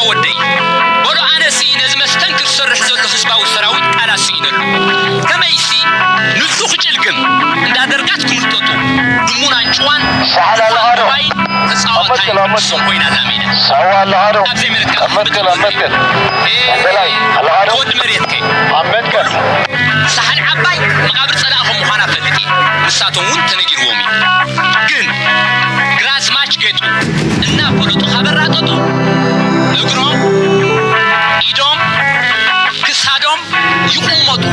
ወደይ፣ በሎ ኣነሲ ነዚ መስተንክር ዝሰርሕ ዘሎ ህዝባዊ ሰራዊት ቃላት ስኢነሉ። ከመይሲ ንሱ ክጭልግም እንዳ ደርጋት ክምርጠጡ ድሙናን ጭዋን ሳሕል ኣለኻ ዶ? ተጻዋታይ ኣመትክል፣ ኣመትክል። ንሶም ኮይና ኣላ ሜዳ። ሳዋ ኣለኻ ዶ? ኣብ ዘይመለካ ኣመትክል፣ ኣመትክል። ኤ፣ ወደላይ ኣለኻ ዶ? ወዲ መሬትከይ። ኣመትክል። ሳሕል ዓባይ መቓብር ጸላኢ ከም ምዃና ፈልጥ እየ። ንሳቶም እውን ተነጊርዎም እዩ። ግን ግራዝማች ጌጡ እናፈለጡ ካበራጠጡ እግሮም፣ ኢዶም፣ ክሳዶም ይቑመጡ።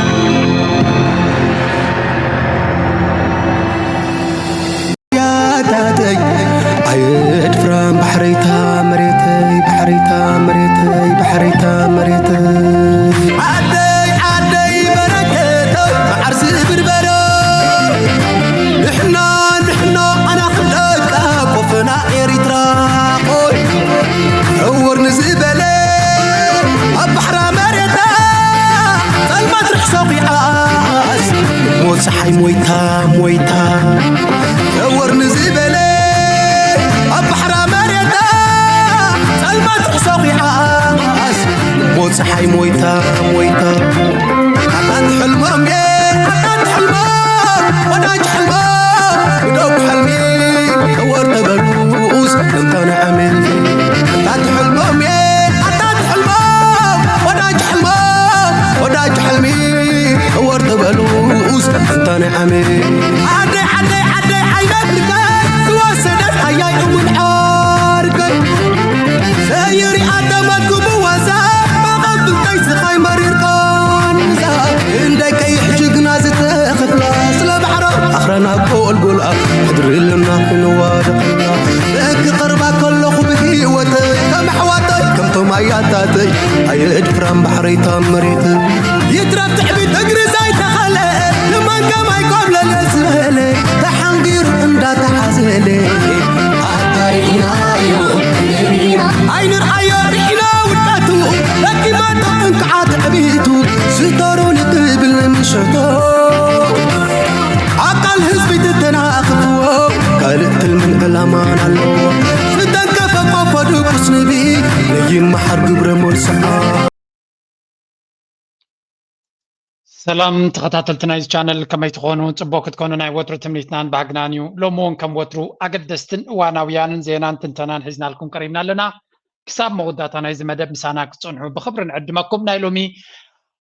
ያታተይ ኣየድፍራም ባሕረይታ መሬተይ፣ ባሕረይታ መሬተይ፣ ባሕረይታ መሬተይ። ዓደይ ዓደይ በረከተይ መዓር ዝብርበረ። ንሕና ንሕና ኣና ክንደቃ ቆፈና ኤሪትራ ቆይ። ዕውር ንዝበለ ኣብ ባሕራ መሬታ ጸልማት ርሕሶ ኺዓስ እሞ ጸሓይ ሞይታ ሞይታ። ዕውር ንዝበለ ኣብ ባሕራ መሬታ ጸልማት ርሕሶ ኺዓስ እሞ ጸሓይ ሞይታ ሞይታ። ኣታ ትሕልሞም እየ ኣታ ትሕልሞም ወዳጅ ሕልሞም ግደው ሕልሚ። ዕወር ተበሉስ እንተነ ዓመት ኣታ ትሕልሞም እየ ኣታ ትሕልሞም ወዳጅ ሕልሞም ወዳጅ ሕልሚ። ዕወር ተበሉስ እንተነ ዓመት ዓደይ ዓደይ ዓደይ ዓይነ ብርከይ ዝወሰደት ኣያይ እውን ዓርከይ ዘይሪኣ ተመግቡ ወዛ መቐብልተይ ስኻይ መሪር ቃንዛ። ክንደይ ቀይሕ ጅግና ዝተኸፍላ ስለ ባሕራ ኣኽራና ቆልጎላ ሕድሪ ኣለና ክንዋደቕ። ክቐርባ ከለኹ ብህይወተይ ከም ኣሕዋተይ ከምቶም ኣያታተይ ኣየድፍራም ባሕረይታ መሬተይ። ይትረፍ ትዕቢት እግሪ ዘይተኸለ ንመንገም ኣይኮብለለ ዝበለ ተሓንጊሩ እንዳተዓዘለ ኣታ ርኢናዮ ርኢና ኣይንርኣዮ ርኢና ውድቀቱ ደኪማቶ እንክዓ ትዕቢቱ ዝተሩ ንትብል ንምሸቶ ኣካል ህዝቢ ትተናኽፍዎ ካልእ ትልምን ዕላማን ኣለዎ ዝተንከፈ ቆፎ ድቁስ ንቢ ነይመሓር ግብረ ሞልስዓ። ሰላም ተኸታተልቲ ናይዚ ቻነል ከመይ ትኾኑ? ጽቡቕ ክትኮኑ ናይ ወትሩ ትምኒትናን ባህግናን እዩ። ሎሚ እውን ከም ወትሩ ኣገደስትን እዋናውያንን ዜናን ትንተናን ሒዝናልኩም ቀሪብና ኣለና። ክሳብ መወዳእታ ናይዚ መደብ ምሳና ክትጸንሑ ብኽብሪ ንዕድመኩም። ናይ ሎሚ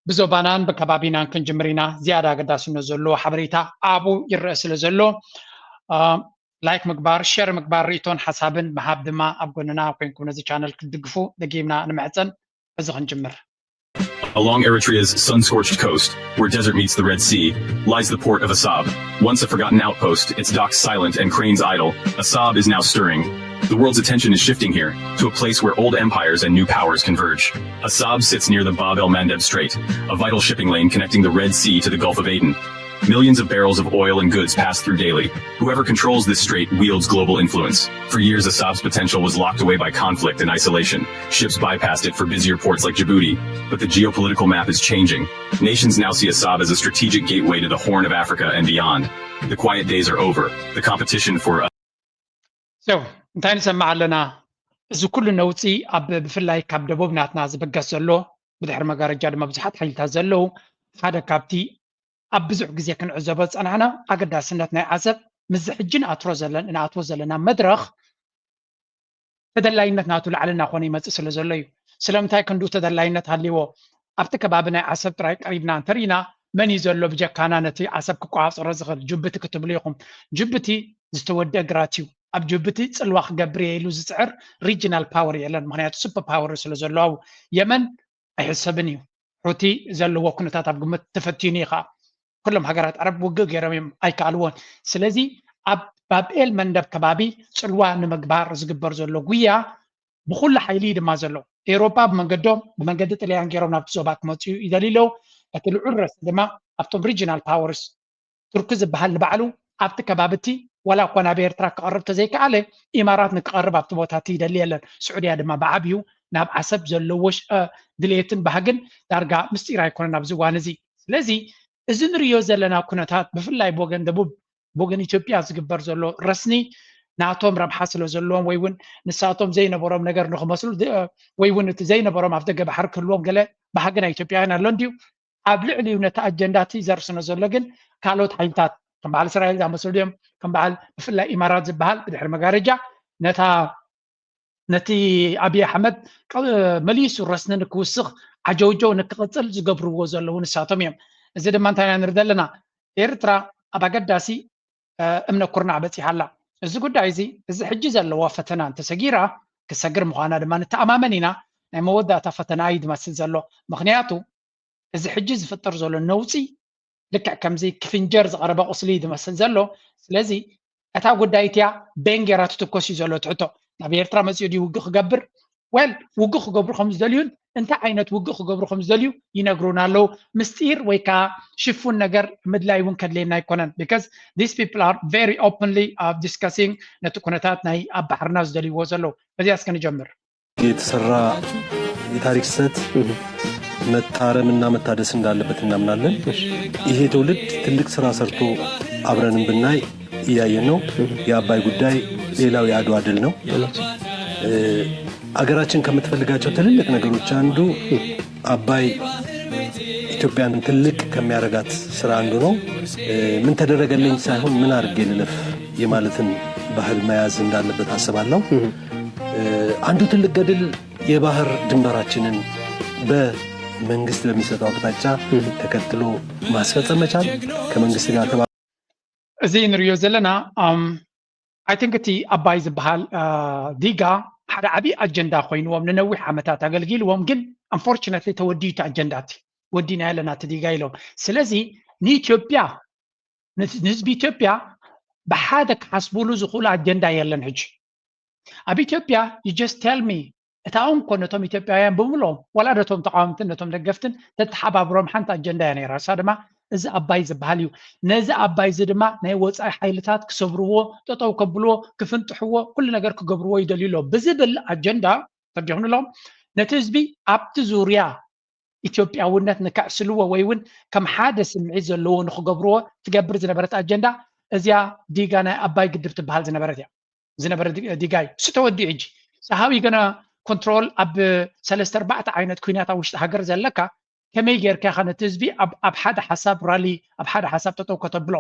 ብዞባናን ብከባቢናን ክንጅምር ኢና። ዝያዳ ኣገዳስነት ዘለዎ ሓበሬታ ኣብኡ ይረአ ስለ ዘሎ፣ እ፣ ላይክ ምግባር፣ ሸር ምግባር፣ ርእይቶን ሓሳብን ምሃብ ድማ ኣብ ጎንና ኮይንኩም ነዚ ቻነል ክትድግፉ ደጊምና ንምሕጸን። እዚ ክንጅምር። Along Eritrea's sun-scorched coast, where desert meets the Red Sea, lies the port of Asab. Once a forgotten outpost, its docks silent and cranes idle, Asab is now stirring. The world's attention is shifting here, to a place where old empires and new powers converge. Asab sits near the Bab el Mandeb Strait, a vital shipping lane connecting the Red Sea to the Gulf of Aden. Millions of barrels of oil and goods pass through daily. Whoever controls this strait wields global influence. For years, Asab's potential was locked away by conflict and isolation. Ships bypassed it for busier ports like Djibouti. But the geopolitical map is changing. Nations now see Asab as a strategic gateway to the Horn of Africa and beyond. The quiet days are over. The competition for So እንታይ ንሰምዕ ኣለና? እዚ ኩሉ ነውጺ ኣብ ብፍላይ ካብ ደቡብ ናትና ዝብገስ ዘሎ ብድሕሪ መጋረጃ ድማ ብዙሓት ሓይልታት ዘለዉ ሓደ ካብቲ ኣብ ብዙሕ ግዜ ክንዕዘቦ ዝጸናሕና ኣገዳስነት ናይ ዓሰብ ምስዚ ሕጂ ንኣትሮ ዘለን ንኣትዎ ዘለና መድረኽ ተደላይነት ናቱ ላዕሊ እናኾነ ይመጽእ ስለ ዘሎ እዩ። ስለምንታይ ክንዱ ተደላይነት ሃልይዎ? ኣብቲ ከባቢ ናይ ዓሰብ ጥራይ ቀሪብና እንተርኢና መን እዩ ዘሎ ብጀካና ነቲ ዓሰብ ክቆጻጸሮ ዝኽእል? ጅቡቲ ክትብሉ ኢኹም። ጅቡቲ ዝተወደአ ግራት እዩ። ኣብ ጅቡቲ ጽልዋ ክገብር እየ ኢሉ ዝጽዕር ሪጅናል ፓወር የለን። ምኽንያቱ ሱፐር ፓወር ስለ ዘለዎ ኣብ የመን ኣይሕሰብን እዩ። ሑቲ ዘለዎ ኩነታት ኣብ ግምት ተፈቲኑ እዩ ከዓ። ኩሎም ሃገራት ዓረብ ውግእ ገይሮም እዮም ኣይከኣልዎን። ስለዚ ኣብ ባብኤል መንደብ ከባቢ ጽልዋ ንምግባር ዝግበር ዘሎ ጉያ ብኹሉ ሓይሊ እዩ ድማ ዘሎ። ኤውሮጳ ብመንገዶም ብመንገዲ ጥልያን ገይሮም ናብቲ ዞባ ክመፅኡ ይደልዩ ኣለዉ። እቲ ልዑል ረስኒ ድማ ኣብቶም ሪጅናል ፓወርስ ቱርኪ ዝበሃል ንባዕሉ ኣብቲ ከባቢ እቲ ዋላ እኳ ናብ ኤርትራ ክቐርብ ተዘይከኣለ ኢማራት ንክቐርብ ኣብቲ ቦታ እቲ ይደሊ የለን። ስዑድያ ድማ ብዓብዩ ናብ ዓሰብ ዘለዎ ሽ- እ፣ ድሌትን ባህግን ዳርጋ ምስጢር ኣይኮነን ኣብዚ እዋን እዚ። ስለዚ እዚ ንርእዮ ዘለና ኩነታት ብፍላይ ብወገን ደቡብ ብወገን ኢትዮጵያ ዝግበር ዘሎ ረስኒ ናቶም ረብሓ ስለ ዘለዎም ወይ እውን ንሳቶም ዘይነበሮም ነገር ንክመስሉ ወይ እውን እቲ ዘይነበሮም ኣፍ ደገ ባሕሪ ክህልዎም ገለ ባህጊ ናይ ኢትዮጵያውያን ኣሎ እንድዩ። ኣብ ልዕሊኡ ነቲ ኣጀንዳ እቲ ዘርስኖ ዘሎ ግን ካልኦት ሓይልታት ከም በዓል እስራኤል ዝኣመሰሉ እዮም። ከም በዓል ብፍላይ ኢማራት ዝበሃል ብድሕሪ መጋረጃ ነታ ነቲ ኣብይ ኣሕመድ መሊሱ ረስኒ ንክውስኽ ዓጀውጀው ንክቕፅል ዝገብርዎ ዘለዉ ንሳቶም እዮም። እዚ ድማ እንታይ ኢና ንርኢ ዘለና? ኤርትራ ኣብ ኣገዳሲ እምነ ኩርናዕ በፂሓ ኣላ። እዚ ጉዳይ እዚ እዚ ሕጂ ዘለዋ ፈተና እንተሰጊራ ክሰግር ምዃና ድማ ንተኣማመን ኢና። ናይ መወዳእታ ፈተና እዩ ዝመስል ዘሎ። ምክንያቱ እዚ ሕጂ ዝፍጠር ዘሎ ነውፂ ልክዕ ከምዚ ክፍንጀር ዝቐረበ ቁስሊ እዩ ዝመስል ዘሎ። ስለዚ እታ ጉዳይ እቲያ በን ጌራ ትትኮስ እዩ ዘሎ ትሕቶ። ናብ ኤርትራ መፂኡ ድዩ ውግእ ክገብር? ወል ውግእ ክገብሩ ከም ዝደልዩን እንታይ ዓይነት ውግእ ክገብሩ ከም ዝደልዩ ይነግሩና ኣለዉ። ምስጢር ወይ ከዓ ሽፉን ነገር ምድላይ እውን ከድልየና ኣይኮነን። Because these people are very openly discussing ነቲ ኩነታት ናይ ኣብ ባሕርና ዝደልይዎ ዘለዉ። በዚያ እስከ ንጀምር። የተሰራ የታሪክ ስህተት መታረምና መታደስ እንዳለበት እናምናለን። ይሄ ትውልድ ትልቅ ስራ ሰርቶ አብረንም ብናይ እያየን ነው። የአባይ ጉዳይ ሌላው የአድዋ ድል ነው። አገራችን ከምትፈልጋቸው ትልልቅ ነገሮች አንዱ አባይ ኢትዮጵያን ትልቅ ከሚያረጋት ስራ አንዱ ነው። ምን ተደረገልኝ ሳይሆን ምን አድርጌ ልለፍ የማለትን ባህል መያዝ እንዳለበት አስባለሁ። አንዱ ትልቅ ገድል የባህር ድንበራችንን በመንግስት በሚሰጠው አቅጣጫ ተከትሎ ማስፈጸም መቻል፣ ከመንግስት ጋር ተባ- እዚ ንሪኦ ዘለና I think እቲ ኣባይ ዝበሃል ዲጋ ሓደ ዓብዪ ኣጀንዳ ኮይንዎም ንነዊሕ ዓመታት ኣገልጊልዎም፣ ግን unfortunately ተወዲኡ እቲ ኣጀንዳ እቲ ወዲና ያለና እቲ ዲጋ ኢሎም። ስለዚ ንኢትዮጵያ ንህዝቢ ኢትዮጵያ ብሓደ ክሓስቡሉ ዝኽእሉ ኣጀንዳ የለን። ሕጂ ኣብ ኢትዮጵያ you just tell me እታ እንኮ ነቶም ኢትዮጵያውያን ብምሎም ዋላ ነቶም ተቃወምትን ነቶም ደገፍትን ተተሓባብሮም ሓንቲ ኣጀንዳ እያ ነይራ። እሳ ድማ እዚ ኣባይ ዝበሃል እዩ። ነዚ ኣባይ እዚ ድማ ናይ ወፃኢ ሓይልታት ክሰብርዎ፣ ጠጠው ከብልዎ፣ ክፍንጥሕዎ፣ ኩሉ ነገር ክገብርዎ ይደልዩ ኣለዉ ብዝብል ኣጀንዳ ተዲኹም ኣለዎም ነቲ ህዝቢ ኣብቲ ዙርያ ኢትዮጵያውነት ንከዕስልዎ ወይ እውን ከም ሓደ ስምዒት ዘለዎ ንክገብርዎ ትገብር ዝነበረት ኣጀንዳ እዚያ ዲጋ ናይ ኣባይ ግድብ ትበሃል ዝነበረት እያ። ዝነበረ ዲጋ እዩ። እሱ ተወዲኡ ሕጂ ሰሃዊ ገና ኮንትሮል ኣብ ሰለስተ ኣርባዕተ ዓይነት ኩናት ኣብ ውሽጢ ሃገር ዘለካ ከመይ ጌርካ ኢኻ ነቲ ህዝቢ ኣብ ሓደ ሓሳብ ራሊ ኣብ ሓደ ሓሳብ ጠጠው ከተብሎ?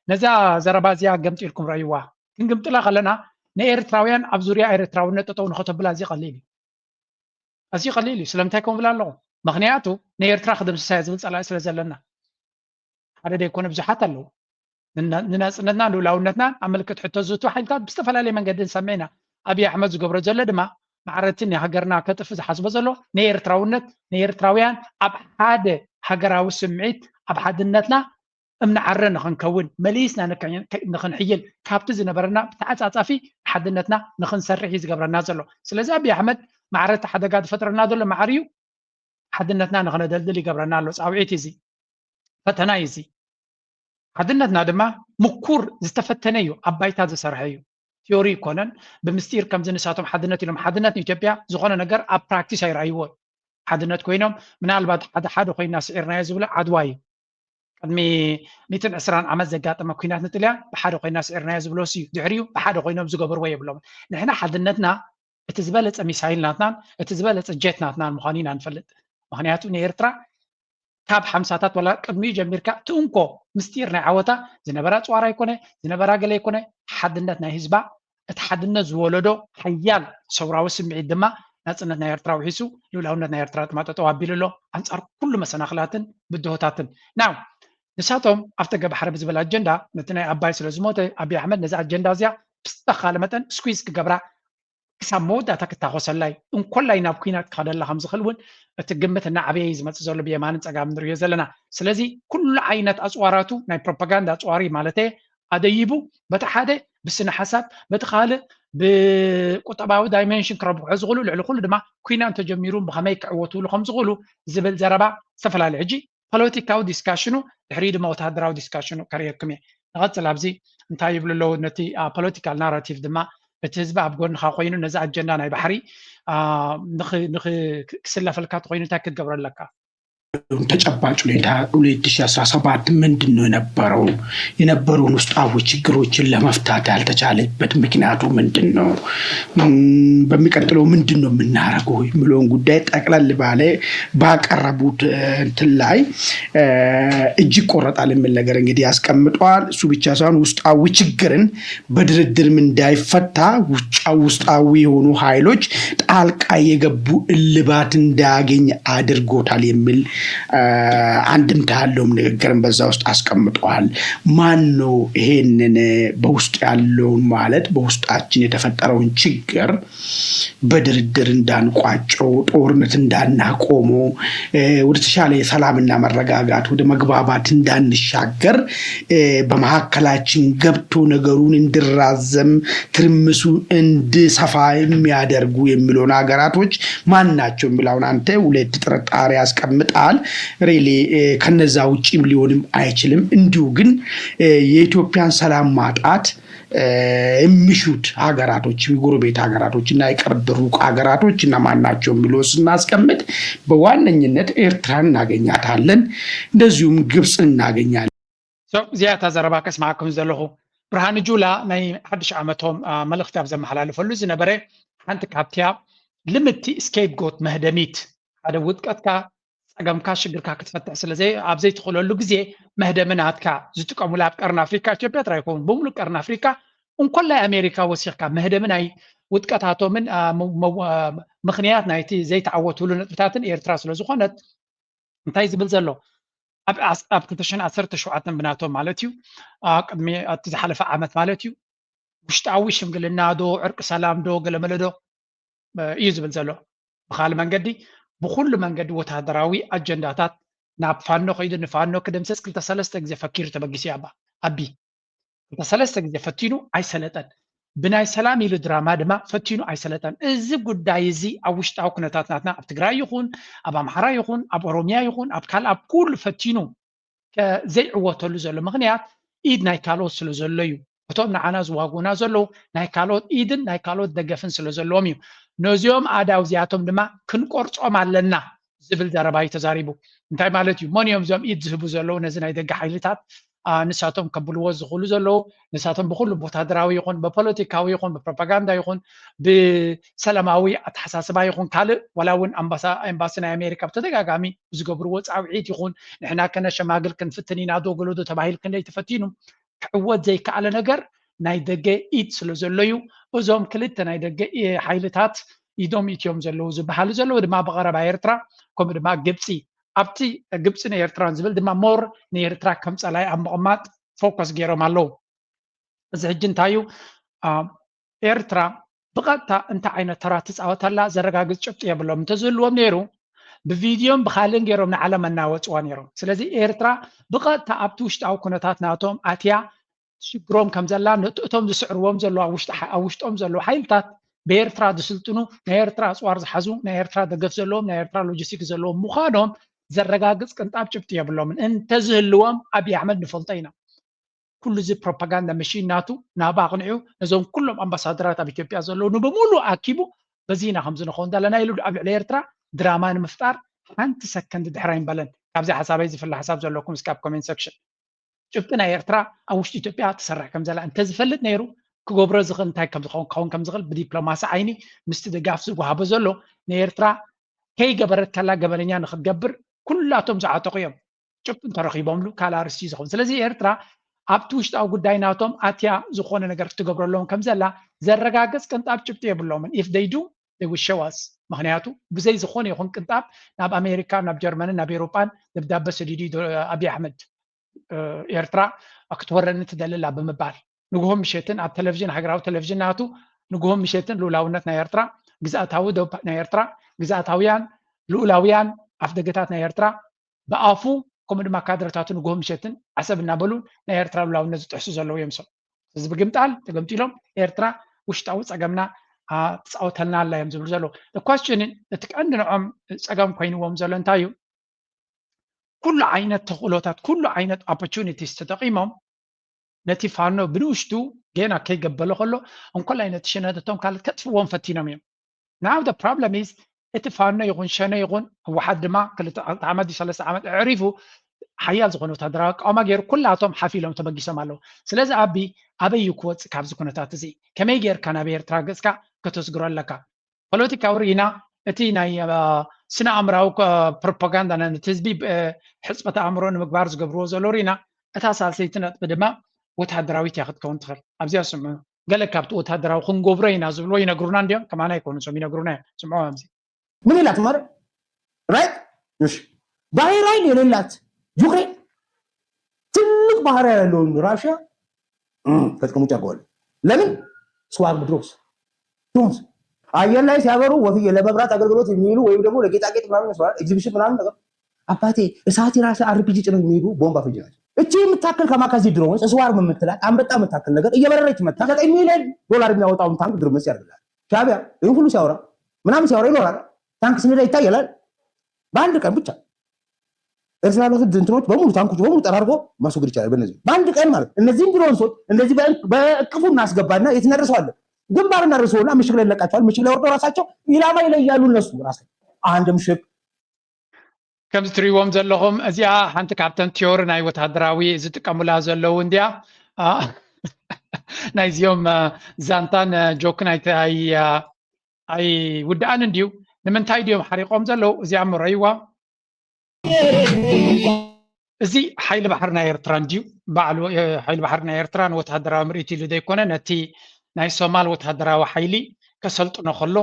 ነዛ ዘረባ እዚያ ገምጢልኩም ረእይዋ። ክንግምጥላ ከለና ንኤርትራውያን ኣብ ዙርያ ኤርትራውነት ጠጠው ንኸተብላ እዚ ቀሊል እዩ። ኣዝዩ ቀሊል እዩ። ስለምንታይ ከምኡ እብል ኣለኹ? ምኽንያቱ ንኤርትራ ክድምስሳ እየ ዝብል ጸላኢ ስለ ዘለና። ሓደ ደይኮነ ብዙሓት ኣለዉ። ንናጽነትናን ልኡላውነትናን ኣብ ምልክት ሕቶ ዝእትዉ ሓይልታት ብዝተፈላለየ መንገዲ ንሰምዕ ኢና። ኣብይ ኣሕመድ ዝገብሮ ዘሎ ድማ ማዕረ እቲ ንሃገርና ከጥፍእ ዝሓስቦ ዘሎ ንኤርትራውነት ንኤርትራውያን ኣብ ሓደ ሃገራዊ ስምዒት ኣብ ሓድነትና እምኒ ዓረ ንኽንከውን መሊስና ንክንሕይል ካብቲ ዝነበረና ብተዓፃፃፊ ሓድነትና ንኽንሰርሕ እዩ ዝገብረና ዘሎ። ስለዚ ኣብይ ኣሕመድ ማዕረ እቲ ሓደጋ ዝፈጥረና ዘሎ ማዕር እዩ። ሓድነትና ንኽነደልድል ይገብረና ኣሎ። ፃውዒት እዩ እዚ፣ ፈተና እዩ እዚ። ሓድነትና ድማ ምኩር ዝተፈተነ እዩ፣ ኣብ ባይታ ዝሰርሐ እዩ። ቲዮሪ ይኮነን ብምስጢር ከምዚ ንሳቶም ሓድነት ኢሎም ሓድነት ንኢትዮጵያ ዝኾነ ነገር ኣብ ፕራክቲስ ኣይረኣይዎ። ሓድነት ኮይኖም ምናልባት ሓደ ሓደ ኮይና ስዒርናዮ ዝብሎ ዓድዋ እዩ። ቅድሚ ሚእትን ዕስራን ዓመት ዘጋጠመ ኩናት ንጥልያን ብሓደ ኮይና ስዒርናዮ ዝብሎ ሲ ድሕሪኡ ብሓደ ኮይኖም ዝገበርዎ የብሎም። ንሕና ሓድነትና እቲ ዝበለፀ ሚሳይል ናትናን እቲ ዝበለፀ ጀት ናትናን ምዃኑ ኢና ንፈልጥ። ምክንያቱ ንኤርትራ ካብ ሓምሳታት ወላ ቅድሚኡ ጀሚርካ እቲ እንኮ ምስጢር ናይ ዓወታ ዝነበራ ፅዋር ኣይኮነ ዝነበራ ገለ ኣይኮነ ሓድነት ናይ ህዝባ እቲ ሓድነት ዝወለዶ ሓያል ሰውራዊ ስምዒት ድማ ናፅነት ናይ ኤርትራ ውሒሱ ልኡላውነት ናይ ኤርትራ ድማ ጠጠው ኣቢሉ ኣሎ ኣንፃር ኩሉ መሰናክላትን ብድሆታትን ናው ንሳቶም ኣብተ ገባሕረ ብዝበል ኣጀንዳ ነቲ ናይ ኣባይ ስለ ዝሞተ ኣብይ ኣሕመድ ነዚ ኣጀንዳ እዚኣ ብዝተኻለ መጠን ስኩዝ ክገብራ ክሳብ መወዳእታ ክታኾሰላ እዩ። እንኮላይ ናብ ኲናት ክኸደላ ከም ዝኽእል እውን እቲ ግምት እናዓበየ እዩ ዝመፅእ ዘሎ ብየማንን ፀጋምን ንሪኦ ዘለና። ስለዚ ኩሉ ዓይነት ኣፅዋራቱ ናይ ፕሮፓጋንዳ ኣፅዋሪ ማለት ኣደይቡ በቲ ሓደ ብስነ ሓሳብ በቲ ካልእ ብቁጠባዊ ዳይሜንሽን ክረብሖ ዝኽእሉ ልዕሊ ኩሉ ድማ ኲናት ተጀሚሩ ብኸመይ ክዕወትሉ ከም ዝኽእሉ ዝብል ዘረባ ዝተፈላለዩ ሕጂ ፖለቲካዊ ዲስካሽኑ ድሕሪኡ ድማ ወተሃደራዊ ዲስካሽኑ ከርእየኩም እየ። ንቐፅል ኣብዚ እንታይ ይብሉ ኣለዉ ነቲ ፖለቲካል ናራቲቭ ድማ እቲ ህዝቢ ኣብ ጎንኻ ኮይኑ ነዚ ኣጀንዳ ናይ ባሕሪ ክስለፈልካ ተኮይኑ እንታይ ክትገብሮ ኣለካ? ያለውን ተጨባጭ ሁኔታ ሁለት ሺህ አስራ ሰባት ምንድን ነው የነበረው? የነበረውን ውስጣዊ ችግሮችን ለመፍታት ያልተቻለበት ምክንያቱ ምንድን ነው? በሚቀጥለው ምንድን ነው የምናደርገው የሚለውን ጉዳይ ጠቅለል ባለ ባቀረቡት እንትን ላይ እጅ ይቆረጣል የሚል ነገር እንግዲህ ያስቀምጠዋል። እሱ ብቻ ሳይሆን ውስጣዊ ችግርን በድርድርም እንዳይፈታ ውጫ ውስጣዊ የሆኑ ኃይሎች ጣልቃ የገቡ እልባት እንዳያገኝ አድርጎታል የሚል አንድምታ ያለውም ንግግርን በዛ ውስጥ አስቀምጠዋል። ማን ነው ይሄንን በውስጥ ያለውን ማለት በውስጣችን የተፈጠረውን ችግር በድርድር እንዳንቋጨው፣ ጦርነት እንዳናቆመው፣ ወደ ተሻለ የሰላምና መረጋጋት ወደ መግባባት እንዳንሻገር፣ በመካከላችን ገብቶ ነገሩን እንዲራዘም ትርምሱ እንዲሰፋ የሚያደርጉ የሚለውን ሀገራቶች ማን ናቸው የሚለውን አንተ ሁለት ጥርጣሬ ያስቀምጣል። ሪሊ ከነዛ ውጪም ሊሆንም አይችልም። እንዲሁ ግን የኢትዮጵያን ሰላም ማጣት የሚሹት ሀገራቶች፣ የጎረቤት ሀገራቶች እና የቅርብ ሩቅ ሀገራቶች እነማን ናቸው የሚለው ስናስቀምጥ በዋነኝነት ኤርትራን እናገኛታለን፣ እንደዚሁም ግብፅን እናገኛለን። እዚኣ እታ ዘረባ ከስማዕኩም ዘለኹ። ብርሃኑ ጁላ ናይ ሓድሽ ዓመቶም መልእኽቲ ኣብ ዘመሓላልፈሉ ዝነበረ ሓንቲ ካብቲያ ልምቲ ስኬፕጎት መህደሚት ሓደ ውድቀትካ ፀገምካ ሽግርካ ክትፈትሕ ስለ ኣብ ዘይትኽእለሉ ግዜ መህደሚ ናትካ ዝጥቀሙላ ኣብ ቀርኒ ኣፍሪካ ኢትዮጵያ ጥራይ ይኸውን ብምሉእ ቀርኒ ኣፍሪካ እንኮላይ ኣሜሪካ ወሲኽካ መህደሚ ናይ ውድቀታቶምን ምክንያት ናይቲ ዘይተዓወትሉ ነጥብታትን ኤርትራ ስለ ዝኾነት እንታይ ዝብል ዘሎ ኣብ ክልተ ሽሕን ዓሰርተ ሸውዓተን ብናቶም ማለት እዩ ቅድሚ እቲ ዝሓለፈ ዓመት ማለት እዩ ውሽጣዊ ሽምግልና ዶ ዕርቂ ሰላም ዶ ገለመለ ዶ እዩ ዝብል ዘሎ ብካል መንገዲ ብኩሉ መንገዲ ወታደራዊ ኣጀንዳታት ናብ ፋኖ ከይዱ ንፋኖ ክድምሰስ ክልተ ሰለስተ ግዜ ፈኪሩ ተበጊሱ ኣባ ኣቢ ክልተ ሰለስተ ግዜ ፈቲኑ ኣይሰለጠን ብናይ ሰላም ኢሉ ድራማ ድማ ፈቲኑ ኣይሰለጠን እዚ ጉዳይ እዚ ኣብ ውሽጣዊ ኩነታት ናትና ኣብ ትግራይ ይኹን ኣብ ኣምሓራ ይኹን ኣብ ኦሮሚያ ይኹን ኣብ ካልእ ኣብ ኩሉ ፈቲኑ ዘይዕወተሉ ዘሎ ምክንያት ኢድ ናይ ካልኦት ስለ ዘሎ እዩ እቶም ንዓና ዝዋጉና ዘለዉ ናይ ካልኦት ኢድን ናይ ካልኦት ደገፍን ስለ ዘለዎም እዩ ነዚኦም ኣእዳው እዚኣቶም ድማ ክንቆርጾም ኣለና ዝብል ዘረባ እዩ ተዛሪቡ እንታይ ማለት እዩ መን እዮም እዚኦም ኢድ ዝህቡ ዘለዉ ነዚ ናይ ደገ ሓይልታት ንሳቶም ከብልዎ ዝኽእሉ ዘለዉ ንሳቶም ብኩሉ ብወታደራዊ ይኹን ብፖለቲካዊ ይኹን ብፕሮፓጋንዳ ይኹን ብሰላማዊ ኣተሓሳስባ ይኹን ካልእ ዋላ እውን ኤምባሲ ናይ ኣሜሪካ ብተደጋጋሚ ብዝገብርዎ ፃውዒት ይኹን ንሕና ከነሸማግል ክንፍትን ኢና ዶ ገሎ ዶ ተባሂል ክንደይ ተፈቲኑ ክዕወት ዘይከኣለ ነገር ናይ ደገ ኢድ ስለ ዘሎ እዩ እዞም ክልተ ናይ ደገ ሓይልታት ኢዶም ኢትዮም ዘለዉ ዝበሃሉ ዘለዉ ድማ ብቐረባ ኤርትራ ከምኡ ድማ ግብፂ ኣብቲ ግብፂ ንኤርትራን ዝብል ድማ ሞር ንኤርትራ ከም ፀላይ ኣብ ምቕማጥ ፎከስ ገይሮም ኣለዉ እዚ ሕጂ እንታይ እዩ ኤርትራ ብቐጥታ እንታይ ዓይነት ተራ ትፃወት ኣላ ዘረጋግፅ ጭብጢ የብሎም እንተዝህልዎም ነይሩ ብቪድዮን ብካልእን ገይሮም ንዓለም ኣናወፅዋ ነይሮም ስለዚ ኤርትራ ብቐጥታ ኣብቲ ውሽጣዊ ኩነታት ናቶም ኣትያ ትሽግሮም ከም ዘላ ነቲ እቶም ዝስዕርዎም ዘለዉ ኣብ ውሽጢ ሓ- ኣብ ውሽጦም ዘለዉ ሓይልታት ብኤርትራ ዝስልጥኑ ናይ ኤርትራ ኣፅዋር ዝሓዙ ናይ ኤርትራ ደገፍ ዘለዎም ናይ ኤርትራ ሎጂስቲክ ዘለዎም ምዃኖም ዘረጋግፅ ቅንጣብ ጭብጢ የብሎምን እንተዝህልዎም ኣብዪ ኣሕመድ ንፈልጦ ኢና ኩሉ እዚ ፕሮፓጋንዳ መሽን ናቱ ናብ ኣቕንዑ ነዞም ኩሎም ኣምባሳደራት ኣብ ኢትዮጵያ ዘለዉ ንብሙሉ ኣኪቡ በዚ ኢና ከምዚ ንኸውን ዘለና ኢሉ ኣብ ልዕሊ ኤርትራ ድራማ ንምፍጣር ሓንቲ ሰከንድ ድሕር ኣይምበለን ካብዚ ሓሳበይ ዝፍለ ሓሳብ ዘለኩም እስካብ ኮሜንት ሰክሽን ጭብጢ ናይ ኤርትራ ኣብ ውሽጢ ኢትዮጵያ ትሰርሕ ከም ዘላ እንተዝፈልጥ ነይሩ ክገብሮ ዝኽእል እንታይ ከም ዝኸውን ክኸውን ከም ዝኽእል ብዲፕሎማሲ ዓይኒ ምስቲ ድጋፍ ዝወሃቦ ዘሎ ንኤርትራ ከይገበረት ከላ ገበነኛ ንክትገብር ኩላቶም ዝዓጠቑ እዮም ጭብጢ እንተረኺቦምሉ ካልእ ኣርእስቲ እዩ ዝኸውን ስለዚ ኤርትራ ኣብቲ ውሽጣዊ ጉዳይ ናቶም ኣትያ ዝኾነ ነገር ክትገብረሎም ከም ዘላ ዘረጋግፅ ቅንጣብ ጭብጢ የብሎምን if they do they will show us ምክንያቱ ብዘይ ዝኾነ ይኹን ቅንጣብ ናብ ኣሜሪካ ናብ ጀርመንን ናብ ኤሮጳን ደብዳበ ሰዲዱ እዩ ዶ- ኣብይ ኣሕመድ ኤርትራ ክትወረኒ ትደሊ ኣላ ብምባል ንግሆ ምሸትን ኣብ ቴሌቪዥን ሃገራዊ ቴሌቪዥን ናቱ ንግሆ ምሸትን ልኡላውነት ናይ ኤርትራ ግዝኣታዊ ዶብ ናይ ኤርትራ ግዝኣታውያን ልኡላውያን ኣፍደገታት ናይ ኤርትራ ብኣፉ ከምኡ ድማ ካድረታቱ ንግሆ ምሸትን ዓሰብ እናበሉ ናይ ኤርትራ ልኡላውነት ዝጥሕሱ ዘለዉ እዮም ሰብ እዚ ብግምጣል ተገምጢሎም ኤርትራ ውሽጣዊ ፀገምና ትፃወተልና ኣላ እዮም ዝብሉ ዘለዉ question እቲ ቀንዲ ንዖም ፀገም ኮይንዎም ዘሎ እንታይ እዩ ኩሉ ዓይነት ተኽእሎታት ኩሉ ዓይነት opportunities ተጠቂሞም ነቲ ፋኖ ብንኡሽቱ ጌና ከይገበሎ ከሎ እንኮላይ ነቲ ሽነደቶም ካልእ ከጥፍዎም ፈቲኖም እዮም now the problem is እቲ ፋኖ ይኹን ሸነ ይኹን ህወሓት ድማ ክልተ ዓመት ሰለስተ ዓመት ኣዕሪፉ ሓያል ዝኾነ ወታደራዊ ኣቃውማ ገይሩ ኩላቶም ሓፊሎም ተበጊሶም ኣለዉ። ስለዚ ኣቢ ኣበይ እዩ ክወፅእ ካብዚ ኩነታት እዚ? ከመይ ጌርካ ናብ ኤርትራ ገፅካ ከተስግሮ ኣለካ? ፖለቲካዊ ርኢና እቲ ናይ ስነ ኣእምራዊ ፕሮፓጋንዳ ነቲ ህዝቢ ሕፅበት ኣእምሮ ንምግባር ዝገብርዎ ዘሎ ርኢና፣ እታ ሳልሰይቲ ነጥቢ ድማ ወታደራዊት እያ ክትከውን ትኽእል። ኣብዚኣ ስምዑ። ገለ ካብቲ ወታደራዊ ክንገብሮ ኢና ዝብልዎ ይነግሩና እንዲዮም፣ ከማና ኣይኮኑን፣ ሶም ይነግሩና እዮም። ስምዑ ኣብዚ። ምን ይላት ማለት ራይት እሺ፣ ባህር ኃይል የሌላት ዩክሬን ትልቅ ባህር ኃይል ያለውን ራሽያ ተጠቅሙጭ አድርገዋል። ለምን? ስዋርም ድሮንስ ድሮንስ አየር ላይ ሲያበሩ ወፍ ለመብራት አገልግሎት የሚውሉ ወይም ደግሞ ለጌጣጌጥ ምናምን መስዋል ኤግዚቢሽን ምናምን ነገር አባቴ እሳት የራሰ አርፒጂ ጭነው የሚሄዱ ቦምብ አፈንጂ ናቸው። እቺ የምታክል ከማካዚ ድሮንስ ስዋርም የምትላት አንበጣ የምታክል ነገር እየበረረች መታ ዘጠኝ ሚሊዮን ዶላር የሚያወጣውን ታንክ ድርምስ ያደርግላል። ሻዕቢያ ይህን ሁሉ ሲያወራ ምናምን ሲያወራ ይኖራል። ታንክ ስንሄዳ ይታያል። በአንድ ቀን ብቻ ኤርትራ ያሉት እንትኖች በሙሉ ታንኮች በሙሉ ጠራርጎ ማስወገድ ይቻላል። በእነዚህ በአንድ ቀን ማለት እነዚህን ድሮንሶች እንደዚህ በእቅፉ እናስገባና የት እናደርሰዋለን? ግንባር እናደርሰውና ምሽግ ላይ ይለቃቸዋል። ምሽግ ላይ ወርዶ ራሳቸው ኢላማ ይለያሉ። እነሱ ራሳቸው አንድ ምሽግ ከምዚ ትሪእዎም ዘለኹም እዚኣ ሓንቲ ካብተን ቲዮሪ ናይ ወታደራዊ ዝጥቀሙላ ዘለዉ እንዲያ። ናይዚኦም ዛንታን ጆክን ኣይውድኣን እንድዩ። ንምንታይ ድዮም ሓሪቆም ዘለዉ? እዚኣ ምረይዋ። እዚ ሓይሊ ባሕሪ ናይ ኤርትራ እንድዩ። ባዕሉ ሓይሊ ባሕሪ ናይ ኤርትራ ንወታደራዊ ምርኢት ኢሉ ዘይኮነ ነቲ ናይ ሶማል ወታደራዊ ሓይሊ ከሰልጥኖ ከሎ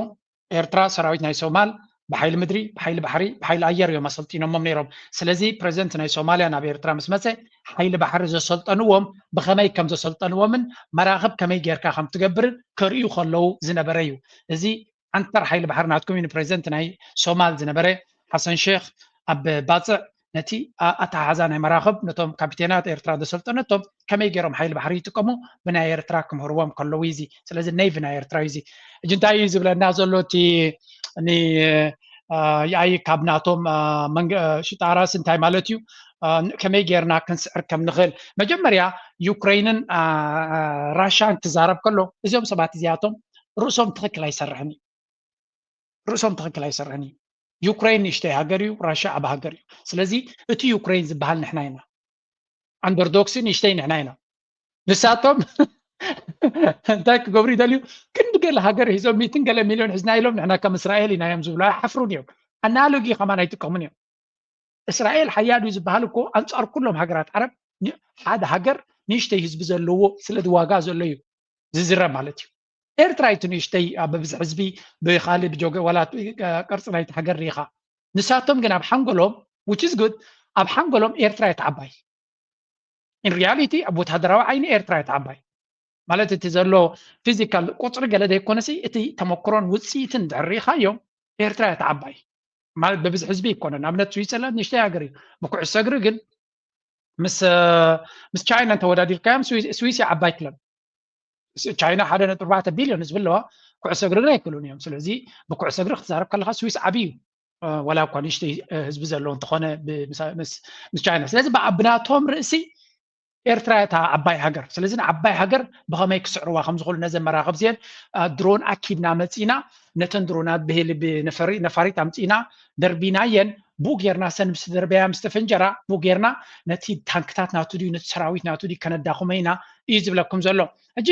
ኤርትራ ሰራዊት ናይ ሶማል ብሓይሊ ምድሪ፣ ብሓይሊ ባሕሪ፣ ብሓይሊ ኣየር እዮም ኣሰልጢኖሞም ነይሮም። ስለዚ ፕሬዚደንት ናይ ሶማልያ ናብ ኤርትራ ምስ መፀ ሓይሊ ባሕሪ ዘሰልጠንዎም ብኸመይ ከም ዘሰልጠንዎምን መራኽብ ከመይ ጌርካ ከም ትገብርን ከርእዩ ከለዉ ዝነበረ እዩ። እዚ ዓንተር ሓይሊ ባሕሪ ናትኩም እዩ ንፕሬዚደንት ናይ ሶማል ዝነበረ ሓሰን ሼክ ኣብ ባፅዕ ነቲ ኣተሓሓዛ ናይ መራኽብ ነቶም ካፒቴናት ኤርትራ ዘሰልጠነቶም ከመይ ገይሮም ሓይሊ ባሕሪ ይጥቀሙ ብናይ ኤርትራ ክምህርዎም ከለዉ እዚ ስለዚ ኔቪ ናይ ኤርትራ እዩ እዚ ሕጂ እንታይ እዩ ዝብለና ዘሎ እቲ ንኣይ ካብ ናቶም ሽጣራስ እንታይ ማለት እዩ ከመይ ጌርና ክንስዕር ከም ንኽእል መጀመርያ ዩክሬንን ራሻን ክዛረብ ከሎ እዚኦም ሰባት እዚኣቶም ርእሶም ትኽክል ኣይሰርሕን እዩ ርእሶም ትኽክል ኣይሰርሕን እዩ ዩክሬን ንእሽተይ ሃገር እዩ ራሻ ዓብ ሃገር እዩ ስለዚ እቲ ዩክሬን ዝበሃል ንሕና ኢና ኣንደርዶክሲ ንእሽተይ ንሕና ኢና ንሳቶም እንታይ ክገብሩ ይደልዩ ክንዲ ገለ ሃገር ሒዞም ሚትን ገለ ሚልዮን ሒዝና ኢሎም ንሕና ከም እስራኤል ኢና እዮም ዝብሉ ኣይሓፍሩን እዮም ኣናሎጊ ከማን ኣይጥቀሙን እዮም እስራኤል ሓያል እዩ ዝበሃል እኮ ኣንፃር ኩሎም ሃገራት ዓረብ ሓደ ሃገር ንእሽተይ ህዝቢ ዘለዎ ስለዚ ዋጋ ዘሎ እዩ ዝዝረብ ማለት እዩ ኤርትራ እቲ ንእሽተይ ኣብ ብብዝሒ ህዝቢ ብካልእ ብጆገ ዋላ ቅርፂ ናይቲ ሃገር ርኢኻ ንሳቶም ግን ኣብ ሓንጎሎም which is good ኣብ ሓንጎሎም ኤርትራ እያ ተዓባይ in reality ኣብ ወታደራዊ ዓይኒ ኤርትራ እያ ተዓባይ ማለት እቲ ዘሎ ፊዚካል ቁፅሪ ገለ ዘይኮነሲ እቲ ተመክሮን ውፅኢትን ድሕር ርኢኻዮ ኤርትራ እያ ተዓባይ ማለት ብብዝሒ ህዝቢ ይኮነ ንኣብነት ስዊዘርላንድ ንእሽተይ ሃገር እዩ ብኩዕሶ እግሪ ግን ምስ ምስ ቻይና እንተወዳዲርካዮም ስዊስ ዓባይ ክለብ ቻይና ሓደ ነጥቢ ኣርባዕተ ቢልዮን ህዝቢ ኣለዋ ኩዕሶ እግሪ ግን ኣይክእሉን እዮም ስለዚ ብኩዕሶ እግሪ ክትዛረብ ከለካ ስዊስ ዓብይ እዩ ዋላ እኳ ንእሽተይ ህዝቢ ዘለዎ እንተኾነ ምስ ቻይና ስለዚ ብናቶም ርእሲ ኤርትራ እታ ዓባይ ሃገር ስለዚ ንዓባይ ሃገር ብኸመይ ክስዕርዋ ከም ዝኽእሉ ነዘን መራኽብ እዚአን ድሮን ኣኪብና መፂና ነተን ድሮናት ብሄሊ ነፋሪት ኣምፂና ደርቢናየን ብኡ ጌርና ሰን ምስ ደርበያ ምስ ተፈንጀራ ብኡ ጌርና ነቲ ታንክታት ናቱ ድዩ ነቲ ሰራዊት ናቱ ድዩ ከነዳኹመ ኢና እዩ ዝብለኩም ዘሎ ሕጂ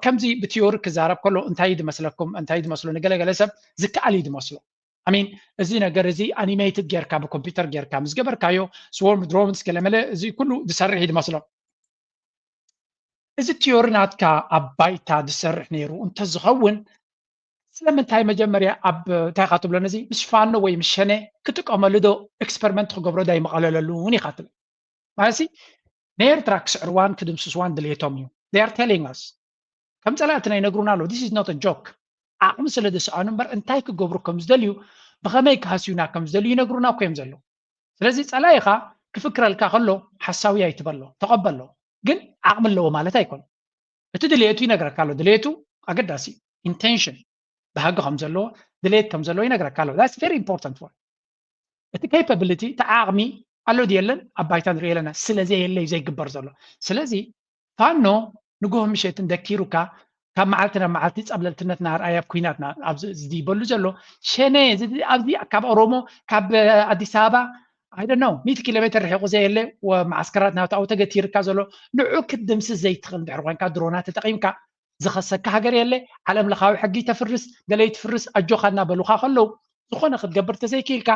ከምዚ ብቲዮሪ ክዛረብ ከሎ እንታይ ድመስለኩም እንታይ ድመስሎ ንገለገለ ሰብ ዝከኣል እዩ ድመስሎ ኣሚን እዚ ነገር እዚ ኣኒሜትድ ጌርካ ብኮምፒውተር ጌርካ ምስ ገበርካዮ ስወርም ድሮንስ ገለመለ እዚ ኩሉ ዝሰርሕ እዩ ድመስሎ እዚ ቲዮሪ ናትካ ኣብ ባይታ ዝሰርሕ ነይሩ እንተዝኸውን ስለምንታይ መጀመርያ ኣብ እንታይ ኢኻ ትብሎ ነዚ ምስ ፋኖ ወይ ምስ ሸነ ክጥቀመሉ ዶ ኤክስፐሪመንት ክገብሮ ዶ ኣይምቐለለሉን ኢኻ ትብል ማለት ንኤርትራ ክስዕርዋን ክድምስስዋን ድልየቶም እዩ they are telling us ከም ጸላእትና ይነግሩና ኣለዉ this is not a joke ዓቕሚ ስለ ዝሰኣኑ እምበር እንታይ ክገብሩ ከም ዝደልዩ ብኸመይ ክሃስዩና ከም ዝደልዩ ይነግሩና እኮ እዮም ዘለዉ ስለዚ ጸላኢኻ ክፍክረልካ ከሎ ሓሳዊ ኣይትበሎ ተቐበሎ ግን ዓቕሚ ኣለዎ ማለት ኣይኮነ እቲ ድልየቱ ይነግረካ ኣሎ ድልየቱ ኣገዳሲ ኢንቴንሽን ባህጊ ከም ዘለዎ ድልየት ከም ዘለዎ ይነግረካ ኣሎ that's very important one እቲ capability እቲ ዓቕሚ ኣሎ ድየለን ኣብ ባይታ ንሪኦ ኣለና ስለዘየለ እዩ ዘይግበር ዘሎ ስለዚ ፋኖ ንግሆ ምሸትን ደኪሩካ ካብ መዓልቲ ናብ መዓልቲ ጸብለልትነትና ኣርኣያ ኣብ ኩናትና ኣብዚ ዝድይበሉ ዘሎ ሸነ ኣብዚ ካብ ኦሮሞ ካብ ኣዲስ ኣበባ ኣይደ ነው ሚእቲ ኪሎ ሜትር ርሒቑ ዘየለ መዓስከራት ናብቲ ኣብኡ ተገቲርካ ዘሎ ንዑ ክትድምስስ ዘይትኽእል እንድሕር ኮይንካ ድሮናት ተጠቒምካ ዝኸሰካ ሃገር የለ። ዓለም ለኻዊ ሕጊ ተፍርስ ገለይ ትፍርስ ኣጆኻ እናበሉኻ ከለዉ ዝኾነ ክትገብር ተዘይክኢልካ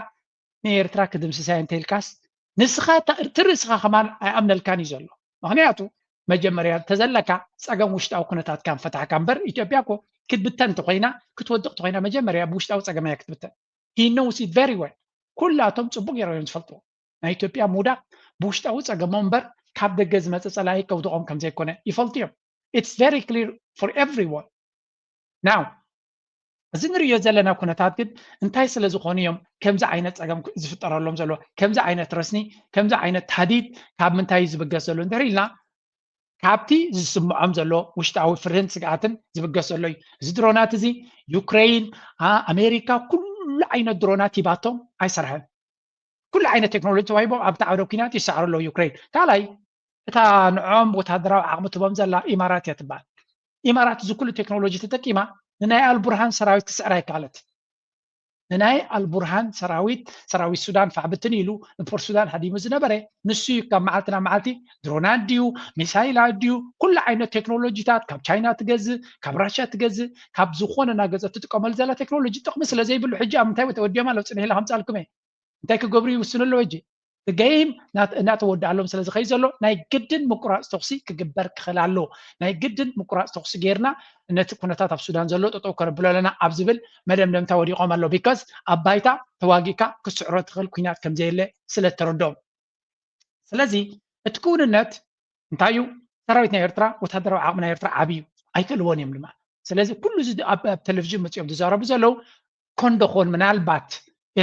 ንኤርትራ ክድምስሳ እየ እንተኢልካስ ንስኻ እቲ ርእስኻ ከማን ኣይኣምነልካን እዩ ዘሎ። ምኽንያቱ መጀመርያ ተዘለካ ጸገም ውሽጣዊ ኩነታትካ ምፈታሕካ እምበር ኢትዮጵያ እኮ ክትብተን እንተኮይና ክትወድቕ እንተኮይና መጀመርያ ብውሽጣዊ ጸገም እያ ክትብተን። He knows it very well። ኩላቶም ጽቡቅ ገይሮም እዮም ዝፈልጥዎ። ናይ ኢትዮጵያ ምውዳቅ ብውሽጣዊ ጸገሞም እምበር ካብ ደገ ዝመጸ ጸላኢ ከውድቖም ከም ዘይኮነ ይፈልጡ እዮም። It's very clear for everyone። Now እዚ ንርእዮ ዘለና ኩነታት ግን እንታይ ስለ ዝኾኑ እዮም ከምዚ ዓይነት ጸገም ዝፍጠረሎም ዘሎ? ከምዚ ዓይነት ረስኒ፣ ከምዚ ዓይነት ታህዲድ ካብ ምንታይ እዩ ዝብገስ ዘሎ እንድሕር ኢልና ካብቲ ዝስምዖም ዘሎ ውሽጣዊ ፍርህን ስግኣትን ዝብገስ ዘሎ እዩ። እዚ ድሮናት እዚ ዩክሬን፣ ኣሜሪካ ኩሉ ዓይነት ድሮናት ሂባቶም ኣይሰርሐን። ኩሉ ዓይነት ቴክኖሎጂ ተዋሂቦም ኣብቲ ዓውደ ኩናት ይሰዕሩ ኣለዉ ዩክሬን። ካልኣይ እታ ንዖም ወታደራዊ ዓቕሚ ትቦም ዘላ ኢማራት እያ ትበሃል። ኢማራት እዚ ኩሉ ቴክኖሎጂ ተጠቂማ ንናይ ኣልቡርሃን ሰራዊት ክስዕራ ይከኣለት። ንናይ ኣልቡርሃን ሰራዊት ሰራዊት ሱዳን ፋዕብትን ኢሉ ንፖርት ሱዳን ሃዲሙ ዝነበረ ንሱ እዩ። ካብ መዓልቲ ናብ መዓልቲ ድሮናት ድዩ ሚሳይላት ድዩ ኩሉ ዓይነት ቴክኖሎጂታት ካብ ቻይና ትገዝእ ካብ ራሽያ ትገዝእ ካብ ዝኾነ ናገዘ ትጥቀመሉ ዘላ ቴክኖሎጂ ጥቕሚ ስለ ዘይብሉ ሕጂ ኣብ ምንታይ ተወዲኦም ኣለዉ ጽንሕ ኢለ ከምፃልኩም እየ። እንታይ ክገብሩ ይውስኑ ኣለዉ ሕጂ game እናተወድኣሎም ስለ ዝኸይ ዘሎ ናይ ግድን ምቁራፅ ተኩሲ ክግበር ክኽእል ኣሎ። ናይ ግድን ምቁራፅ ተኩሲ ጌርና ነቲ ኩነታት ኣብ ሱዳን ዘሎ ጠጠው ከነብሎ ኣለና ኣብ ዝብል መደምደምታ ወዲቖም ኣሎ። Because ኣብ ባይታ ተዋጊእካ ክትስዕሮ ትኽእል ኩናት ከምዘየለ ስለ ተረድኦም ስለዚ እቲ ክውንነት እንታይ እዩ? ሰራዊት ናይ ኤርትራ ወታደራዊ ዓቕሚ ናይ ኤርትራ ዓብዩ ኣይክእልዎን እዮም ድማ። ስለዚ ኩሉ እዚ ኣብ ቴሌቪዥን መፅኦም ዝዛረቡ ዘለዉ ኮንደኾን ምናልባት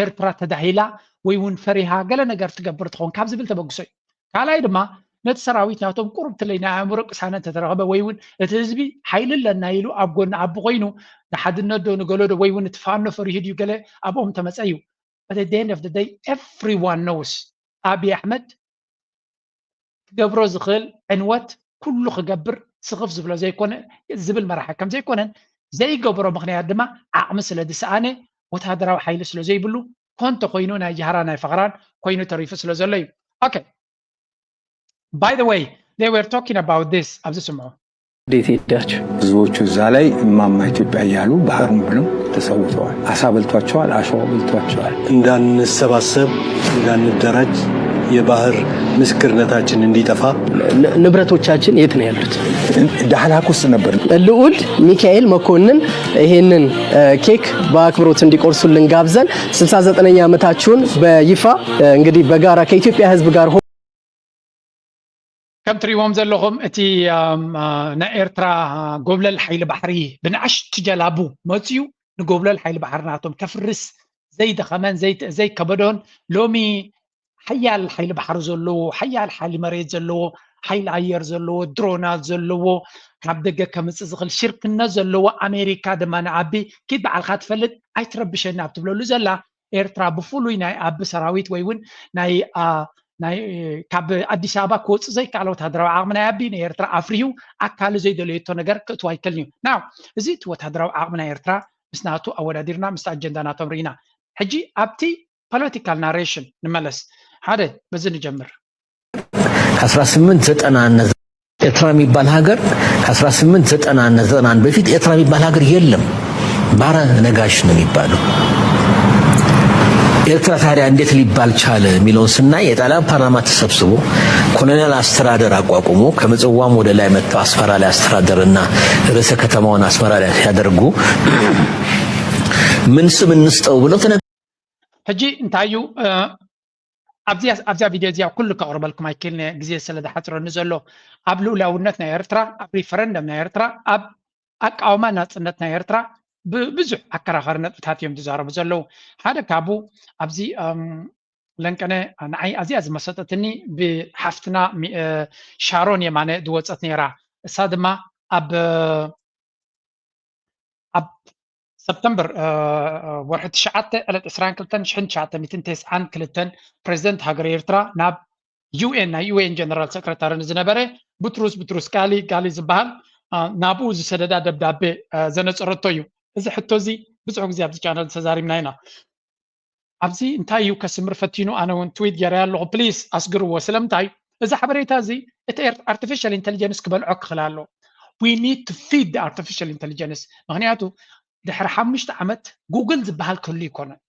ኤርትራ ተዳሂላ ወይ እውን ፈሪሃ ገለ ነገር ትገብር ትኸውን ካብ ዝብል ተበግሶ እዩ። ካልኣይ ድማ ነቲ ሰራዊት ናቶም ቁሩብ ትለይ ናይ ኣእምሮ ቅሳነት ተተረኸበ ወይ እውን እቲ ህዝቢ ሓይሊ ኣለና ኢሉ ኣብ ጎኒ ኣቢ ኮይኑ ንሓድነት ዶ ንገሎ ዶ ወይ እውን እቲ ፋኖ ፈሪሁ ድዩ ገለ ኣብኦም ተመፀ እዩ። But at the end of the day everyone knows ኣቢ ኣሕመድ ክገብሮ ዝኽእል ዕንወት ኩሉ ክገብር ስኽፍ ዝብሎ ዘይኮነ ዝብል መራሒ ከም ዘይኮነን ዘይገብሮ ምኽንያት ድማ ዓቕሚ ስለ ዝሰኣነ ወታደራዊ ሓይሊ ስለ ዘይብሉ ኮንቶ ኮይኑ ናይ ጃህራ ናይ ፈኽራን ኮይኑ ተሪፉ ስለ ዘሎ እዩ። Okay by the way they were talking about this ኣብዚ ስምዑ እንዴት ሄዳችሁ? ብዙዎቹ እዛ ላይ እማማ ኢትዮጵያ እያሉ ባህሩን ብለው ተሰውተዋል። አሳ በልቷቸዋል፣ አሸዋ በልቷቸዋል። እንዳንሰባሰብ እንዳንደራጅ የባህር ምስክርነታችን እንዲጠፋ ንብረቶቻችን የት ነው ያሉት? ዳህላክ ውስጥ ነበር። ልዑል ሚካኤል መኮንን ይሄንን ኬክ በአክብሮት እንዲቆርሱልን ጋብዘን ስልሳ ዘጠነኛ ዓመታችሁን በይፋ እንግዲህ በጋራ ከኢትዮጵያ ሕዝብ ጋር ከም ትሪእዎም ዘለኹም እቲ ናይ ኤርትራ ጎብለል ሓይሊ ባሕሪ ብንኣሽቱ ጀላቡ መፅዩ ንጎብለል ሓይሊ ባሕሪ ናቶም ከፍርስ ዘይደኸመን ዘይከበዶን ሎሚ ሓያል ሓይሊ ባሕሪ ዘለዎ ሓያል ሓይሊ መሬት ዘለዎ ሓይሊ ኣየር ዘለዎ ድሮናት ዘለዎ ካብ ደገ ከምፅእ ዝኽእል ሽርክነት ዘለዎ ኣሜሪካ ድማ ንኣቢ ኪድ በዓልካ ትፈልጥ ኣይትረብሸኒ ኣብ ትብለሉ ዘላ ኤርትራ ብፍሉይ ናይ ኣቢ ሰራዊት ወይ እውን ናይ ናይ ካብ ኣዲስ ኣበባ ክወፅእ ዘይከኣለ ወታደራዊ ዓቕሚ ናይ ኣቢ ንኤርትራ ኣፍርዩ ኣካሉ ዘይደለየቶ ነገር ክእትዋ ኣይከልን እዩ። ናው እዚ እቲ ወታደራዊ ዓቕሚ ናይ ኤርትራ ምስ ናቱ ኣወዳዲርና ምስ ኣጀንዳ ናቶም ርኢና። ሕጂ ኣብቲ political narration ንመለስ። ሓደ በዚ ንጀምር። ከ1890 ኤርትራ የሚባል ሀገር ከ1890 ዘጠናን በፊት ኤርትራ የሚባል ሀገር የለም። ባረ ነጋሽ ነው የሚባለው። ኤርትራ ታዲያ እንዴት ሊባል ቻለ የሚለውን ስናይ የጣሊያን ፓርላማ ተሰብስቦ ኮሎኒያል አስተዳደር አቋቁሞ ከምጽዋም ወደ ላይ መጥተው አስመራ ላይ አስተዳደርና ርዕሰ ከተማውን አስመራ ላይ ሲያደርጉ ምን ስም እንስጠው ብለው ተነ ሕጂ እንታይ እዩ ኣብዚኣ ቪድዮ እዚኣ ኩሉ ከቕርበልኩም ኣይክእልን እየ ግዜ ስለ ዝሓፅረኒ ዘሎ ኣብ ልኡላውነት ናይ ኤርትራ ኣብ ሪፈረንደም ናይ ኤርትራ ኣብ ኣቃውማ ናፅነት ናይ ኤርትራ ብዙሕ ኣከራኸሪ ነጥብታት እዮም ዝዛረቡ ዘለዉ ሓደ ካብኡ ኣብዚ ለንቀነ ንዓይ ኣዚኣ ዝመሰጠትኒ ብሓፍትና ሻሮን የማነ ዝወፀት ነይራ እሳ ድማ ኣብ ኣብ ሰፕተምበር ወርሒ ትሽዓተ ዕለት ዕስራን ክልተን ሽሕን ትሽዓተ ሚእትን ተስዓን ክልተን ፕሬዚደንት ሃገር ኤርትራ ናብ ዩኤን ናይ ዩኤን ጀነራል ሰክረታሪ ንዝነበረ ቡትሩስ ቡትሩስ ጋሊ ጋሊ ዝበሃል ናብኡ ዝሰደዳ ደብዳቤ ዘነፀረቶ እዩ። እዚ ሕቶ እዚ ብዙሕ ግዜ ኣብዚ ቻነል ተዛሪብና ኢና። ኣብዚ እንታይ እዩ ከስምር ፈቲኑ? ኣነ እውን ትዊት ገይረ ኣለኹ። ፕሊስ ኣስግርዎ። ስለምንታይ? እዚ ሓበሬታ እዚ እቲ ኣርቲፊሻል ኢንቴሊጀንስ ክበልዖ ክኽእል ኣሎ። We need to feed the artificial intelligence። ምክንያቱ ድሕሪ ሓሙሽተ ዓመት ጉግል ዝበሃል ክህሉ ይኮነን።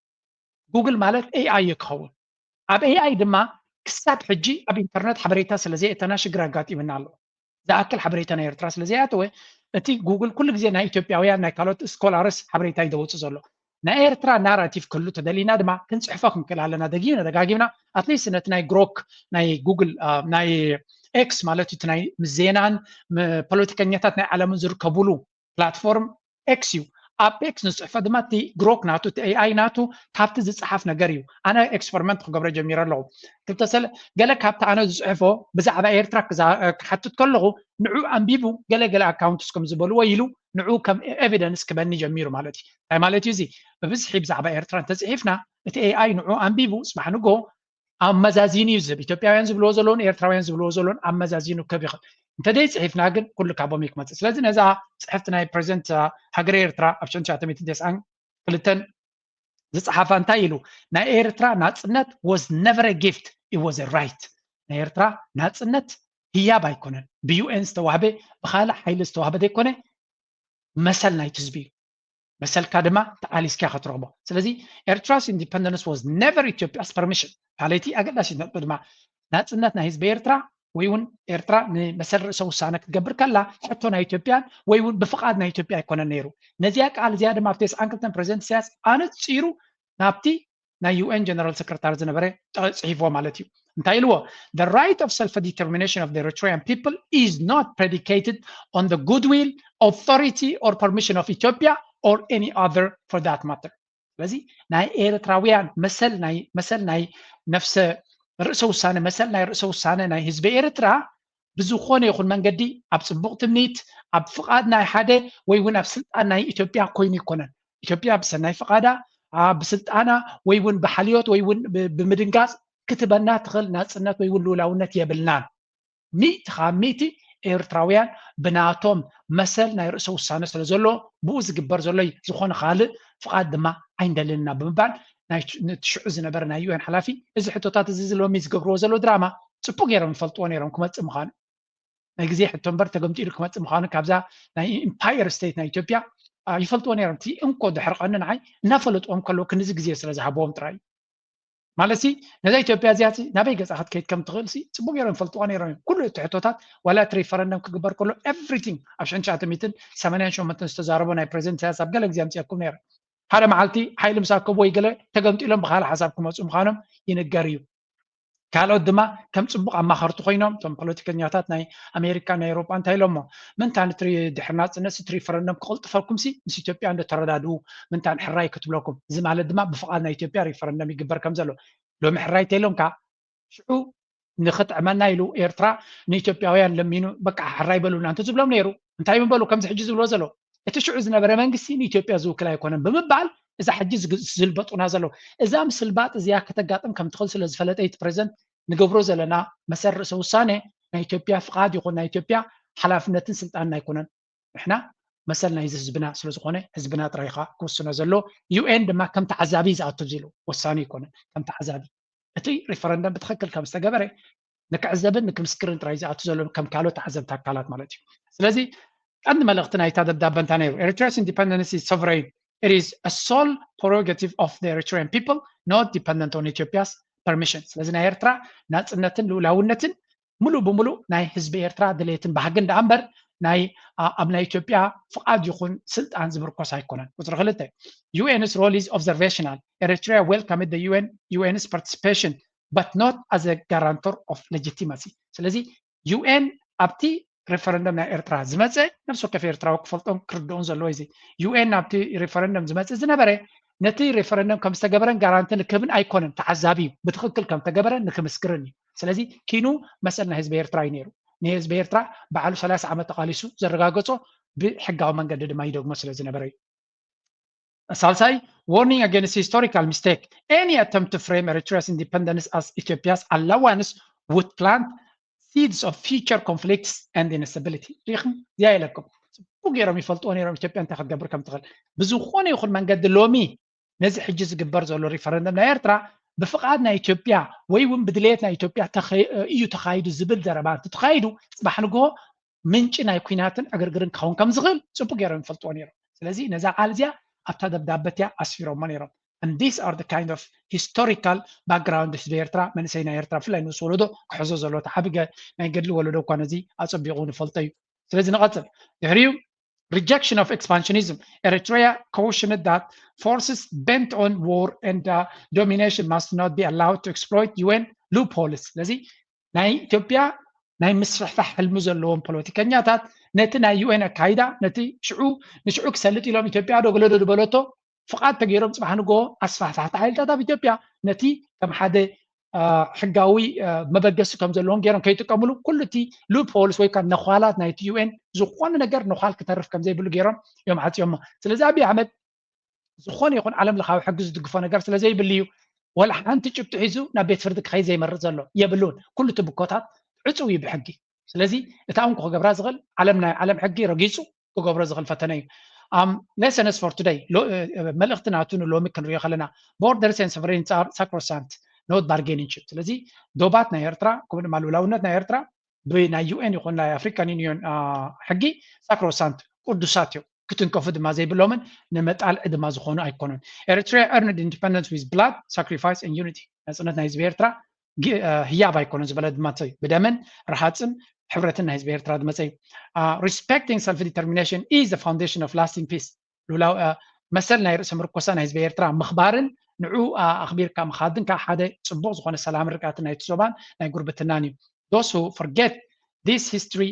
ጉግል ማለት ኤኣይ እዩ ክኸውን። ኣብ ኤኣይ ድማ ክሳብ ሕጂ ኣብ ኢንተርነት ሓበሬታ ስለዘየእተና ሽግር ኣጋጢምና ኣሎ። ዝኣክል ሓበሬታ ናይ ኤርትራ ስለዘይኣተወ እቲ ጉግል ኩሉ ግዜ ናይ ኢትዮጵያውያን ናይ ካልኦት ስኮላርስ ሓበሬታ እዩ ዘውፅእ ዘሎ። ናይ ኤርትራ ናራቲቭ ክህሉ ተደሊና ድማ ክንፅሕፎ ክንክእል ኣለና። ደጊምና ደጋጊምና ኣትሊስት ነቲ ናይ ግሮክ ናይ ጉግል ናይ ኤክስ ማለት እቲ ናይ ዜናን ፖለቲከኛታት ናይ ዓለምን ዝርከቡሉ ፕላትፎርም ኤክስ እዩ። ኣብ ኤክስ ንፅሕፎ ድማ እቲ ግሮክ ናቱ እቲ ኤኣይ ናቱ ካብቲ ዝፀሓፍ ነገር እዩ። ኣነ ኤክስፐሪመንት ክገብሮ ጀሚረ ኣለኹ። ክልተ ሰለ ገለ ካብቲ ኣነ ዝፅሕፎ ብዛዕባ ኤርትራ ክሓትት ከለኹ ንዑ ኣንቢቡ ገለ ገለ ኣካውንትስ ከም ዝበልዎ ኢሉ ንዑ ከም ኤቪደንስ ክበኒ ጀሚሩ ማለት እዩ። እንታይ ማለት እዩ እዚ? ብብዝሒ ብዛዕባ ኤርትራ እንተፅሒፍና እቲ ኤኣይ ንዑ ኣንቢቡ ፅባሕ ንጎ ኣመዛዚኑ እዩ ዝህብ። ኢትዮጵያውያን ዝብልዎ ዘለውን ኤርትራውያን ዝብልዎ ዘለውን ኣመዛዚኑ ክህብ ይኽእል። እንተደይ ፅሒፍና ግን ኩሉ ካቦም እዩ ክመፅእ። ስለዚ ነዛ ፅሕፍቲ ናይ ፕሬዚደንት ሃገረ ኤርትራ ኣብ ሽሕን ትሽዓተ ሚእትን ተስዓን ክልተን ዝፀሓፋ እንታይ ኢሉ? ናይ ኤርትራ ናፅነት was never a gift, it was a right። ናይ ኤርትራ ናፅነት ህያብ ኣይኮነን፣ ብዩኤን ዝተዋህበ ብካልእ ሓይሊ ዝተዋህበ ዘይኮነ መሰል ናይቲ ህዝቢ እዩ። መሰልካ ድማ ተቓሊስካ ክትረኽቦ። ስለዚ ኤርትራስ ኢንዲፐንደንስ was never ኢትዮጵያስ ፐርሚሽን። ካልኣይቲ ኣገዳሲት ነጥቢ ድማ ናፅነት ናይ ህዝቢ ኤርትራ ወይ እውን ኤርትራ ንመሰል ርእሰ ውሳነ ክትገብር ከላ ሕቶ ናይ ኢትዮጵያን ወይ እውን ብፍቓድ ናይ ኢትዮጵያ ኣይኮነን ነይሩ። ነዚኣ ቃል እዚኣ ድማ ኣብ ተስዓን ክልተን ፕሬዚደንት ኢሳያስ ኣነፂሩ ናብቲ ናይ ዩኤን ጀነራል ሰክረታሪ ዝነበረ ፅሒፍዎ ማለት እዩ። እንታይ ኢልዎ? The right of self determination of the Eritrean people is not predicated on the goodwill, authority or permission of Ethiopia or any other for that matter። ስለዚ ናይ ኤርትራውያን መሰል ናይ መሰል ናይ ነፍሰ ርእሰ ውሳነ መሰል ናይ ርእሰ ውሳነ ናይ ህዝቢ ኤርትራ ብዝኾነ ይኹን መንገዲ ኣብ ፅቡቕ ትምኒት ኣብ ፍቓድ ናይ ሓደ ወይ እውን ኣብ ስልጣን ናይ ኢትዮጵያ ኮይኑ ይኮነን። ኢትዮጵያ ብሰናይ ፍቓዳ ብስልጣና ወይ እውን ብሓልዮት ወይ እውን ብምድንጋፅ ክትበና ትኽእል ናፅነት ወይ እውን ልኡላውነት የብልናን። ሚእቲ ካብ ሚእቲ ኤርትራውያን ብናቶም መሰል ናይ ርእሰ ውሳነ ስለ ዘሎ ብኡ ዝግበር ዘሎ ዝኾነ ካልእ ፍቓድ ድማ ኣይንደልን ኢና ብምባል ናይ ሽዑ ዝነበረ ናይ ዩኤን ሓላፊ እዚ ሕቶታት እዚ ሎሚ ዝገብርዎ ዘሎ ድራማ ፅቡቅ ገይሮም ይፈልጥዎ ነይሮም ክመፅእ ምዃኑ ናይ ግዜ ሕቶ እምበር ተገምጢሉ ክመፅእ ምዃኑ ካብዛ ናይ ኢምፓየር ስቴት ናይ ኢትዮጵያ ይፈልጥዎ ነይሮም። እቲ እንኮ ድሕሪ ቀኒ ንዓይ እናፈለጥዎም ከለዉ ክንዚ ግዜ ስለ ዝሃብዎም ጥራይ እዩ። ማለት ሲ ነዛ ኢትዮጵያ እዚኣ ሲ ናበይ ገፃ ክትከይድ ከም ትኽእል ሲ ፅቡቅ ገይሮም ይፈልጥዋ ነይሮም እዮም። ኩሉ እቲ ሕቶታት ዋላ እቲ ሪፈረንደም ክግበር ከሎ ኤቭሪቲንግ ኣብ ሽሕን ትሽዓተ ሚእትን ሰማንያን ሸሞንተን ዝተዛረቦ ናይ ፕሬዚደንት ኢሳያስ ኣብ ገለ ግዜ ኣምፅኣኩም ነይረ። ሓደ መዓልቲ ሓይሊ ምስ ኣከቡ ወይ ገለ ተገምጢሎም ብካልእ ሓሳብ ክመፁ ምዃኖም ይንገር እዩ። ካልኦት ድማ ከም ፅቡቅ ኣማኸርቲ ኮይኖም እቶም ፖለቲከኛታት ናይ ኣሜሪካ ናይ ኤውሮጳ እንታይ ኢሎሞ ምንታ ንትሪ ድሕሪ ናፅነት እቲ ሪፈረንደም ክቕልጥፈልኩም ሲ ምስ ኢትዮጵያ እንዶ ተረዳድኡ ምንታ ንሕራይ ክትብለኩም እዚ ማለት ድማ ብፍቓድ ናይ ኢትዮጵያ ሪፈረንደም ይግበር ከም ዘሎ ሎሚ ሕራይ ተይሎምካ ሽዑ ንኽጥዕመና ኢሉ ኤርትራ ንኢትዮጵያውያን ለሚኑ በቃ ሕራይ በሉና እንተ ዝብሎም ነይሩ እንታይ ምበሉ ከምዚ ሕጂ ዝብሎ ዘሎ እቲ ሽዑ ዝነበረ መንግስቲ ንኢትዮጵያ ዝውክል ኣይኮነን ብምባል እዛ ሕጂ ዝልበጡና ዘለዉ እዛ ምስልባጥ እዚኣ ከተጋጥም ከም ትኽእል ስለ ዝፈለጠ እቲ ፕሬዚደንት ንገብሮ ዘለና መሰል ርእሰ ውሳነ ናይ ኢትዮጵያ ፍቓድ ይኹን ናይ ኢትዮጵያ ሓላፍነትን ስልጣንን ኣይኮነን ንሕና መሰል ናይዚ ህዝብና ስለ ዝኾነ ህዝብና ጥራይ ኢኻ ክውስኖ ዘሎ ዩኤን ድማ ከም ተዓዛቢ ዝኣቱ ዝሉ ወሳኒ ኣይኮነን ከም ተዓዛቢ እቲ ሪፈረንደም ብትኽክል ከም ዝተገበረ ንክዕዘብን ንክምስክርን ጥራይ ዝኣቱ ዘሎ ከም ካልኦት ተዓዘብቲ ኣካላት ማለት እዩ ስለዚ ቀንዲ መልእኽቲ ናይታ ደብዳበ እንታ ነይሩ Eritrea's independence is sovereign it is a sole prerogative of the Eritrean people not dependent on Ethiopia's permission ስለዚ ናይ ኤርትራ ናፅነትን ልኡላውነትን ሙሉእ ብሙሉእ ናይ ህዝቢ ኤርትራ ድሌትን ባህግን ደኣ እምበር ናይ ኣብ ናይ ኢትዮጵያ ፍቓድ ይኹን ስልጣን ዝምርኮስ ኣይኮነን ቁፅሪ ክልተ UN's role is observational Eritrea welcomed the UN UN's participation but not as a guarantor of legitimacy ስለዚ ዩኤን ኣብቲ ሪፈረንደም ናይ ኤርትራ ዝመፀ ነብሲ ወከፍ ኤርትራዊ ክፈልጦን ክርድኦን ዘለዎ እዚ ዩኤን ኣብቲ ሪፈረንደም ዝመፅእ ዝነበረ ነቲ ሪፈረንደም ከም ዝተገበረን ጋራንቲ ንክህብን ኣይኮነን ተዓዛቢ እዩ ብትክክል ከም ተገበረ ንክምስክርን እዩ ስለዚ ኪኑ መሰል ናይ ህዝቢ ኤርትራ እዩ ነይሩ ንህዝቢ ኤርትራ በዓሉ ሰላሳ ዓመት ተቃሊሱ ዘረጋገፆ ብሕጋዊ መንገዲ ድማ ይደግሞ ስለ ዝነበረ እዩ ሳልሳይ warning against historical mistake any attempt to frame Eritrea's independence as Ethiopia's allowance would plant seeds of future conflicts and instability። ሪኢኹም? እዚኣ ኢለኩም። ጽቡቅ ገይሮም ይፈልጥዎ ነይሮም ኢትዮጵያ እንታይ ክትገብር ከም ትኽእል። ብዝኾነ ይኹን መንገዲ ሎሚ ነዚ ሕጂ ዝግበር ዘሎ ሪፈረንደም ናይ ኤርትራ ብፍቓድ ናይ ኢትዮጵያ ወይ እውን ብድሌት ናይ ኢትዮጵያ ተኸ- እዩ ተኻይዱ ዝብል ዘረባ እንተተኻይዱ፣ ጽባሕ ንግሆ ምንጪ ናይ ኲናትን ዕግርግርን ክኸውን ከም ዝኽእል ጽቡቅ ገይሮም ይፈልጥዎ ነይሮም። ስለዚ ነዛ ቃል እዚኣ ኣብታ ደብዳበ እቲኣ ኣስፊሮሞ ነይሮም። And these are the kind of historical background ህዝቢ ኤርትራ፣ መንእሰይ ናይ ኤርትራ፣ ብፍላይ ንኡስ ወለዶ ክሕዞ ዘለዎ እቲ ዓቢ ገ- ናይ ገድሊ ወለዶ እኳ ነዚ ኣጸቢቑ ንፈልጦ እዩ። ስለዚ ንቐጽል። ድሕሪኡ rejection of expansionism. Eritrea cautioned that forces bent on war and uh, domination must not be allowed to exploit U N loopholes. ስለዚ ናይ ኢትዮጵያ ናይ ምስፍሕፋሕ ሕልሚ ዘለዎም ፖለቲከኛታት ነቲ ናይ ዩ ኤን ኣካይዳ፣ ነቲ ሽዑ ንሽዑ ክሰልጥ ኢሎም ኢትዮጵያ ዶ ገለ ዶ ዝበለቶ ፍቓድ ተገይሮም ጽባሕ ንግሆ ኣስፋሕፋሕቲ ሓይልታት ኣብ ኢትዮጵያ ነቲ ከም ሓደ ሕጋዊ መበገሲ ከም ዘለዎም ገይሮም ከይጥቀምሉ ኩሉ እቲ ሉፕ ሆልስ ወይ ከዓ ነዃላት ናይቲ ዩ ኤን ዝኾነ ነገር ነዃል ክተርፍ ከም ዘይብሉ ገይሮም እዮም ዓፅዮሞ። ስለዚ ኣብይ ኣሕመድ ዝኾነ ይኹን ዓለም ለኻዊ ሕጊ ዝድግፎ ነገር ስለ ዘይብሉ እዩ ወላ ሓንቲ ጭብጢ ሒዙ ናብ ቤት ፍርዲ ክኸይድ ዘይመርፅ ዘሎ። የብሉን። ኩሉ እቲ ብኮታት ዕፁው እዩ ብሕጊ። ስለዚ እታ እንኮ ክገብራ ዝኽእል ዓለም ናይ ዓለም ሕጊ ረጊፁ ክገብሮ ዝኽእል ፈተነ እዩ። Lessons for today፣ መልእኽቲ ናቱ ንሎሚ ክንሪኦ ከለና borders and sovereignty are sacrosanct, not bargaining chip። ስለዚ ዶባት ናይ ኤርትራ ከምኡ ድማ ልኡላውነት ናይ ኤርትራ ብናይ ዩ ኤን ይኹን ናይ ኣፍሪካን ዩኒዮን ሕጊ ሳክሮሳንት ቅዱሳት እዮም። ክትንከፉ ድማ ዘይብሎምን ንመጣልዒ ድማ ዝኾኑ ኣይኮኑን። Eritrea earned independence with blood, sacrifice and unity። ናፅነት ናይ ህዝቢ ኤርትራ ህያብ ኣይኮነን ዝበለ ድማ እዩ። ብደምን ረሃፅን ሕብረትን ናይ ህዝቢ ኤርትራ ዝመፀ እዩ። Respecting self determination is the foundation of lasting peace። መሰል ናይ ርእሰ ምርኮሳ ናይ ህዝቢ ኤርትራ ምኽባርን ንዑ ኣኽቢርካ ምኻድን ከዓ ሓደ ፅቡቕ ዝኾነ ሰላምን ርግኣትን ናይቲ ዞባን ናይ ጉርብትናን እዩ። Those who forget this history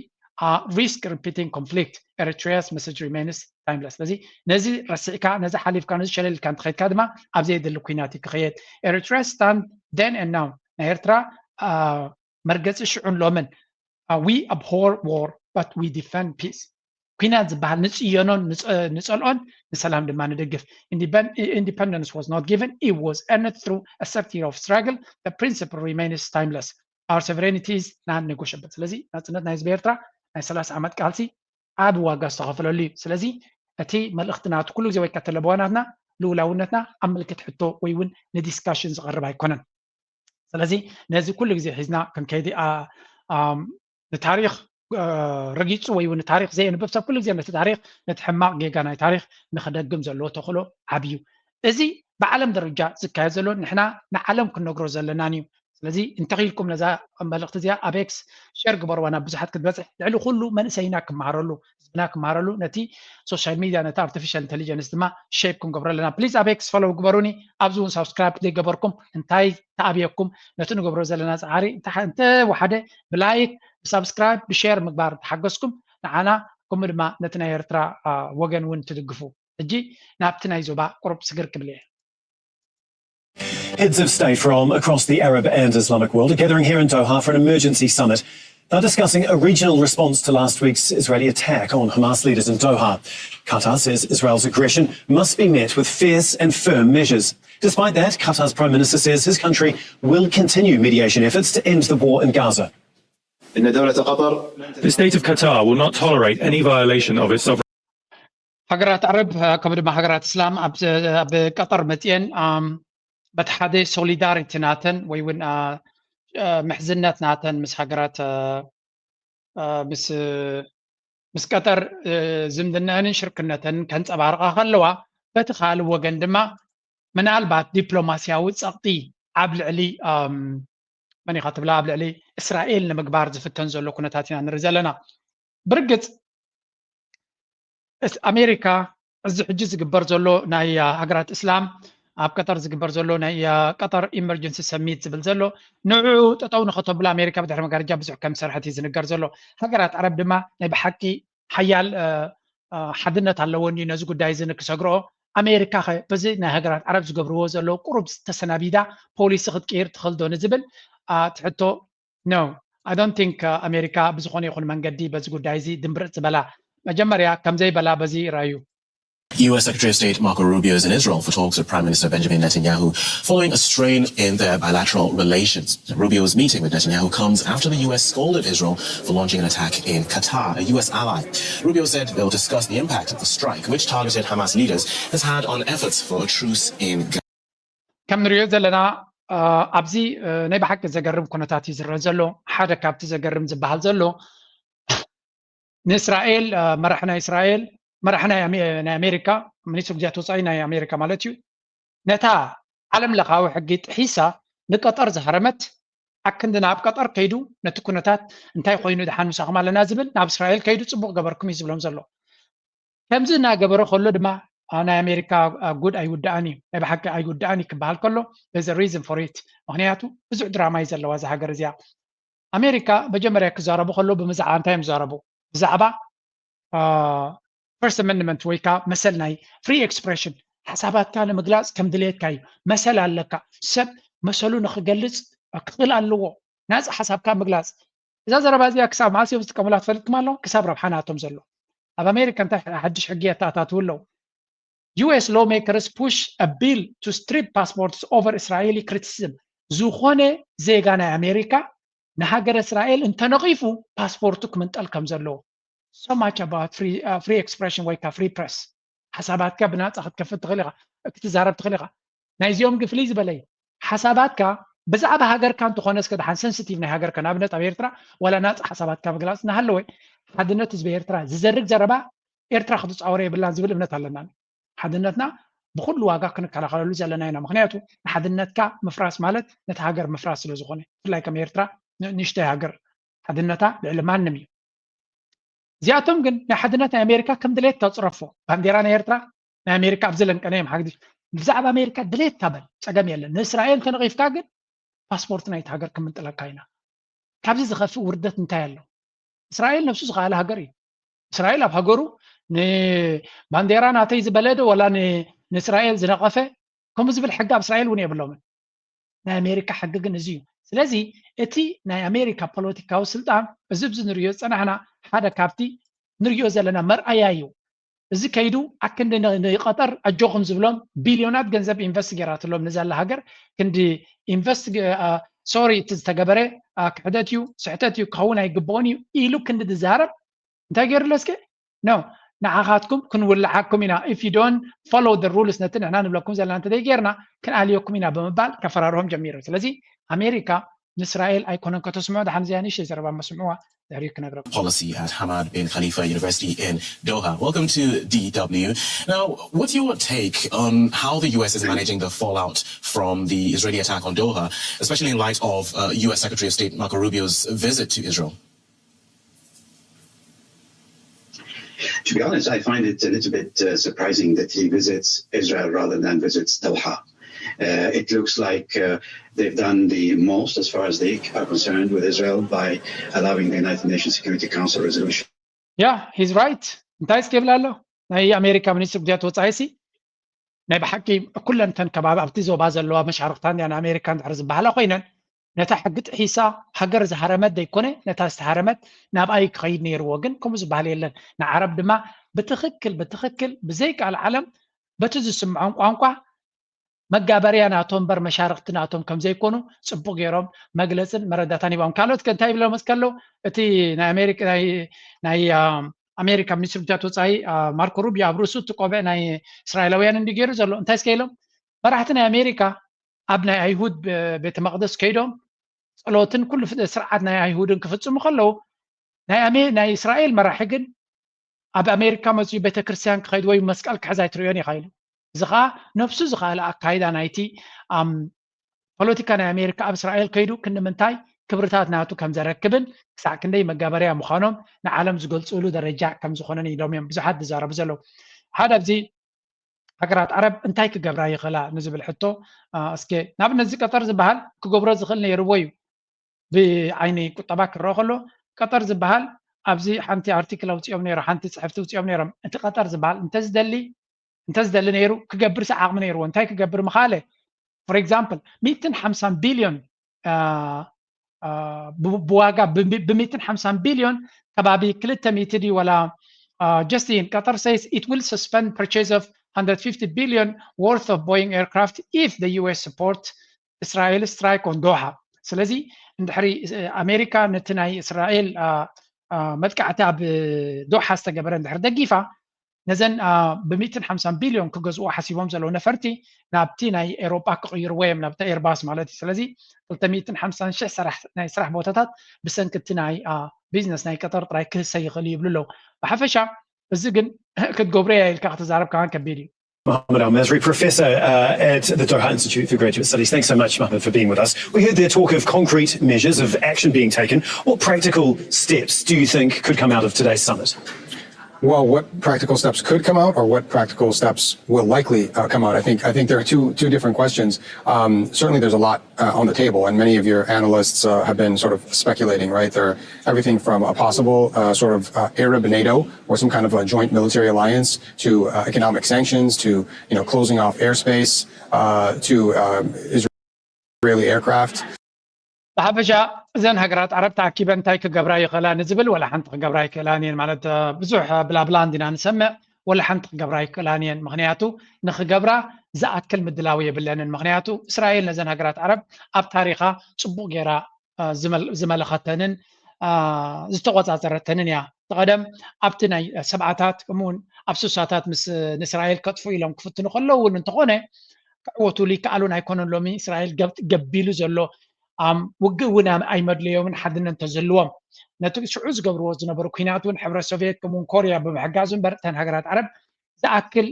risk repeating conflict. Eritrea's message remains timeless። ስለዚ ነዚ ረሲዕካ፣ ነዚ ሓሊፍካ፣ ነዚ ሸለልካ እንትኸድካ ድማ ኣብ ዘየድሊ ኩናት እዩ ክኸየድ። Eritrea stand then and now። ናይ ኤርትራ መርገፂ ሽዑን ሎምን። We abhor war but we defend peace። ኩናት ዝበሃል ንፅየኖን ንፀልኦን፣ ንሰላም ድማ ንደግፍ። Independence was not given, it was earned through a thirty year of struggle. The principle remains timeless. Our sovereignty is non-negotiable። ስለዚ ናፅነት ናይ ህዝቢ ኤርትራ ናይ ሰላሳ ዓመት ቃልሲ ዓቢ ዋጋ ዝተኸፈለሉ እዩ። ስለዚ እቲ መልእኽቲ ናቱ ኩሉ ግዜ ወይ ከኣ ተለበዋ ናትና ልኡላውነትና ኣብ ምልክት ሕቶ ወይ እውን ንዲስካሽን ዝቐርብ ኣይኮነን። ስለዚ ነዚ ኩሉ ግዜ ሒዝና ክንከይድ ንታሪኽ ረጊፁ ወይ እውን ንታሪኽ ዘየንብብ ሰብ ኩሉ ግዜ ነቲ ታሪኽ ነቲ ሕማቕ ጌጋ ናይ ታሪኽ ንክደግም ዘለዎ ተኽእሎ ዓብዩ። እዚ ብዓለም ደረጃ ዝካየድ ዘሎ ንሕና ንዓለም ክንነግሮ ዘለናን እዩ። ስለዚ እንተኽኢልኩም ነዛ መልእኽቲ እዚኣ ኣብ ኤክስ ሼር ግበርዋ ናብ ብዙሓት ክትበፅሕ ልዕሊ ኩሉ መንእሰይና ክመሃረሉ ህዝብና ክመሃረሉ ነቲ ሶሻል ሚድያ ነቲ ኣርቲፊሻል ኢንቴሊጀንስ ድማ ሼፕ ክንገብሮ ኣለና። ፕሊዝ ኣብ ኤክስ ፎሎው ግበሩኒ። ኣብዚ እውን ሳብስክራይብ ዘይገበርኩም እንታይ ተኣብየኩም ነቲ ንገብሮ ዘለና ፃዕሪ እንተወሓደ ብላይክ ብሳብስክራይብ ብሼር ምግባር ተሓገዝኩም ንዓና ከምኡ ድማ ነቲ ናይ ኤርትራ ወገን እውን ትድግፉ። ሕጂ ናብቲ ናይ ዞባ ቁሩብ ስግር ክብል እየ። Heads of state from across the Arab and Islamic world are gathering here in Doha for an emergency summit. They're discussing a regional response to last week's Israeli attack on Hamas leaders in Doha. Qatar says Israel's aggression must be met with fierce and firm measures. Despite that, Qatar's Prime Minister says his country will continue mediation efforts to end the war in Gaza. The state of Qatar will not tolerate any violation of its sovereignty. ሃገራት ዓረብ ከምኡ ድማ ሃገራት እስላም ኣብ ቀጠር መፅኤን በቲ ሓደ ሶሊዳሪቲ ናተን ወይ እውን ምሕዝነት ናተን ምስ ሃገራት ምስ ምስ ቀጠር ዝምድነአንን ሽርክነተንን ከንፀባርቓ ከለዋ በቲ ካልእ ወገን ድማ ምናልባት ዲፕሎማስያዊ ፀቕጢ ኣብ ልዕሊ መን ኢኻ ትብላ ኣብ ልዕሊ እስራኤል ንምግባር ዝፍተን ዘሎ ኩነታት ኢና ንርኢ ዘለና። ብርግፅ ኣሜሪካ እዚ ሕጂ ዝግበር ዘሎ ናይ ሃገራት እስላም ኣብ ቀጠር ዝግበር ዘሎ ናይ ቀጠር ኢመርጀንሲ ሰሚት ዝብል ዘሎ ንዕኡ ጠጠው ንኸተብሎ ኣሜሪካ ብድሕሪ መጋረጃ ብዙሕ ከም ዝሰርሐት እዩ ዝንገር ዘሎ። ሃገራት ዓረብ ድማ ናይ ብሓቂ ሓያል ሓድነት ኣለወን እዩ ነዚ ጉዳይ እዚ ንክሰግርኦ። ኣሜሪካ ኸ በዚ ናይ ሃገራት ዓረብ ዝገብርዎ ዘለዉ ቁሩብ ዝተሰናቢዳ ፖሊሲ ክትቅይር ትኽእል ዶ ንዝብል ትሕቶ no I don't think ኣሜሪካ ብዝኾነ ይኹን መንገዲ በዚ ጉዳይ እዚ ድምብርፅ ዝበላ መጀመርያ ከምዘይበላ በዚ ራዩ U S Secretary of State Marco Rubio is in Israel for talks with Prime Minister Benjamin Netanyahu following a strain in their bilateral relations. Rubio's meeting with Netanyahu comes after the U S scolded Israel for launching an attack in Qatar, a U S ally. Rubio said they'll discuss the impact of the strike, which targeted Hamas leaders, has had on efforts for a truce in Gaza. ከም ንሪኦ ዘለና ኣብዚ ናይ ብሓቂ ዘገርም ኩነታት እዩ ዝረአ ዘሎ። ሓደ ካብቲ ዘገርም ዝበሃል ዘሎ ንእስራኤል መራሒ ናይ እስራኤል መራሒ ናይ ኣሜሪካ ሚኒስትር ጉዳያት ወፃኢ ናይ ኣሜሪካ ማለት እዩ ነታ ዓለም ለኻዊ ሕጊ ጥሒሳ ንቀጠር ዝሃረመት ኣክንዲ ናብ ቀጠር ከይዱ ነቲ ኩነታት እንታይ ኮይኑ ድሓን ምሳኹም ኣለና ዝብል ናብ እስራኤል ከይዱ ፅቡቅ ገበርኩም እዩ ዝብሎም ዘሎ። ከምዚ እናገበረ ከሎ ድማ ናይ ኣሜሪካ ጉድ ኣይውዳእን እዩ ናይ ብሓቂ ኣይውዳእን እዩ ክበሃል ከሎ reason for it። ምክንያቱ ብዙሕ ድራማ እዩ ዘለዋ እዛ ሃገር እዚኣ። ኣሜሪካ መጀመርያ ክዛረቡ ከሎ ብምዛዕባ እንታይ እዮም ዝዛረቡ? ብዛዕባ first amendment ወይ ከዓ መሰል ናይ free expression ሓሳባትካ ንምግላፅ ከም ድሌትካ እዩ። መሰል ኣለካ። ሰብ መሰሉ ንክገልፅ ክኽእል ኣለዎ። ናፃ ሓሳብካ ምግላፅ። እዛ ዘረባ እዚኣ ክሳብ መዓስ እዮም ዝጥቀሙላ ትፈልጥኩም ኣለኹም? ክሳብ ረብሓ ናቶም ዘሎ። ኣብ ኣሜሪካ እንታይ ሓድሽ ሕጊ የተኣታትዉ ኣለዉ? U S lawmakers push a bill to strip passports over Israeli criticism። ዝኾነ ዜጋ ናይ ኣሜሪካ ንሃገረ እስራኤል እንተነቒፉ ፓስፖርቱ ክምንጠል ከም ዘለዎ። So much about free, uh, free expression ወይ ከዓ free press። ሓሳባትካ ብናፃ ክትከፍት ትኽእል ኢኻ፣ ክትዛረብ ትኽእል ኢኻ። ናይዚኦም ግን ፍልይ ዝበለ እዩ። ሓሳባትካ ብዛዕባ ሃገርካ እንተኾነ እስከ ደሓን sensitive ናይ ሃገርካ ንኣብነት ኣብ ኤርትራ ዋላ ናፃ ሓሳባትካ ምግላፅ እናሃለወ ሓድነት ህዝቢ ኤርትራ ዝዘርግ ዘረባ ኤርትራ ክትፃወር የብላን ዝብል እምነት ኣለና። ሓድነትና ብኩሉ ዋጋ ክንከላኸለሉ ዘለና ኢና። ምክንያቱ ንሓድነትካ ምፍራስ ማለት ነቲ ሃገር ምፍራስ ስለ ዝኾነ ብፍላይ ከም ኤርትራ ንእሽተይ ሃገር ሓድነታ ልዕሊ ማንም እዩ። እዚኣቶም ግን ናይ ሓድነት ናይ ኣሜሪካ ከም ድሌትካ ፅረፎ። ባንዴራ ናይ ኤርትራ ናይ ኣሜሪካ ኣብዚ ለንቀነ እዮም ሓግዲ ብዛዕባ ኣሜሪካ ድሌትካ በል ፀገም የለን። ንእስራኤል እንተነቒፍካ ግን ፓስፖርት ናይቲ ሃገር ክምንጥለካ ኢና። ካብዚ ዝኸፍእ ውርደት እንታይ ኣሎ? እስራኤል ነብሱ ዝኸኣለ ሃገር እዩ። እስራኤል ኣብ ሃገሩ ንባንዴራ ናተይ ዝበለ ዶ ወላ ንእስራኤል ዝነቐፈ ከምኡ ዝብል ሕጊ ኣብ እስራኤል እውን የብሎምን። ናይ ኣሜሪካ ሕጊ ግን እዚ እዩ። ስለዚ እቲ ናይ ኣሜሪካ ፖለቲካዊ ስልጣን እዚ ብዚ ንሪኦ ዝፀናሕና ሓደ ካብቲ ንሪኦ ዘለና መርኣያ እዩ። እዚ ከይዱ ኣክንዲ ንቀጠር ኣጆኹም ዝብሎም ቢልዮናት ገንዘብ ኢንቨስት ገይራትሎም ንዘላ ሃገር ክንዲ ኢንቨስት ሶሪ እቲ ዝተገበረ ክሕደት እዩ ስሕተት እዩ ክኸውን ኣይግብኦን እዩ ኢሉ ክንዲ ዝዛረብ እንታይ ገይሩሎ እስከ no ንዓኻትኩም ክንውልዓኩም ኢና if you don't follow the rules ነቲ ንሕና ንብለኩም ዘለና እንተዘይ ገይርና ክንኣልየኩም ኢና ብምባል ከፈራርሆም ጀሚሩ። ስለዚ ኣሜሪካ ንእስራኤል ኣይኮነን ከተስምዖ ደሓን እዚኣ ንእሽተይ ዘረባ መስምዕዋ ድሕሪኡ ክነግረኩም። Policy at Hamad bin Khalifa University in Doha. Welcome to D W. Now, what's your take on how the U S is managing the fallout from the Israeli attack on Doha, especially in light of uh, U S Secretary of State Marco Rubio's visit to Israel? To be honest, I find it a little bit uh, surprising that he visits Israel rather than visits Doha. Uh, it looks like uh, they've done the most as far as they are concerned with Israel by allowing the United Nations Security Council resolution. Yeah, he's right. እንታይ እስኪ ይብል ኣሎ ናይ ኣሜሪካ ሚኒስትር ጉዳያት ወፃኢ ሲ ናይ ብሓቂ ኩለን ተን ከባቢ ኣብቲ ዞባ ዘለዋ መሻርክታ እንዲያ ንኣሜሪካ እንድሕር ዝበሃላ ኮይነን ነታ ሕጊ ጥሒሳ ሃገር ዝሃረመት ዘይኮነ ነታ ዝተሃረመት ናብኣይ ክኸይድ ነይርዎ ግን ከምኡ ዝበሃል የለን። ንዓረብ ድማ ብትኽክል ብትኽክል ብዘይ ቃል ዓለም በቲ ዝስምዖም ቋንቋ መጋበርያ ናቶም በር መሻርክቲ ናቶም ከም ዘይኮኑ ፅቡቅ ገይሮም መግለፅን መረዳታን ሂቦም። ካልኦት ከ እንታይ ይብሎም እስከ ኣለዉ እቲ ናይ ኣሜሪካ ናይ ናይ ኣሜሪካ ሚኒስትር ጉዳያት ወፃኢ ማርኮ ሩቢዮ ኣብ ርእሱ እቲ ቆብዕ ናይ እስራኤላውያን እንዲ ገይሩ ዘሎ እንታይ እስከ ኢሎም መራሕቲ ናይ ኣሜሪካ ኣብ ናይ ኣይሁድ ቤተ መቅደስ ከይዶም ጸሎትን ኩሉ ስርዓት ናይ ኣይሁድን ክፍፅሙ ከለዉ ናይ እስራኤል መራሒ ግን ኣብ ኣሜሪካ መፅኡ ቤተክርስትያን ክኸይድ ወይ መስቀል ክሕዝ ኣይትሪኦን ኢኻ ኢሉ። እዚ ከዓ ነብሱ ዝኸኣለ ኣካይዳ ናይቲ ፖለቲካ ናይ ኣሜሪካ ኣብ እስራኤል ከይዱ ክንዲ ምንታይ ክብርታት ናቱ ከም ዘረክብን ክሳዕ ክንደይ መጋበርያ ምዃኖም ንዓለም ዝገልፅሉ ደረጃ ከም ዝኾነን ኢሎም እዮም ብዙሓት ዝዛረቡ ዘለዉ። ሓደ ኣብዚ ሃገራት ዓረብ እንታይ ክገብራ ይኽእላ ንዝብል ሕቶ እስከ ንኣብነት እዚ ቀጠር ዝበሃል ክገብሮ ዝኽእል ነይርዎ እዩ። ብዓይኒ ቁጠባ ክረአ ከሎ ቀጠር ዝበሃል ኣብዚ ሓንቲ ኣርቲክል ኣውፅኦም ነይሮም ሓንቲ ፅሕፍቲ ኣውፅኦም ነይሮም እቲ ቀጠር ዝበሃል እንተዝደሊ እንተዝደሊ ነይሩ ክገብርሲ ዓቕሚ ነይርዎ እንታይ ክገብር ምኻለ for example ሚእትን ሓምሳን ቢልዮን ብዋጋ ብሚእትን ሓምሳን ቢልዮን ከባቢ ክልተ ሚእቲ ድዩ ወላ Justin, Qatar says it will suspend purchase of one hundred fifty billion worth of Boeing aircraft if the U S support Israel strike on Doha. ስለዚ እንድሕሪ ኣሜሪካ ነቲ ናይ እስራኤል መጥቃዕቲ ኣብ ዶሓ ዝተገበረ እንድሕር ደጊፋ ነዘን ብ ሚእትን ሓምሳን ቢልዮን ክገዝኡ ሓሲቦም ዘለዉ ነፈርቲ ናብቲ ናይ ኤሮጳ ክቕይርዎ እዮም፣ ናብቲ ኤርባስ ማለት እዩ። ስለዚ ክልተ ሚእትን ሓምሳን ሽሕ ናይ ስራሕ ቦታታት ብሰንኪ እቲ ናይ ቢዝነስ ናይ ቀጠር ጥራይ ክህሰ ይኽእል ይብሉ ኣለዉ። ብሓፈሻ እዚ ግን ክትገብሮ እያ ኢልካ ክትዛረብ ከማን ከቢድ እዩ። Mohammed Al Masri, Professor uh, at the Doha Institute for Graduate Studies. Thanks so much, Mohammed, for being with us. We heard there talk of concrete measures of action being taken. What practical steps do you think could come out of today's summit? Well, what practical steps could come out, or what practical steps will likely uh, come out? I think I think there are two two different questions. Um, certainly, there's a lot uh, on the table, and many of your analysts uh, have been sort of speculating, right? There, everything from a possible uh, sort of uh, Arab NATO or some kind of a joint military alliance to uh, economic sanctions to you know closing off airspace uh, to uh, Israeli aircraft. ብሓፈሻ እዘን ሃገራት ዓረብ ተኣኪበን እንታይ ክገብራ ይኽእላ ንዝብል ወላ ሓንቲ ክገብራ ይክእላን እየን። ማለት ብዙሕ ብላብላ እንዲና ንሰምዕ፣ ወላ ሓንቲ ክገብራ ይክእላን እየን። ምክንያቱ ንክገብራ ዝኣክል ምድላው የብለንን። ምክንያቱ እስራኤል ነዘን ሃገራት ዓረብ ኣብ ታሪኻ ፅቡቅ ገይራ ዝመለኸተንን ዝተቆፃፀረተንን እያ። ቀደም ኣብቲ ናይ ሰብዓታት ከምኡውን ኣብ ስሳታት ምስ ንእስራኤል ከጥፉ ኢሎም ክፍትኑ ከለዉ እውን እንተኾነ ክዕወቱሉ ይከኣሉን ኣይኮነን። ሎሚ እስራኤል ገቢሉ ዘሎ ውግእ እውን ኣይመድለዮምን። ሓድነት እንተዝህልዎም ነቲ ሽዑ ዝገብርዎ ዝነበሩ ኩናት እውን ሕብረት ሶቪየት ከምኡውን ኮርያ ብምሕጋዙ እምበር እተን ሃገራት ዓረብ ዝኣክል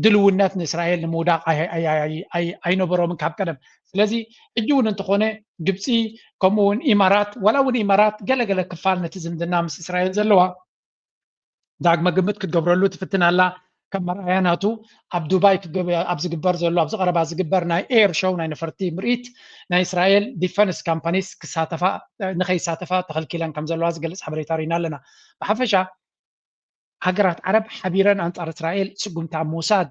ድልውነት ንእስራኤል ንምውዳቕ ኣይነበሮምን ካብ ቀደም። ስለዚ ሕጂ እውን እንተኾነ ግብፂ ከምኡ እውን ኢማራት ዋላ እውን ኢማራት ገለገለ ክፋል ነቲ ዝምድና ምስ እስራኤል ዘለዋ ዳግመ ግምት ክትገብረሉ ትፍትን ኣላ። ከም መርኣያ ናቱ ኣብ ዱባይ ኣብ ዝግበር ዘሎ ኣብዚ ቀረባ ዝግበር ናይ ኤር ሾው ናይ ነፈርቲ ምርኢት ናይ እስራኤል ዲፈንስ ካምፓኒስ ክሳተፋ ንኸይሳተፋ ተኸልኪለን ከም ዘለዋ ዝገልፅ ሓበሬታ ርኢና ኣለና። ብሓፈሻ ሃገራት ዓረብ ሓቢረን ኣንጻር እስራኤል ስጉምቲ ኣብ ምውሳድ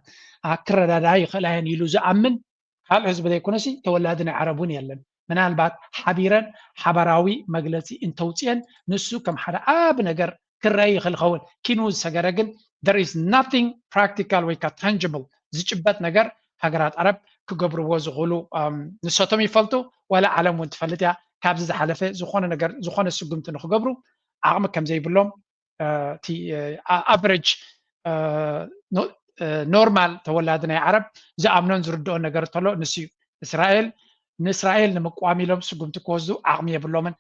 ክረዳዳ ይኽእላ እየን ኢሉ ዝኣምን ካልእ ህዝቢ ዘይኮነሲ ተወላዲ ናይ ዓረብ እውን የለን። ምናልባት ሓቢረን ሓባራዊ መግለፂ እንተውፅኤን ንሱ ከም ሓደ ዓቢ ነገር ክረአ ይኽእል ኸውን። ኪኑ ዝሰገረ ግን there is nothing practical ወይ ከዓ tangible ዝጭበጥ ነገር ሃገራት ዓረብ ክገብርዎ ዝኽእሉ ንሶቶም ይፈልጡ ዋላ ዓለም እውን ትፈልጥ እያ። ካብዚ ዝሓለፈ ዝኾነ ነገር ዝኾነ ስጉምቲ ንክገብሩ ዓቕሚ ከም ዘይብሎም እቲ ኣቨሬጅ ኖርማል ተወላዲ ናይ ዓረብ ዝኣምኖን ዝርድኦን ነገር እንተሎ ንሱ እዩ። እስራኤል ንእስራኤል ንምቅዋም ኢሎም ስጉምቲ ክወስዱ ዓቕሚ የብሎምን።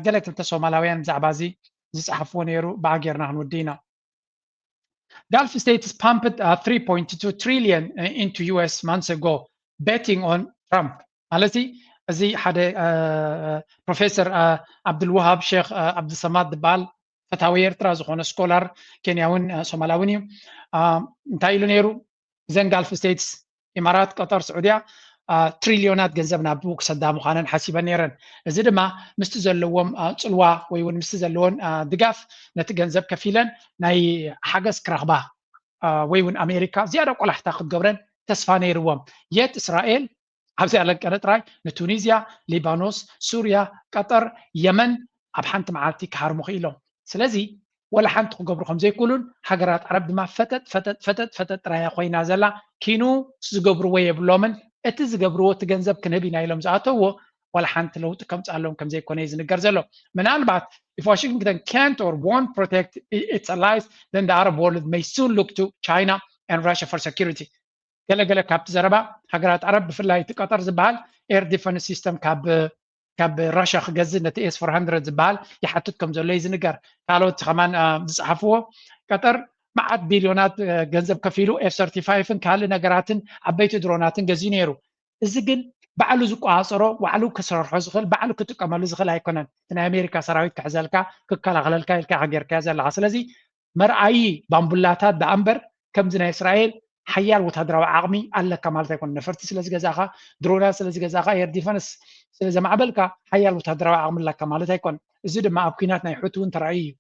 ገለ ክልተ ሶማላውያን ብዛዕባ እዚ ዝፀሓፍዎ ነይሩ ብኣ ጌርና ክንውዲ ኢና። Gulf states pumped uh, three point two trillion into U S months ago betting on Trump. ማለት እዚ ሓደ ፕሮፌሰር ኣብዱልዋሃብ ሼክ ኣብዱሰማድ ዝበሃል ፈታዊ ኤርትራ ዝኾነ ስኮላር ኬንያውን ሶማላውን እዩ። እንታይ ኢሉ ነይሩ? እዘን ጋልፍ ስቴትስ ኢማራት፣ ቀጠር፣ ስዑድያ ትሪልዮናት ገንዘብ ናብ ክሰዳ ምዃነን ሓሲበን ነይረን። እዚ ድማ ምስቲ ዘለዎም ፅልዋ ወይ እውን ምስቲ ዘለዎን ድጋፍ ነቲ ገንዘብ ከፊለን ናይ ሓገዝ ክረኽባ ወይ እውን ኣሜሪካ ዝያዳ ቆላሕታ ክትገብረን ተስፋ ነይርዎም። የት እስራኤል ኣብዚኣ ለቀነ ጥራይ ንቱኒዝያ፣ ሊባኖስ፣ ሱርያ፣ ቀጠር፣ የመን ኣብ ሓንቲ መዓልቲ ክሃርሙ ክኢሎም። ስለዚ ወላ ሓንቲ ክገብሩ ከም ዘይክእሉን ሃገራት ዓረብ ድማ ፈጠጥ ፈጠጥ ፈጠጥ ፈጠጥ ጥራያ ኮይና ዘላ ኪኑ ዝገብርዎ የብሎምን። እቲ ዝገብርዎ እቲ ገንዘብ ክንህብ ኢና ኢሎም ዝኣተውዎ ዋላ ሓንቲ ለውጢ ከምፅኣሎም ከም ዘይኮነ እዩ ዝንገር ዘሎ። ምናልባት if Washington can't or won't protect its allies, then the Arab world may soon look to China and Russia for security. ገለገለ ካብቲ ዘረባ ሃገራት ዓረብ ብፍላይ እቲ ቀጠር ዝበሃል air defense system ካብ ካብ ራሽያ ክገዝእ ነቲ ኤስ ፎር ሃንድረድ ዝበሃል ይሓትት ከም ዘሎ እዩ ዝንገር። ካልኦት ከማን ዝፀሓፍዎ ቀጠር መዓት ቢልዮናት ገንዘብ ከፊሉ ኤፍ ሰርቲፋይፍን ካልእ ነገራትን ዓበይቲ ድሮናትን ገዚኡ ነይሩ። እዚ ግን ባዕሉ ዝቆፃፀሮ ባዕሉ ክሰርሖ ዝኽእል ባዕሉ ክጥቀመሉ ዝኽእል ኣይኮነን። እቲ ናይ ኣሜሪካ ሰራዊት ክሕዘልካ ክከላኸለልካ ኢልካ ጌርካዮ ዘለኻ። ስለዚ መርኣዪ ባምቡላታት ደኣ እምበር ከምዚ ናይ እስራኤል ሓያል ወታደራዊ ዓቕሚ ኣለካ ማለት ኣይኮነን። ነፈርቲ ስለ ዝገዛእካ፣ ድሮናት ስለ ዝገዛእካ፣ ኤር ዲፈንስ ስለ ዘማዕበልካ ሓያል ወታደራዊ ዓቕሚ ኣለካ ማለት ኣይኮነን። እዚ ድማ ኣብ ኲናት ናይ ሑቲ እውን ተራእዩ እዩ።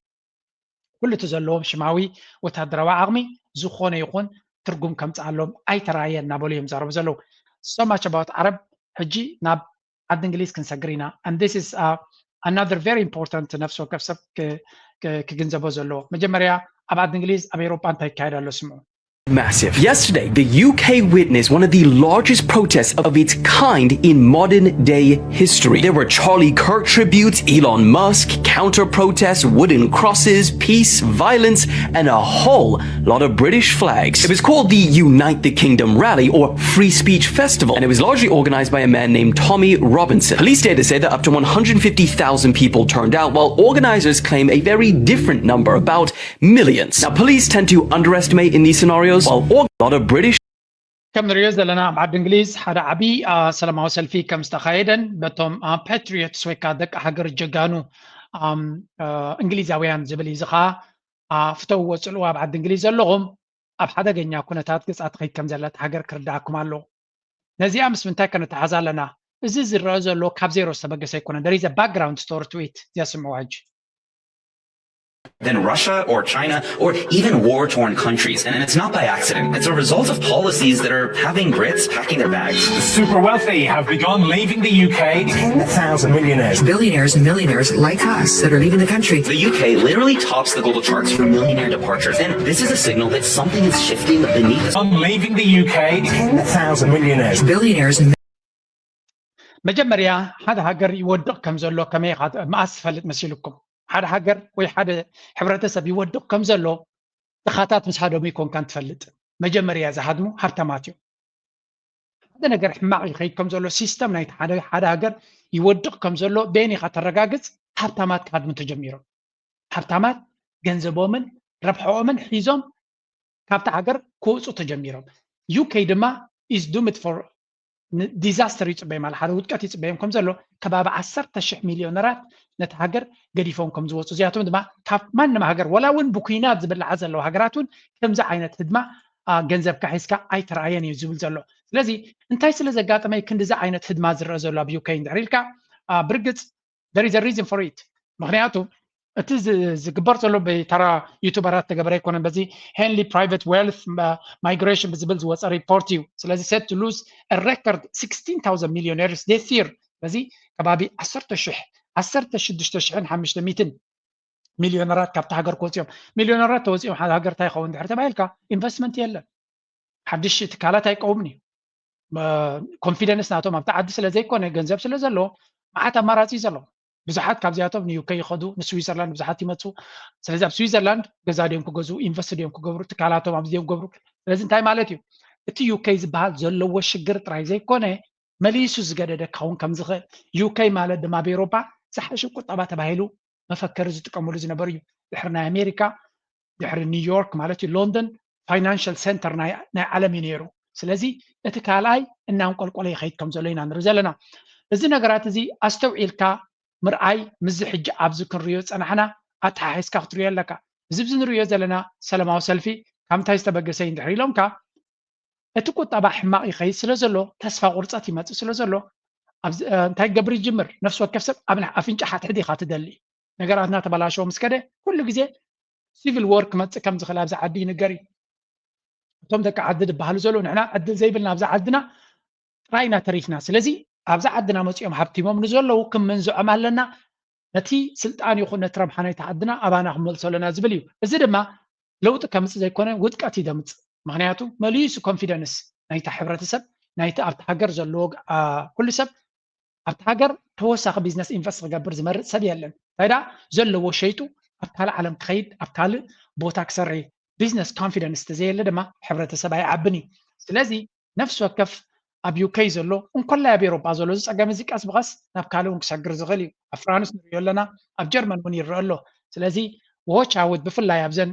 ኩሉ እቲ ዘለዎም ሽማዊ ወታደራዊ ዓቕሚ ዝኾነ ይኹን ትርጉም ከምፅኣሎም ኣይተራእየን እናበሉ እዮም ዝዛረቡ ዘለዉ። So much about ዓረብ። ሕጂ ናብ ዓዲ እንግሊዝ ክንሰግር ኢና። And this is another very important ነፍሲ ወከፍ ሰብ ክግንዘቦ ዘለዎ። መጀመርያ ኣብ ዓዲ እንግሊዝ ኣብ ኤውሮጳ እንታይ ይካየድ ኣሎ ስምዑ። Massive. Yesterday, the U K witnessed one of the largest protests of its kind in modern day history. There were Charlie Kirk tributes, Elon Musk, counter protests, wooden crosses, peace, violence, and a whole lot of British flags. It was called the Unite the Kingdom Rally or Free Speech Festival, and it was largely organized by a man named Tommy Robinson. Police data say that up to one hundred fifty thousand people turned out, while organizers claim a very different number, about millions. Now, police tend to underestimate in these scenarios, while org- a lot of British ከም ንሪኦ ዘለና ኣብ ዓዲ እንግሊዝ ሓደ ዓብዪ ሰላማዊ ሰልፊ ከም ዝተኻየደን በቶም ፓትሪዮትስ ወይ ከዓ ደቂ ሃገር ጀጋኑ እንግሊዛውያን ዝብል እዩ። እዚ ከዓ ፍተውዎ ፅልዎ ኣብ ዓዲ እንግሊዝ ዘለኹም ኣብ ሓደገኛ ኩነታት ገፃ ትኸይድ ከም ዘለት ሃገር ክርዳእኩም ኣለዎ። ነዚኣ ምስ ምንታይ ከነተሓዛ ኣለና? እዚ ዝረአ ዘሎ ካብ ዜሮ ዝተበገሰ ኣይኮነን። There is a background story to it። እዚኣ ስምዕዋ ሕጂ። than Russia or China or even war torn countries. And it's not by accident. It's a result of policies that are having Brits packing their bags. The super wealthy have begun leaving the U K. Ten thousand millionaires. Billionaires and millionaires like us that are leaving the country. The U K literally tops the global charts for millionaire departures. And this is a signal that something is shifting beneath us. On leaving the U K. Ten thousand millionaires. Billionaires and መጀመርያ ሓደ ሃገር ይወድቕ ከም ዘሎ ከመይ ኢኻ መኣስ ትፈልጥ መሲልኩም? ሓደ ሃገር ወይ ሓደ ሕብረተሰብ ይወድቕ ከም ዘሎ ድኻታት ምስ ሃደሙ ይኮንካን ትፈልጥ። መጀመርያ ዝሃድሙ ሃብታማት እዮም። ሓደ ነገር ሕማቕ ይኸይድ ከም ዘሎ ሲስተም ናይቲ ሓደ ሓደ ሃገር ይወድቕ ከም ዘሎ በየን ኢኻ ተረጋግጽ? ሃብታማት ክሃድሙ ተጀሚሮም። ሃብታማት ገንዘቦምን ረብሐኦምን ሒዞም ካብቲ ሃገር ክወፁ ተጀሚሮም። ዩኬ ድማ is doomed for disaster ይፅበዮም ኣለ ሓደ ውድቀት ይፅበዮም ከም ዘሎ ከባቢ ዓሰርተ ሽሕ ሚሊዮነራት ነቲ ሃገር ገዲፎም ከም ዝወፁ እዚኣቶም ድማ ካብ ማንም ሃገር ወላ እውን ብኩናት ዝብልዓ ዘለዉ ሃገራት እውን ከምዚ ዓይነት ህድማ ገንዘብካ ሒዝካ ኣይተረኣየን እዩ ዝብል ዘሎ። ስለዚ እንታይ ስለ ዘጋጠመ ክንዲዚ ዓይነት ህድማ ዝረአ ዘሎ ኣብ ዩኬ እንድሕር ኢልካ ብርግፅ there is a reason for it። ምክንያቱ እቲ ዝግበር ዘሎ ብተራ ዩቱበራት ተገበረ ኣይኮነን። በዚ Henley Private Wealth Migration ብዝብል ዝወፀ ሪፖርት እዩ። ስለዚ set to lose a record sixteen thousand millionaires this year። ስለዚ ከባቢ ዓሰርተ ሽሕ ዓሰርተ ሽዱሽተ ሽሕን ሓሙሽተ ሚእትን ሚሊዮነራት ካብቲ ሃገር ክወፅኦም። ሚሊዮነራት ተወፂኦም ሓደ ሃገር እንታይ ይኸውን ድሕር ተባሂልካ ኢንቨስትመንት የለን። ሓድሽ ትካላት ኣይቀውምን እዩ። ኮንፊደንስ ናቶም ኣብቲ ዓዲ ስለ ዘይኮነ ገንዘብ ስለ ዘለዎ መዓት ኣማራፂ እዩ ዘለዎም። ብዙሓት ካብዚኣቶም ንዩኬ ይኸዱ፣ ንስዊዘርላንድ ብዙሓት ይመፁ። ስለዚ ኣብ ስዊዘርላንድ ገዛ ድዮም ክገዝኡ፣ ኢንቨስት ድዮም ክገብሩ፣ ትካላቶም ኣብዚ ድዮም ክገብሩ። ስለዚ እንታይ ማለት እዩ? እቲ ዩኬ ዝበሃል ዘለዎ ሽግር ጥራይ ዘይኮነ መሊሱ ዝገደደ ክኸውን ከም ዝኽእል። ዩኬ ማለት ድማ ኣብ ኤውሮፓ ዝሓሸ ቁጠባ ተባሂሉ መፈከሪ ዝጥቀምሉ ዝነበሩ እዩ። ድሕሪ ናይ ኣሜሪካ ድሕሪ ኒውዮርክ ማለት እዩ ሎንደን ፋይናንሽል ሴንተር ናይ ዓለም እዩ ነይሩ። ስለዚ እቲ ካልኣይ እናንቆልቆለ ይኸይድ ከም ዘሎ ኢና ንርኢ ዘለና። እዚ ነገራት እዚ ኣስተውዒልካ ምርኣይ ምስዚ ሕጂ ኣብዚ ክንሪኦ ዝፀናሕና ኣተሓሒዝካ ክትሪኦ ኣለካ። እዚ ብዚ ንሪኦ ዘለና ሰለማዊ ሰልፊ ካብ ምንታይ ዝተበገሰ እዩ እንድሕር ኢሎምካ እቲ ቁጠባ ሕማቕ ይኸይድ ስለ ዘሎ ተስፋ ቁርፀት ይመፅእ ስለ ዘሎ እንታይ ክገብር ይጅምር? ነፍሲ ወከፍ ሰብ ኣብ ኣፍንጫ ሓትሕድ ኢኻ ትደሊ። ነገራት እናተበላሸወ ምስ ከደ ኩሉ ግዜ ሲቪል ዎር ክመፅእ ከም ዝኽእል ኣብዚ ዓዲ ይንገር እዩ። እቶም ደቂ ዓዲ ዝበሃሉ ዘለዉ ንሕና ዕድል ዘይብልና ኣብዚ ዓድና ጥራይ ኢና ተሪፍና። ስለዚ ኣብዚ ዓድና መፂኦም ሃብቲሞም ንዘለዉ ክንምንዝዖም ኣለና። ነቲ ስልጣን ይኹን ነቲ ረብሓ ናይቲ ዓድና ኣባና ክንመልሶ ኣለና ዝብል እዩ። እዚ ድማ ለውጢ ከምፅእ ዘይኮነ ውድቀት እዩ ደምፅእ። ምክንያቱ መሊሱ ኮንፊደንስ ናይቲ ሕብረተሰብ ናይቲ ኣብቲ ሃገር ዘለዎ ኩሉ ሰብ ኣብቲ ሃገር ተወሳኺ ቢዝነስ ኢንቨስት ክገብር ዝመርፅ ሰብ የለን። እንታይ ደኣ ዘለዎ ሸይጡ ኣብ ካልእ ዓለም ክኸይድ ኣብ ካልእ ቦታ ክሰርሕ ቢዝነስ ኮንፊደንስ ተዘየለ ድማ ሕብረተሰብ ኣይዓብን እዩ። ስለዚ ነፍሲ ወከፍ ኣብ ዩኬ ዘሎ እንኮላይ ኣብ ኤሮጳ ዘሎ እዚ ፀገም እዚ ቀስ ብቐስ ናብ ካልእ እውን ክሰግር ዝኽእል እዩ። ኣብ ፍራንስ ንሪኦ ኣለና፣ ኣብ ጀርመን እውን ይረአ ኣሎ። ስለዚ ዎች ኣውት ብፍላይ ኣብዘን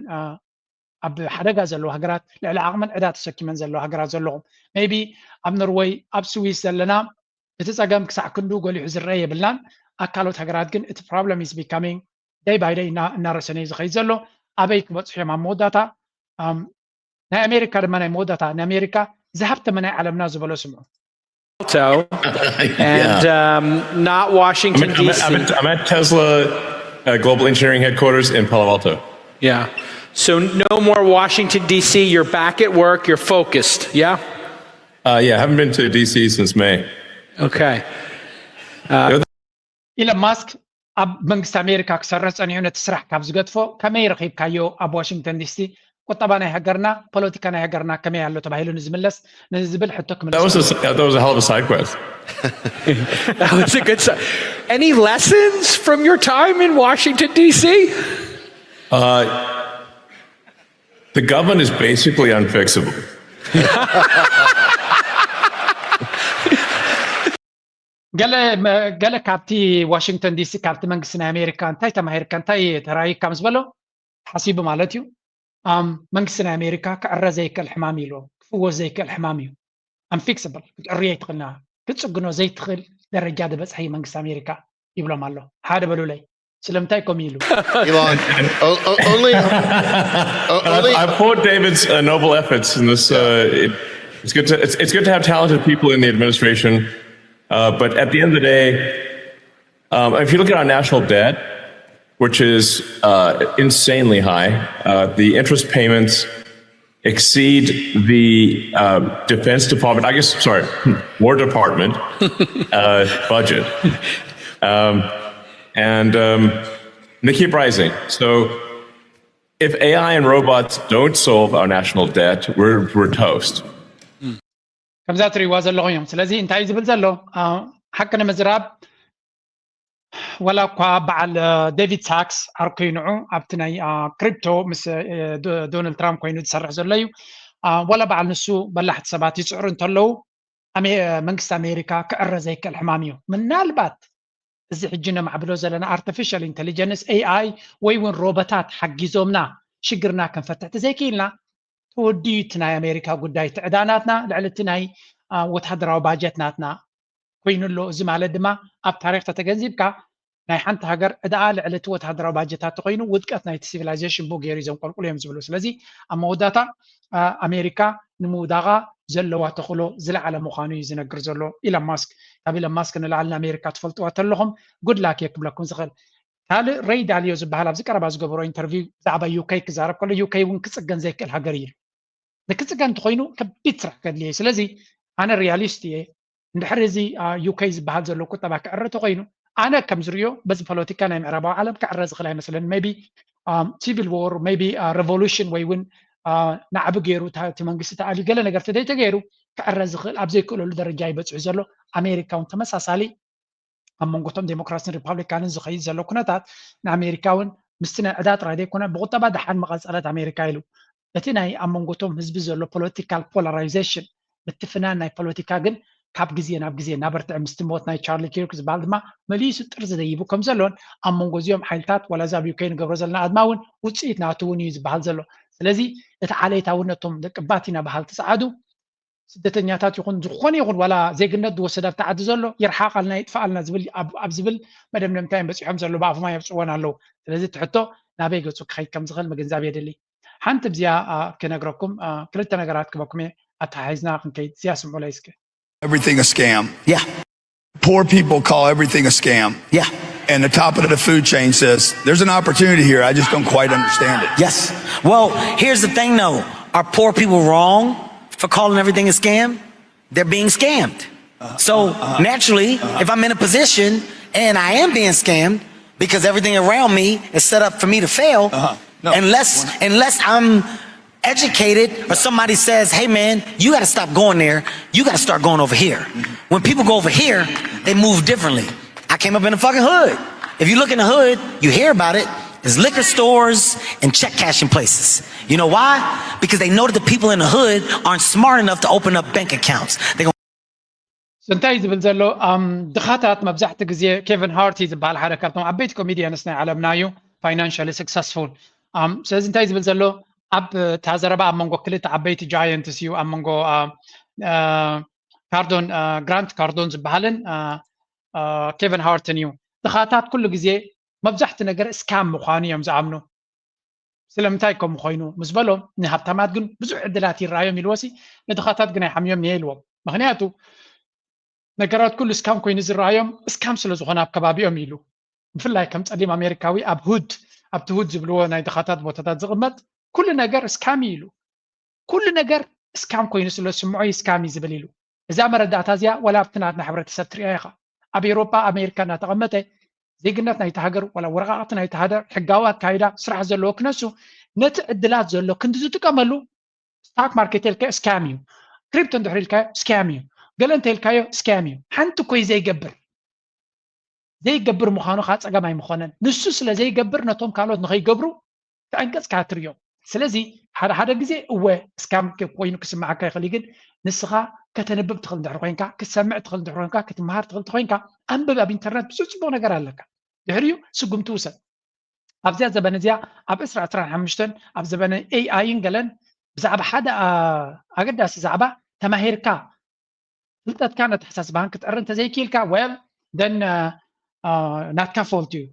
ኣብ ሓደጋ ዘለዎ ሃገራት ልዕሊ ዓቕመን ዕዳ ተሰኪመን ዘለዎ ሃገራት ዘለኹም ሜይቢ ኣብ ኖርወይ ኣብ ስዊስ ዘለና እቲ ፀገም ክሳዕ ክንዱ ጎሊሑ ዝረአ የብልናን። ኣብ ካልኦት ሃገራት ግን እቲ problem is becoming day by day እናረሰነ እዩ ዝኸይድ ዘሎ። ኣበይ ክበፅሑ እዮም ኣብ መወዳእታ? ናይ ኣሜሪካ ድማ ናይ መወዳእታ ንኣሜሪካ ዝሃብተመ ናይ ዓለምና ዝበሎ ስምዑ። Alto and um, not Washington D C. I'm at, I'm at Tesla uh, Global Engineering Headquarters in Palo Alto. Yeah. So no more Washington D C. You're back at work. You're focused. Yeah. Uh, yeah, I haven't been to D C since May. Okay. Uh, Elon Musk ኣብ መንግስቲ ኣሜሪካ ክሰርሕ ጸኒሑ ነቲ ስራሕ ካብ ዝገድፎ ከመይ ረኺብካዮ ኣብ ዋሽንግተን ዲሲ? ቁጠባ ናይ ሃገርና፣ ፖለቲካ ናይ ሃገርና ከመይ ኣሎ ተባሂሉ ንዝምለስ ንዝብል ሕቶ ክምለስ That was a, that was a hell of a side quest. That was a good side. Any lessons from your time in Washington, D C? Uh, the government is basically unfixable. ገለ መ- ገለ ካብቲ ዋሽንግተን ዲሲ ካብቲ መንግስቲ ናይ ኣሜሪካ እንታይ ተማሂርካ እንታይ ተራይካ ምስ በሎ ሓሲቡ ማለት እዩ። ኣም፣ መንግስቲ ናይ ኣሜሪካ ክዕረ ዘይክእል ሕማም እዩ ኢልዎ። ክፍወስ ዘይክእል ሕማም እዩ። Unfixable፣ ክትዕርዮ ኣይትኽእልና። ክትፅግኖ ዘይትኽእል ደረጃ ዝበፅሐ እዩ መንግስቲ ኣሜሪካ ይብሎም ኣሎ። ሓደ በሉለይ። ስለምንታይ ከምኡ ኢሉ? Elon, o- o- only, o- I, only, I applaud David's uh, noble efforts in this. Uh, it, it's good to it's, it's good to have talented people in the administration, uh, but at the end of the day, um, if you look at our national debt, which is uh, insanely high, uh, the interest payments exceed the uh, Defense Department. I guess sorry, War Department uh, budget, um, and um, they keep rising. So if A I and robots don't solve our national debt, we're we're toast. ከምዛ ትሪእዋ ዘለኹም እዮም። ስለዚ እንታይ እዩ ዝብል ዘሎ? ሓቂ ንምዝራብ ወላ እኳ በዓል ዴቪድ ሳክስ ዓርኩ ንዑ ኣብቲ ናይ ክሪፕቶ ምስ ዶናልድ ትራምፕ ኮይኑ ዝሰርሕ ዘሎ እዩ። ወላ በዓል ንሱ በላሕቲ ሰባት ይፅዕሩ እንተለዉ መንግስቲ ኣሜሪካ ክዕረ ዘይክእል ሕማም እዩ። ምናልባት እዚ ሕጂ ነማዕብሎ ዘለና ኣርቲፊሻል ኢንቴሊጀንስ ኤኣይ ወይ እውን ሮቦታት ሓጊዞምና ሽግርና ክንፈትሕ ተዘይክኢልና ተወዲዩ እቲ ናይ ኣሜሪካ ጉዳይ እቲ ዕዳ ናትና ልዕሊ እቲ ናይ ወታደራዊ ባጀት ናትና ኮይኑ ኣሎ። እዚ ማለት ድማ ኣብ ታሪክ ተተገንዚብካ ናይ ሓንቲ ሃገር ዕዳኣ ልዕሊ እቲ ወታደራዊ ባጀታ ተኮይኑ ውድቀት ናይቲ ሲቪላይዜሽን ብኡ ገይሩ እዩ ዘንቆልቁሉ እዮም ዝብሉ። ስለዚ ኣብ መወዳእታ ኣሜሪካ ንምውዳቃ ዘለዋ ተኽእሎ ዝለዓለ ምዃኑ እዩ ዝነግር ዘሎ ኢለን ማስክ። ካብ ኢለን ማስክ ንላዕሊ ንኣሜሪካ ትፈልጥዋ ተለኹም ጉድ ላክ እየ ክብለኩም ዝኽእል። ካልእ ሬይ ዳልዮ ዝበሃል ኣብዚ ቀረባ ዝገበሮ ኢንተርቪው ብዛዕባ ዩኬ ክዛረብ ከሎ ዩኬ እውን ክፅገን ዘይክእል ሃገር እዩ ኢሉ። ንክፅገን እንተኮይኑ ከቢድ ስራሕ ከድልየ እዩ። ስለዚ ኣነ ሪያሊስት እየ። እንድሕር እዚ ዩኬ ዝበሃል ዘሎ ቁጠባ ክዕረ ተኮይኑ ኣነ ከም ዝሪኦ በዚ ፖለቲካ ናይ ምዕራባዊ ዓለም ክዕረ ዝኽእል ኣይመስለኒ። ሜቢ ሲቪል ዎር ሜቢ ሬቮሉሽን ወይ እውን ናዕቢ ገይሩ እቲ መንግስቲ ተኣልዩ ገለ ነገር ተደይተገይሩ ክዕረ ዝኽእል ኣብ ዘይክእለሉ ደረጃ ይበፅሑ ዘሎ። ኣሜሪካ እውን ተመሳሳሊ ኣብ መንጎቶም ዴሞክራሲን ሪፓብሊካንን ዝኸይድ ዘሎ ኩነታት ንኣሜሪካ እውን ምስቲ ናይ ዕዳ ጥራይ ዘይኮነ ብቁጠባ ደሓን መቐፀለት ኣሜሪካ ኢሉ። እቲ ናይ ኣብ መንጎቶም ህዝቢ ዘሎ ፖለቲካል ፖላራይዜሽን ምትፍናን ናይ ፖለቲካ ግን ካብ ግዜ ናብ ግዜ እናበርትዐ ምስቲ ሞት ናይ ቻርሊ ኪርክ ዝበሃል ድማ መሊሱ ጥርዚ ዘይቡ ከም ዘሎን ኣብ መንጎ እዚኦም ሓይልታት ዋላ እዚ ኣብ ዩክሬን ንገብሮ ዘለና ኣድማ እውን ውፅኢት ናቱ እውን እዩ ዝበሃል ዘሎ። ስለዚ እቲ ዓሌታውነቶም ደቂ ባት ኢና በሃልቲ ፀዓዱ ስደተኛታት ይኹን ዝኾነ ይኹን ዋላ ዜግነት ዝወሰደ ኣብቲ ዓዲ ዘሎ ይርሓቓልና ይጥፍኣልና ዝብል ኣብ ዝብል መደምደምታ እዮም በፂሖም ዘለዉ። ብኣፎም ኣየውፅእዎን ኣለዉ። ስለዚ እቲ ሕቶ ናበይ ገፁ ክኸይድ ከም ዝኽእል ምግንዛብ የድሊ። ሓንቲ ብዚኣ ክነግረኩም ክልተ ነገራት ክበኩም እየ ኣተሓሒዝና ክንከይድ። እዚኣ ስምዑለይ እስከ። Everything a scam. Yeah. Poor people call everything a scam. Yeah. And the top of the food chain says, there's an opportunity here. I just don't quite understand it. Yes. Well, here's the thing though. Are poor people wrong for calling everything a scam? They're being scammed. So naturally, if I'm in a position and I am being scammed because everything around me is set up for me to fail, Uh-huh. No. unless unless I'm educated or somebody says, "Hey man, you got to stop going there. You got to start going over here." When people go over here, they move differently. I came up in the fucking hood. If you look in the hood, you hear about it. It's liquor stores and check cashing places. You know why? Because they know that the people in the hood aren't smart enough to open up bank accounts. They gonna እንታይ ዝብል ዘሎ ድኻታት መብዛሕቲ ግዜ ኬቨን ሃርቲ ዝበሃል ሓደ ካብቶም ዓበይቲ ኮሚዲያንስ ናይ ዓለምና እዩ። ፋይናንሻሊ ስክሰስፉል። ስለዚ እንታይ ዝብል ዘሎ ኣብ እታ ዘረባ ኣብ መንጎ ክልተ ዓበይቲ ጃየንትስ እዩ ኣብ መንጎ ካርዶን ግራንት ካርዶን ዝበሃልን ኬቨን ሃርትን እዩ። ድኻታት ኩሉ ግዜ መብዛሕቲ ነገር እስካም ምዃኑ እዮም ዝኣምኑ። ስለምንታይ ከምኡ ኮይኑ ምስ በሎም ንሃብታማት ግን ብዙሕ ዕድላት ይረኣዮም ኢልዎሲ ንድኻታት ግን ኣይሓምዮም እየ ኢልዎም። ምክንያቱ ነገራት ኩሉ እስካም ኮይኑ ዝረኣዮም እስካም ስለዝኾነ ኣብ ከባቢኦም ኢሉ። ብፍላይ ከም ፀሊም ኣሜሪካዊ ኣብ ሁድ ኣብቲ ሁድ ዝብልዎ ናይ ድኻታት ቦታታት ዝቕመጥ ኩሉ ነገር እስካም እዩ ኢሉ። ኩሉ ነገር እስካም ኮይኑ ስለ ዝስምዖ እዩ እስካም እዩ ዝብል ኢሉ። እዛ መረዳእታ እዚኣ ዋላ ኣብቲ ናትና ሕብረተሰብ ትሪኣ ኢኻ። ኣብ ኤውሮጳ ኣሜሪካ እናተቐመጠ ዜግነት ናይቲ ሃገር ዋላ ወረቃቅቲ ናይቲ ሃገር ሕጋዊ ኣካይዳ ስራሕ ዘለዎ ክነሱ ነቲ ዕድላት ዘሎ ክንዲ ዝጥቀመሉ ስታክ ማርኬት ኢልካዮ ስካም እዩ። ክሪፕቶ እንድሕር ኢልካዮ ስካም እዩ። ገለ እንተ ኢልካዮ ስካም እዩ። ሓንቲ እኮ እዩ ዘይገብር። ዘይገብር ምዃኑ ከዓ ጸገም ኣይምኾነን። ንሱ ስለ ዘይገብር ነቶም ካልኦት ንኸይገብሩ ክዕንቀጽካ ትርእዮ። ስለዚ ሓደ ሓደ ግዜ እወ ስካም ኮይኑ ክስምዓካ ይኽእል እዩ፣ ግን ንስኻ ከተንብብ ትኽእል እንድሕር ኮይንካ፣ ክትሰምዕ ትኽእል እንድሕር ኮይንካ፣ ክትመሃር ትኽእል እንተኾይንካ፣ ኣንብብ። ኣብ ኢንተርነት ብዙሕ ጽቡቕ ነገር ኣለካ። ድሕሪኡ ስጉምቲ ውሰድ። ኣብዚኣ ዘበን እዚኣ ኣብ ዕስራ ዕስራን ሓሙሽተን ኣብ ዘበነ ኤኣይን ገለን ብዛዕባ ሓደ ኣገዳሲ ዛዕባ ተማሂርካ ፍልጠትካን ኣተሓሳስባህን ክትዕሪ እንተዘይክኢልካ well then ናትካ ፎልት እዩ።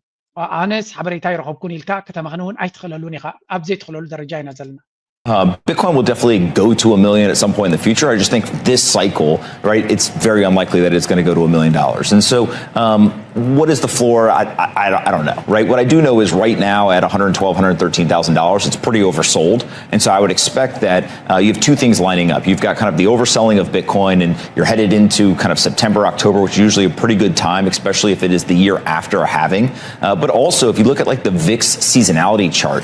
ኣነስ ሓበሬታ ይረኸብኩን ኢልካ ከተመኽኒ እውን ኣይትኽእለሉን ኢኻ። ኣብ ዘይትኽእለሉ ደረጃ ኢና ዘለና። Uh, Bitcoin will definitely go to a million at some point in the future. I just think this cycle, right, it's very unlikely that it's going to go to a million dollars. And so, um, what is the floor? I, I, I don't know, right? What I do know is right now at one hundred twelve, one hundred thirteen thousand dollars, it's pretty oversold. And so I would expect that uh, you have two things lining up. You've got kind of the overselling of Bitcoin, and you're headed into kind of September, October, which is usually a pretty good time, especially if it is the year after a halving. Uh, but also, if you look at like the vix seasonality chart,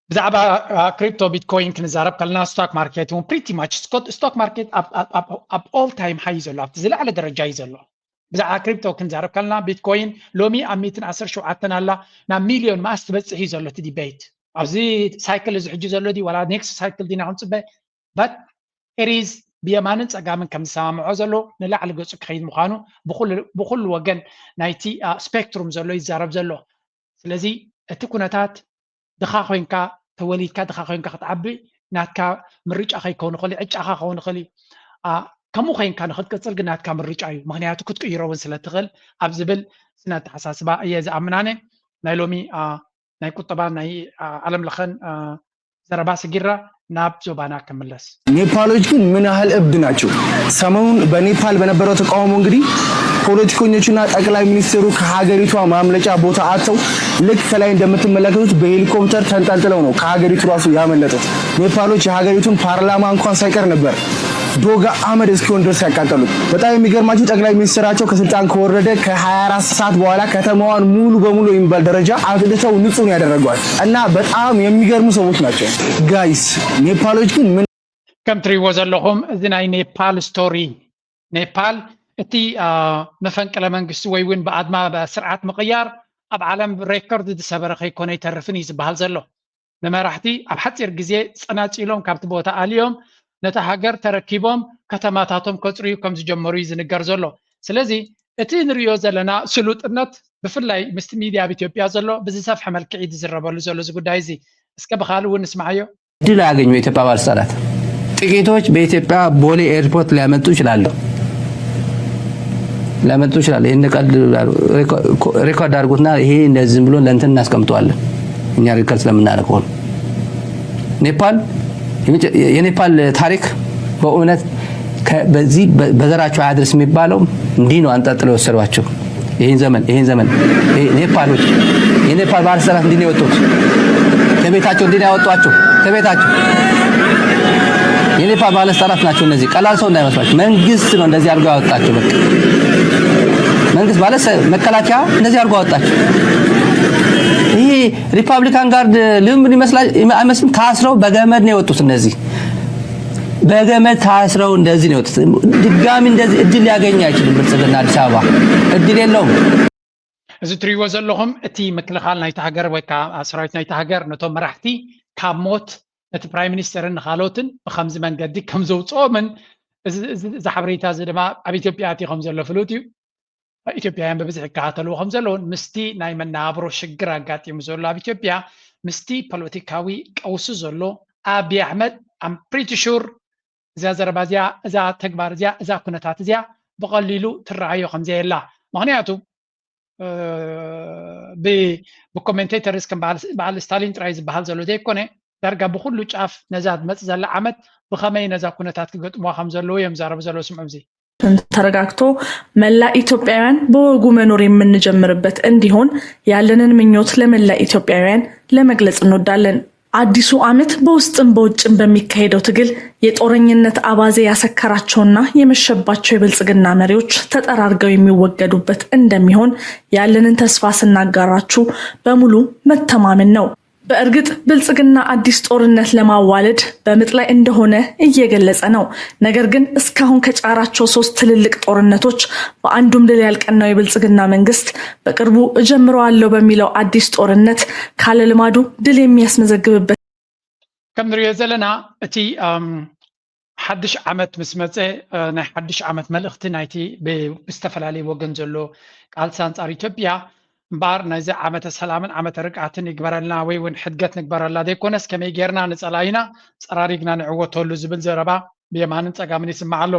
ብዛዕባ ክሪፕቶ ቢትኮይን ክንዛረብ ከለና ስቶክ ማርኬት እውን pretty much ስቶክ ማርኬት ኣብ all time high እዩ ዘሎ፣ ኣብቲ ዝለዓለ ደረጃ እዩ ዘሎ። ብዛዕባ ክሪፕቶ ክንዛረብ ከለና ቢትኮይን ሎሚ ኣብ ሚእትን ዓሰርተ ሸውዓተን ኣላ፣ ናብ ሚልዮን መኣስ ትበፅሕ እዩ ዘሎ እቲ ዲቤት። ኣብዚ ሳይክል እዚ ሕጂ ዘሎ ድዩ ዋላ ኔክስት ሳይክል ዲና ክንፅበ but it is ብየማንን ፀጋምን ከም ዝሰማምዖ ዘሎ ንላዕሊ ገፁ ክኸይድ ምዃኑ ብኩሉ ወገን ናይቲ ስፔክትሩም ዘሎ ይዛረብ ዘሎ። ስለዚ እቲ ኩነታት ድኻ ኮይንካ ተወሊድካ ድኻ ኮይንካ ክትዓቢ ናትካ ምርጫ ከይከውን ይኽእል እዩ፣ ዕጫኻ ክኸውን ይኽእል እዩ። ከምኡ ኮይንካ ንክትቅፅል ግን ናትካ ምርጫ እዩ፣ ምክንያቱ ክትቅይሮ እውን ስለ ትኽእል ኣብ ዝብል ስነ ኣተሓሳስባ እየ ዝኣምን ኣነ። ናይ ሎሚ ናይ ቁጠባ ናይ ዓለም ለኸን ዘረባ ስጊራ ናብ ዞባና ክምለስ። ኔፓሎች ግን ምን ያህል እብድ ናቸው? ሰሞኑን በኔፓል በነበረው ተቃውሞ እንግዲህ ፖለቲከኞቹና ጠቅላይ ሚኒስትሩ ከሀገሪቷ ማምለጫ ቦታ አጥተው ልክ ከላይ እንደምትመለከቱት በሄሊኮፕተር ተንጠልጥለው ነው ከሀገሪቱ ራሱ ያመለጡት። ኔፓሎች የሀገሪቱን ፓርላማ እንኳን ሳይቀር ነበር ዶግ አመድ እስኪሆን ድረስ ያቃጠሉት። በጣም የሚገርማችሁ ጠቅላይ ሚኒስትራቸው ከስልጣን ከወረደ ከ24 ሰዓት በኋላ ከተማዋን ሙሉ በሙሉ የሚባል ደረጃ አጽድተው ንጹህ ነው ያደረጓት እና በጣም የሚገርሙ ሰዎች ናቸው። ጋይስ ኔፓሎች ግን ምን ከም ትሪእዎ ዘለኹም እዚ ናይ ኔፓል ስቶሪ፣ ኔፓል እቲ መፈንቅለ መንግስቲ ወይ እውን ብኣድማ ስርዓት ምቕያር ኣብ ዓለም ሬኮርድ ዝሰበረ ከይኮነ ይተርፍን እዩ ዝበሃል ዘሎ። ንመራሕቲ ኣብ ሓፂር ግዜ ፀናፂሎም ካብቲ ቦታ ኣልዮም ነታ ሃገር ተረኪቦም ከተማታቶም ከፅርዩ ከም ዝጀመሩ እዩ ዝንገር ዘሎ። ስለዚ እቲ ንሪኦ ዘለና ስሉጥነት ብፍላይ ምስቲ ሚድያ ኣብ ኢትዮጵያ ዘሎ ብዝሰፍሐ መልክዕ እዩ ዝዝረበሉ ዘሎ እዚ ጉዳይ እዚ። እስከ ብካልእ እውን ንስማዓዮ። እድል አያገኙ የኢትዮጵያ ባለስልጣናት። ጥቂቶች በኢትዮጵያ ቦሌ ኤርፖርት ሊያመጡ ይችላሉ ሊያመጡ ይችላሉ። ይህን ቀልድ ሪኮርድ አድርጉትና ይሄ እንደዚህ ዝም ብሎ ለእንትን እናስቀምጠዋለን እኛ ሪከርድ ስለምናደርግ ሆኖ ኔፓል የኔፓል ታሪክ በእውነት በዚህ በዘራቸው አያድርስ የሚባለው እንዲህ ነው። አንጠልጥለው የወሰዷቸው ይህን ዘመን ይህን ዘመን ኔፓሎች የኔፓል ባለስልጣናት እንዲህ ነው የወጡት። ከቤታቸው እንዲህ ነው ያወጧቸው ከቤታቸው የኔፓል ባለስልጣናት ናቸው እነዚህ። ቀላል ሰው እንዳይመስላቸው መንግስት ነው እንደዚህ አድርገው ያወጣቸው። በቃ መንግስት ማለት መከላከያ እንደዚህ አድርገው ያወጣቸው። ይሄ ሪፐብሊካን ጋርድ ልምምድ ይመስላል አይመስልም? ታስረው በገመድ ነው የወጡት እነዚህ በገመድ ታስረው እንደዚህ ነው የወጡት። ድጋሚ እንደዚህ እድል ሊያገኝ አይችልም። ብልጽግና አዲስ አበባ እድል የለውም። እዚ ትሪእዎ ዘለኹም እቲ ምክልኻል ናይቲ ሃገር ወይ ከዓ ሰራዊት ናይቲ ሃገር ነቶም መራሕቲ ካብ ሞት ነቲ ፕራይም ሚኒስተርን ንካልኦትን ብከምዚ መንገዲ ከም ዘውፅኦምን እዚ ሓበሬታ እዚ ድማ ኣብ ኢትዮጵያ ኣትዩ ከም ዘሎ ፍሉጥ እዩ። ኢትዮጵያውያን ብብዝሒ ይከታተልዎ ከም ዘለውን ምስቲ ናይ መነባብሮ ሽግር ኣጋጢሙ ዘሎ ኣብ ኢትዮጵያ ምስቲ ፖለቲካዊ ቀውሲ ዘሎ ኣብይ ኣሕመድ I'm pretty sure እዛ ዘረባ እዚኣ እዛ ተግባር እዚኣ እዛ ኩነታት እዚኣ ብቐሊሉ ትረኣዮ ከም ዘየላ። ምክንያቱ ብኮሜንቴተርስ ከም በዓል ስታሊን ጥራይ ዝበሃል ዘሎ ዘይኮነ ዳርጋ ብኩሉ ጫፍ ነዛ ትመፅእ ዘላ ዓመት ብኸመይ ነዛ ኩነታት ክገጥሙዋ ከም ዘለዉ እዮም ዛረቡ ዘለዉ። ስምዑ እዚ። ተረጋግቶ መላ ኢትዮጵያውያን በወጉ መኖር የምንጀምርበት እንዲሆን ያለንን ምኞት ለመላ ኢትዮጵያውያን ለመግለጽ እንወዳለን። አዲሱ ዓመት በውስጥም በውጭም በሚካሄደው ትግል የጦረኝነት አባዜ ያሰከራቸውና የመሸባቸው የብልጽግና መሪዎች ተጠራርገው የሚወገዱበት እንደሚሆን ያለንን ተስፋ ስናጋራችሁ በሙሉ መተማመን ነው። በእርግጥ ብልጽግና አዲስ ጦርነት ለማዋለድ በምጥ ላይ እንደሆነ እየገለጸ ነው። ነገር ግን እስካሁን ከጫራቸው ሶስት ትልልቅ ጦርነቶች በአንዱም ድል ያልቀናው የብልጽግና መንግስት በቅርቡ እጀምረዋለሁ በሚለው አዲስ ጦርነት ካለ ልማዱ ድል የሚያስመዘግብበት ከም ንሪኦ ዘለና እቲ ሓድሽ ዓመት ምስ መፀ ናይ ሓድሽ ዓመት መልእኽቲ ናይቲ ብዝተፈላለዩ ወገን ዘሎ ቃልሲ ኣንፃር ኢትዮጵያ እምበኣር ናይዚ ዓመተ ሰላምን ዓመተ ርግኣትን ይግበረልና ወይ እውን ሕድገት ንግበረላ ዘይኮነስ ከመይ ጌርና ንፀላኢና ፀራሪግና ንዕወተሉ ዝብል ዘረባ ብየማንን ፀጋምን ይስማዕ ኣሎ።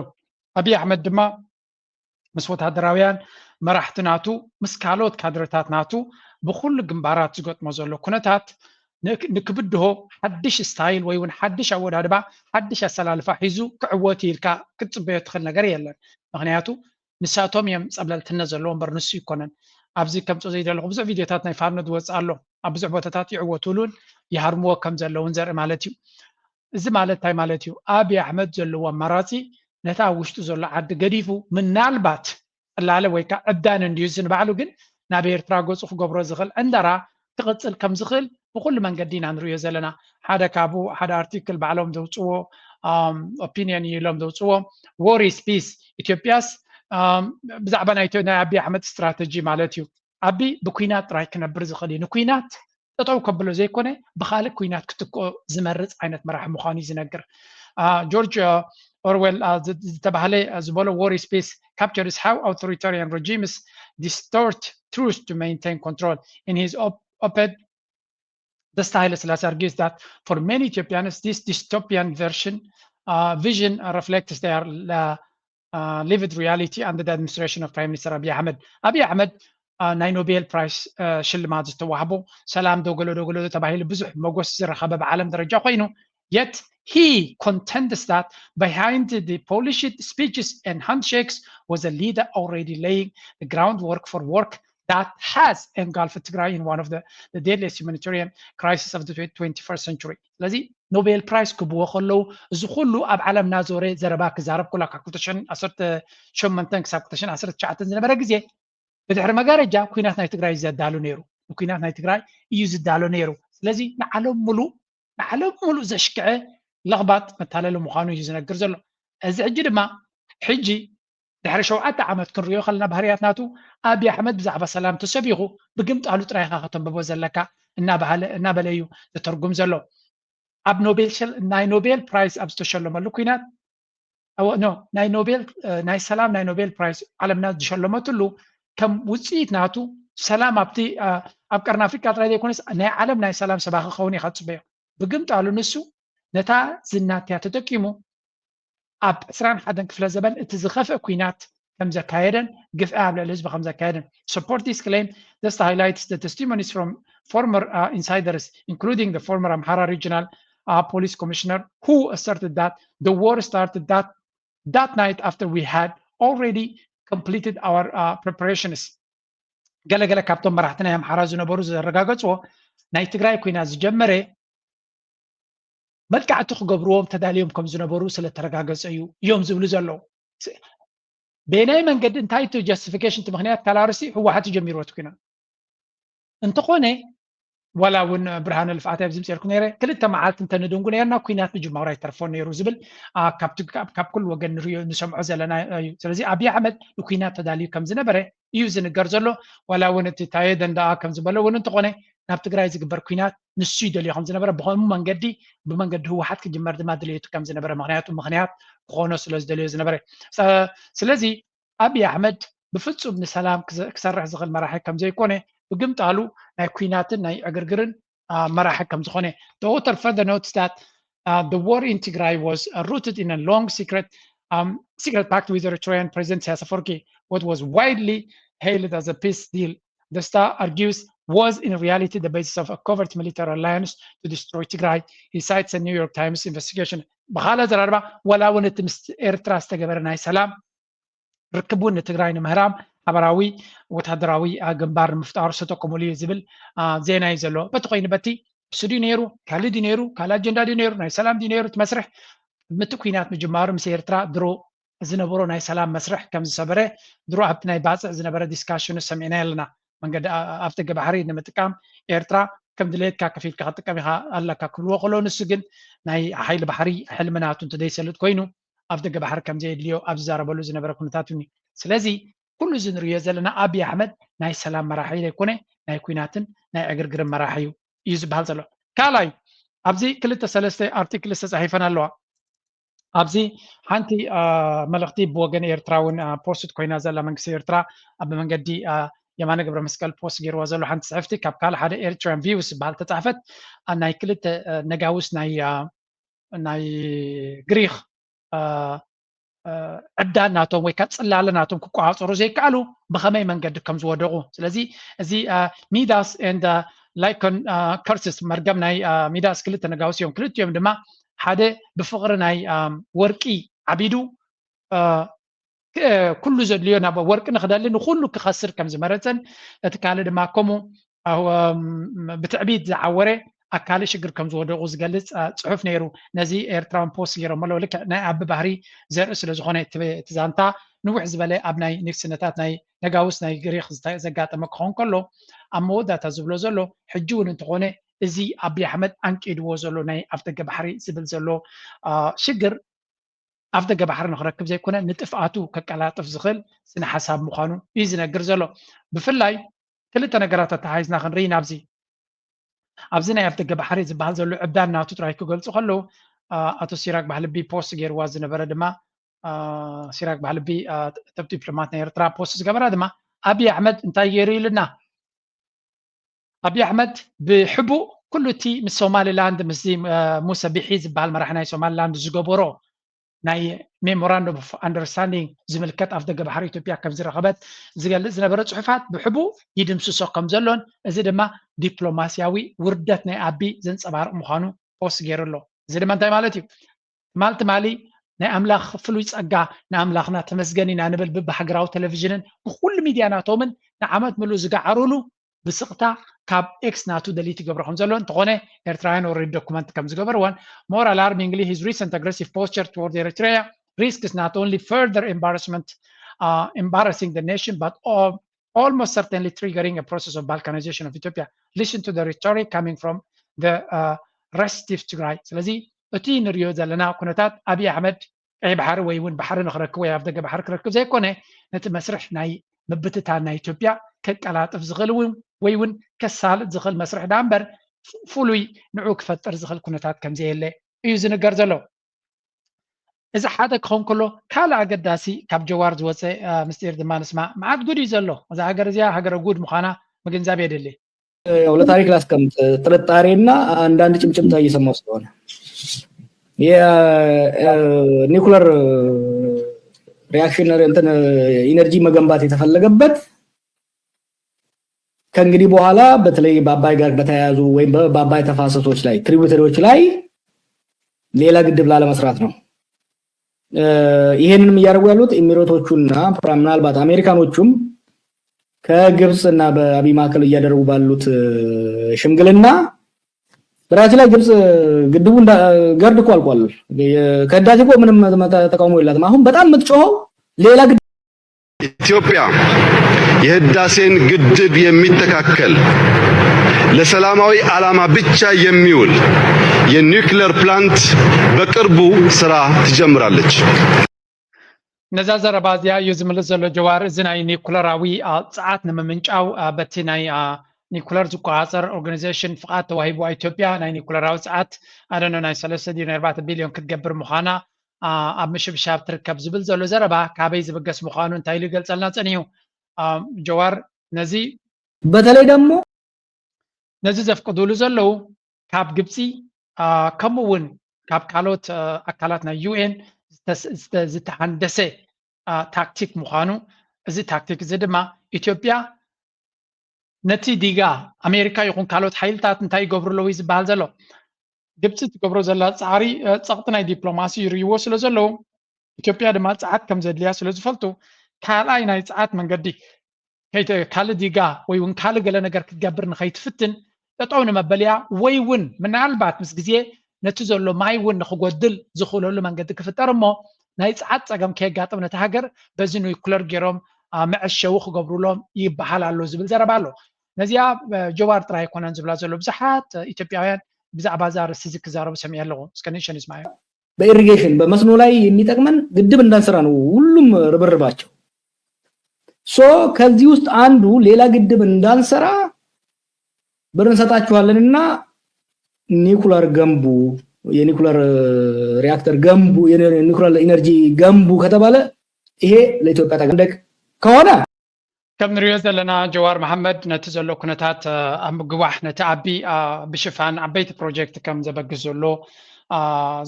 ኣብይ ኣሕመድ ድማ ምስ ወታደራውያን መራሕቲ ናቱ ምስ ካልኦት ካድረታት ናቱ ብኩሉ ግንባራት ዝገጥሞ ዘሎ ኩነታት ንክብድሆ ሓድሽ ስታይል ወይ እውን ሓድሽ ኣወዳድባ ሓድሽ ኣሰላልፋ ሒዙ ክዕወት ኢልካ ክትፅበዮ ትኽእል ነገር የለን። ምክንያቱ ንሳቶም እዮም ፀብለልትነት ዘለዎ እምበር ንሱ ይኮነን። ኣብዚ ከምፅኦ ዘይደለኹ ብዙሕ ቪድዮታት ናይ ፋኖ ዝወፅእ ኣሎ። ኣብ ብዙሕ ቦታታት ይዕወቱሉን ይሃርምዎ ከም ዘለውን ዘርኢ ማለት እዩ። እዚ ማለት እንታይ ማለት እዩ? ኣብይ ኣሕመድ ዘለዎ ኣማራፂ ነታ ኣብ ውሽጡ ዘሎ ዓዲ ገዲፉ ምናልባት ዕላለ ወይ ከዓ ዕብዳን እንድዩ እዚ ንባዕሉ ግን ናብ ኤርትራ ገፁ ክገብሮ ዝኽእል ዕንደራ ክቕፅል ከም ዝኽእል ብኩሉ መንገዲ ኢና ንሪኦ ዘለና። ሓደ ካብኡ ሓደ ኣርቲክል ባዕሎም ዘውፅዎ ኦፒኒየን እዩ ኢሎም ዘውፅዎ war is peace ኢትዮጵያስ ብዛዕባ ናይ ኣቢ ኣሕመድ ስትራተጂ ማለት እዩ። ኣቢ ብኩናት ጥራይ ክነብር ዝኽእል እዩ። ንኩናት ጠጠው ከብሎ ዘይኮነ ብካልእ ኩናት ክትክኦ ዝመርፅ ዓይነት መራሒ ምዃኑ እዩ ዝነግር። ጆርጅ ኦርዌል ዝተባህለ ዝበሎ war is peace captures how authoritarian regimes distort truth to maintain control. In his op-ed, Desta Haile Selassie argues that for many Ethiopians, this dystopian version uh, vision uh, reflects their uh, uh, lived reality under the administration of Prime Minister Abiy Ahmed. Abiy Ahmed ናይ ኖቤል ፕራይስ ሽልማት ዝተዋህቦ ሰላም ዶ ገሎ ዶ ገሎ ተባሂሉ ብዙሕ መጎስ ዝረኸበ ብዓለም ደረጃ ኮይኑ yet he contends that behind the polished speeches and handshakes was a leader already laying the groundwork for work that has engulfed Tigray in one of the, the deadliest humanitarian crises of the twenty-first century. ስለዚ ኖቤል ፕራይስ ክብዎ ከለዉ እዚ ኩሉ ኣብ ዓለምና ዞረ ዘረባ ክዛረብ ኩላ ካብ ክልተ ሽሕን ዓሰርተ ሸሞንተን ክሳብ ክልተ ሽሕን ዓሰርተ ትሽዓተን ዝነበረ ግዜ ብድሕሪ መጋረጃ ኩናት ናይ ትግራይ እዩ ዘዳሉ ነይሩ። ንኩናት ናይ ትግራይ እዩ ዝዳሎ ነይሩ። ስለዚ ንዓለም ሙሉእ ንዓለም ሙሉእ ዘሽክዐ ለኽባጥ መታለሊ ምዃኑ እዩ ዝነግር ዘሎ። እዚ ሕጂ ድማ ሕጂ ድሕሪ ሸውዓተ ዓመት ክንሪኦ ከለና ባህርያት ናቱ ኣብይ ኣሕመድ ብዛዕባ ሰላም ተሰቢኹ ብግምጣሉ ጥራይ ኢኻ ከተንብቦ ዘለካ እናበለ እዩ ዘተርጉም ዘሎ። ኣብ ኖቤል ናይ ኖቤል ፕራይስ ኣብ ዝተሸለመሉ ኩናት no ናይ ኖቤል ናይ ሰላም ናይ ኖቤል ፕራይስ ዓለምና ዝሸለመትሉ ከም ውፅኢት ናቱ ሰላም ኣብቲ ኣብ ቀርኒ ኣፍሪካ ጥራይ ዘይኮነስ ናይ ዓለም ናይ ሰላም ሰባኺ ክኸውን ኢኻ ትፅበዮ። ብግምጣሉ ንሱ ነታ ዝናትያ ተጠቂሙ ኣብ ዕስራን ሓደን ክፍለ ዘበን እቲ ዝኸፍአ ኩናት ከም ዘካየደን ግፍዒ ኣብ ልዕሊ ህዝቢ ከም ዘካየደን support this claim just highlights the testimonies from former uh, insiders including the former Amhara regional uh, police commissioner who asserted that the war started that that night after we had already completed our uh, preparations. ገለገለ ካብቶም መራሕቲ ናይ ኣምሓራ ዝነበሩ ዘረጋገፅዎ ናይ ትግራይ ኩናት ዝጀመረ መጥቃዕቲ ክገብርዎም ተዳልዮም ከም ዝነበሩ ስለተረጋገፀ እዩ እዮም ዝብሉ ዘለዉ። በየናይ መንገዲ እንታይ እቲ ጀስቲፊኬሽን እቲ ምክንያት ካላርሲ ህወሓት ጀሚርዎ እቲ ኩናት እንተኾነ ዋላ እውን ብርሃነ ልፍዓት ኣብዚ ምፅኤልኩ ነይረ ክልተ መዓልቲ እንተንድንጉ ነርና ኩናት ምጅማሩ ኣይተርፎን ነይሩ ዝብል ካብ ኩሉ ወገን ንሪኦ ንሰምዖ ዘለና እዩ። ስለዚ ኣብይ ኣሕመድ ንኩናት ተዳልዩ ከም ዝነበረ እዩ ዝንገር ዘሎ። ዋላ እውን እቲ ታየ ደንዳኣ ከም ዝበሎ እውን እንተኾነ ናብ ትግራይ ዝግበር ኩናት ንሱ ይደልዮ ከም ዝነበረ ብኸምኡ መንገዲ ብመንገዲ ህወሓት ክጅመር ድማ ድልየቱ ከም ዝነበረ ምክንያቱ ምክንያት ክኾኖ ስለ ዝደልዮ ዝነበረ ስለዚ ኣብይ ኣሕመድ ብፍፁም ንሰላም ክሰርሕ ዝኽእል መራሒ ከም ዘይኮነ ብግምጣሉ ናይ ኩናትን ናይ ዕግርግርን መራሒ ከም ዝኾነ the author further notes that uh, the war in Tigray was uh, rooted in a long secret um, secret pact with Eritrean President Sias Afwerki, what was widely hailed as a peace deal. Desta argues was in reality the basis of a covert military alliance to destroy Tigray. He cites a New York Times investigation. ብኻልእ ኣዘራርባ ዋላ እውን እቲ ምስ ኤርትራ ዝተገበረ ናይ ሰላም ርክብ እውን ንትግራይ ንምህራም ሓበራዊ ወታደራዊ ግንባር ንምፍጣሩ ዝተጠቀሙሉ እዩ ዝብል ዜና እዩ ዘሎ። በቲ ኮይኑ በቲ እሱ ድዩ ነይሩ፣ ካልእ ድዩ ነይሩ፣ ካልእ ኣጀንዳ ድዩ ነይሩ፣ ናይ ሰላም ድዩ ነይሩ እቲ መስርሕ? ቅድሚ እቲ ኲናት ምጅማሩ ምስ ኤርትራ ድሮ ዝነበሮ ናይ ሰላም መስርሕ ከም ዝሰበረ ድሮ ኣብቲ ናይ ባጽዕ ዝነበረ ዲስካሽኑ ሰሚዕናዮ ኣለና። መንገዲ ኣ-፣ ኣፍደገ ባሕሪ ንምጥቃም ኤርትራ ከም ድሌትካ ከፊልካ ክትጥቀም ኢኻ ኣለካ ክብልዎ ከለዉ፣ ንሱ ግን ናይ ሓይሊ ባሕሪ ሕልሚ ናቱ እንተዘይሰልጥ ኮይኑ ኣፍደገ ባሕሪ ከም ዘየድልዮ ኣብ ዝዛረበሉ ዝነበረ ኩነታት እውን እዩ። ስለዚ ኩሉ እዚ ንርእዮ ዘለና ኣብይ ኣሕመድ ናይ ሰላም መራሒ ዘይኮነ ናይ ኲናትን ናይ ዕግርግርን መራሒ እዩ እዩ ዝበሃል ዘሎ። ካልኣይ ኣብዚ ክልተ ሰለስተ ኣርቲክልስ ተጻሒፈን ኣለዋ። ኣብዚ ሓንቲ አ፣ መልእኽቲ ብወገን ኤርትራ እውን አ፣ ፖስት ኮይና ዘላ መንግስቲ ኤርትራ ኣብ መንገዲ አ፣ የማነ ገብረ መስቀል ፖስት ገይርዋ ዘሎ ሓንቲ ጽሕፍቲ ካብ ካልእ ሓደ ኤርትራን ቪውስ ዝበሃል ተጻሕፈት አ፣ ናይ ክልተ አ፣ ነጋውስ ናይ አ፣ ናይ ግሪኽ አ፣ አ፣ ዕብዳን ናቶም ወይ ካብ ጽላለ ናቶም ክቆጻጸሩ ዘይከኣሉ ብኸመይ መንገዲ ከም ዝወደቑ። ስለዚ እዚ አ፣ ሚዳስ and ላይኮን ከርስስ መርገም ናይ አ፣ ሚዳስ ክልተ ነጋውስ እዮም። ክልቲኦም ድማ ሓደ ብፍቕሪ ናይ አ፣ ወርቂ ዓቢዱ አ፣ ክ- ኩሉ ዘድልዮ ናብ ወርቂ ንክደሊ ንኩሉ ክኸስር ከም ዝመረጸን እቲ ካልእ ድማ ከምኡ አ፣ ም- ብትዕቢት ዝዓወረ ኣብ ካልእ ሽግር ከም ዝወደቑ ዝገልጽ አ፣ ጽሑፍ ነይሩ። ነዚ ኤርትራውን ፖስት ገይሮም ኣለዉ። ልክዕ ናይ ኣቢ ባህሪ ዘርኢ ስለ ዝኾነ እቲ እቲ ዛንታ ንውሕ ዝበለ ኣብ ናይ ንግስነታት ናይ ነጋውስ ናይ ግሪኽ ዝተ- ዘጋጠመ ክኸውን ከሎ ኣብ መወዳእታ ዝብሎ ዘሎ ሕጂ እውን እንተኾነ እዚ ኣብይ ኣሕመድ ኣንቂድዎ ዘሎ ናይ ኣፍደገ ባሕሪ ዝብል ዘሎ አ፣ ሽግር ኣፍደገ ባሕሪ ንክረክብ ዘይኮነ ንጥፍኣቱ ከቀላጥፍ ዝኽእል ስነ ሓሳብ ምዃኑ እዩ ዝነግር ዘሎ። ብፍላይ ክልተ ነገራት ኣተሓሒዝና ክንርኢ ናብዚ ኣብዚ ናይ ኣፍደገ ባሕሪ ዝበሃል ዘሎ ዕብዳን ናቱ ጥራይ ክገልጹ ከለዉ አ፣ ኣቶ ሲራክ ባህልቢ ፖስት ገይርዋ ዝነበረ ድማ አ፣ ሲራክ ባህልቢ አ፣ ተብ ዲፕሎማት ናይ ኤርትራ ፖስት ዝገበራ ድማ ኣብይ ኣሕመድ እንታይ ገይሩ ኢሉና ኣብይ ኣሕመድ ብሕቡእ ኩሉ እቲ ምስ ሶማሊላንድ ምስዚ አ፣ ሙሰ ቢሒ ዝበሃል መራሒ ናይ ሶማሊላንድ ዝገበሮ ናይ memorandum of understanding ዝምልከት ኣፍደገ ባሕሪ ኢትዮጵያ ከም ዝረኸበት ዝገልጽ ዝነበረ ጽሑፋት ብሕቡእ ይድምስሶ ከም ዘሎን እዚ ድማ ዲፕሎማስያዊ ውርደት ናይ ኣቢ ዘንጸባርቕ ምዃኑ ፖስት ገይሩ ኣሎ። እዚ ድማ እንታይ ማለት እዩ? ትማል ትማሊ ናይ ኣምላኽ ፍሉይ ጸጋ ንኣምላኽና ተመስገን ኢና ንብል ብብሃገራዊ ቴሌቪዥንን ብኩሉ ሚድያናቶምን ንዓመት ምሉእ ዝገዓሩሉ ብስቕታ ካብ ኤክስ ናቱ ደሊት ይገብሮ ከም ዘሎ እንተኾነ ኤርትራውያን already document ከም ዝገበርዎን more alarmingly his recent aggressive posture toward Eritrea risks not only further embarrassment uh, embarrassing the nation but al- almost certainly triggering a process of balkanization of Ethiopia. Listen to the rhetoric coming from the uh, restive Tigray. ስለዚ እቲ ንሪኦ ዘለና ኩነታት ኣብይ ኣሕመድ ቀይ ባሕሪ ወይ እውን ባሕሪ ንክረክብ ወይ ኣፍደገ ባሕሪ ክረክብ ዘይኮነ ነቲ መስርሕ ናይ ምብትታን ናይ ኢትዮጵያ ከቀላጥፍ ዝኽእል እውን ወይ እውን ከሳልጥ ዝኽእል መስርሕ ዳ እምበር ፍሉይ ንዑ ክፈጥር ዝኽእል ኩነታት ከም ዘየለ እዩ ዝንገር ዘሎ። እዚ ሓደ ክኸውን ከሎ ካልእ ኣገዳሲ ካብ ጀዋር ዝወፀ ምስጢር ድማ ንስማ። መዓት ጉድ እዩ ዘሎ። እዛ ሃገር እዚኣ ሃገረ ጉድ ምዃና ምግንዛብ የድሊ። ያው ለታሪክ ላስቀምጥ ጥርጣሬና አንዳንድ ጭምጭምታ እየሰማሁ ስለሆነ የኒኩለር ሪያክሽን እንትን ኢነርጂ መገንባት የተፈለገበት ከእንግዲህ በኋላ በተለይ በአባይ ጋር በተያያዙ ወይም በአባይ ተፋሰሶች ላይ ትሪቡተሪዎች ላይ ሌላ ግድብ ላለመስራት ነው። ይሄንንም እያደረጉ ያሉት ኢሚሬቶቹና ምናልባት አሜሪካኖቹም ከግብፅና በአብይ ማዕከል እያደረጉ ባሉት ሽምግልና በራችን ላይ ግብፅ ግድቡ ገርድ እኮ አልቋል። ከህዳሴ እኮ ምንም ተቃውሞ የላትም። አሁን በጣም የምትጮኸው ሌላ ግድብ ኢትዮጵያ የህዳሴን ግድብ የሚተካከል ለሰላማዊ ዓላማ ብቻ የሚውል የኒውክለር ፕላንት በቅርቡ ስራ ትጀምራለች። ነዛ ዘረባ እዚኣ እዩ ዝምልስ ዘሎ ጀዋር። እዚ ናይ ኒኩለራዊ ጸዓት ንምምንጫው በቲ ናይ ኒኩለር ዝቆጻጸር ኦርጋኒዜሽን ፍቓድ ተዋሂብዋ ኢትዮጵያ ናይ ኒኩለራዊ ጸዓት ኣደኖ ናይ ሰለስተ ድዩ ናይ ኣርባዕተ ቢልዮን ክትገብር ምዃና ኣብ ምሽብሻብ ትርከብ ዝብል ዘሎ ዘረባ ካበይ ዝብገስ ምዃኑ እንታይ ኢሉ ይገልጸልና ጸኒሑ? ጀዋር ነዚ በተለይ ደግሞ ነዚ ዘፍቅዱሉ ዘለዉ ካብ ግብፂ ከምኡ እውን ካብ ካልኦት ኣካላት ናይ ዩኤን ዝተሃንደሰ ታክቲክ ምዃኑ፣ እዚ ታክቲክ እዚ ድማ ኢትዮጵያ ነቲ ዲጋ ኣሜሪካ ይኹን ካልኦት ሓይልታት እንታይ ይገብሩ ኣለዉ እዩ ዝበሃል ዘሎ። ግብፂ ትገብሮ ዘላ ፃዕሪ ፀቕጢ ናይ ዲፕሎማሲ ይርእይዎ ስለ ዘለዉ ኢትዮጵያ ድማ ፀዓት ከም ዘድልያ ስለ ዝፈልጡ ካልኣይ ናይ ፀዓት መንገዲ ካልእ ዲጋ ወይ እውን ካልእ ገለ ነገር ክትገብር ንኸይትፍትን ጠጠው ንመበልያ ወይ እውን ምናልባት ምስ ግዜ ነቲ ዘሎ ማይ እውን ንክጎድል ዝኽእለሉ መንገዲ ክፍጠር እሞ ናይ ጸዓት ጸገም ከየጋጥም ነቲ ሃገር በዚ ኒኩለር ገይሮም መዐሸዊ ክገብሩሎም ይበሃል ኣሎ ዝብል ዘረባ ኣሎ። ነዚኣ ጀዋር ጥራይ ኣይኮነን ዝብላ ዘሎ ብዙሓት ኢትዮጵያውያን ብዛዕባ እዛ ኣርእስቲ እዚ ክዛረቡ ሰሚዐ ኣለኹ። እስከ ንእሽተን ንስማዮ። በኢሪጌሽን በመስኖ ላይ የሚጠቅመን ግድብ እንዳንሰራ ነው ሁሉም ርብርባቸው። ሶ ከዚህ ውስጥ አንዱ ሌላ ግድብ እንዳንሰራ ብር እንሰጣችኋለንና ኒኩለር ገንቡ፣ የኒኩለር ሪያክተር ገንቡ፣ የኒኩለር ኢነርጂ ገንቡ ከተባለ ይሄ ለኢትዮጵያ ጠቀም ከሆነ ከም ንሪኦ ዘለና ጀዋር መሓመድ ነቲ ዘሎ ኩነታት ኣብ ምግዋሕ ነቲ ኣቢ ብሽፋን ዓበይቲ ፕሮጀክት ከም ዘበግስ ዘሎ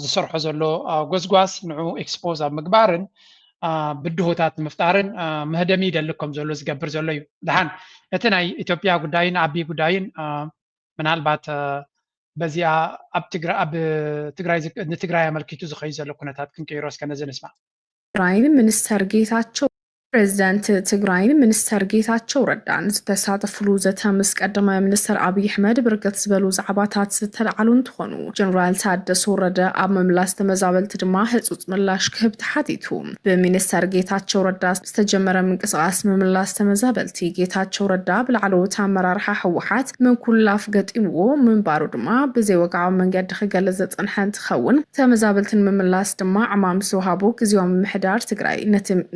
ዝሰርሖ ዘሎ ጎስጓስ ንዑ ኤክስፖዝ ኣብ ምግባርን ብድሆታት ንምፍጣርን መህደሚ ይደሊ ከም ዘሎ ዝገብር ዘሎ እዩ። ደሓን እቲ ናይ ኢትዮጵያ ጉዳይን ኣቢ ጉዳይን ምናልባት በዚኣ ኣብ ትግራይ ኣመልኪቱ ዝኸዩ ዘሎ ኩነታት ክንቅይሮ እስከ ነዚ ንስማዕ። ትግራይን ሚኒስተር ጌታቸው ፕሬዚዳንት ትግራይን ሚኒስተር ጌታቸው ረዳን ዝተሳተፍሉ ዘተ ምስ ቀዳማይ ሚኒስተር ኣብይ ኣሕመድ ብርክት ዝበሉ ዛዕባታት ዝተለዓሉ እንትኾኑ ጀነራል ታደሰ ወረደ ኣብ ምምላስ ተመዛበልቲ ድማ ህፁፅ ምላሽ ክህብ ተሓቲቱ። ብሚኒስተር ጌታቸው ረዳ ዝተጀመረ ምንቅስቃስ ምምላስ ተመዛበልቲ ጌታቸው ረዳ ብላዕለዎት ኣመራርሓ ህወሓት ምንኩላፍ ገጢምዎ ምንባሩ ድማ ብዘይወግዓዊ መንገዲ ክገልፅ ዝፀንሐ እንትኸውን ተመዛበልቲ ንምምላስ ድማ ዕማም ዝተውሃቦ ግዝያዊ ምምሕዳር ትግራይ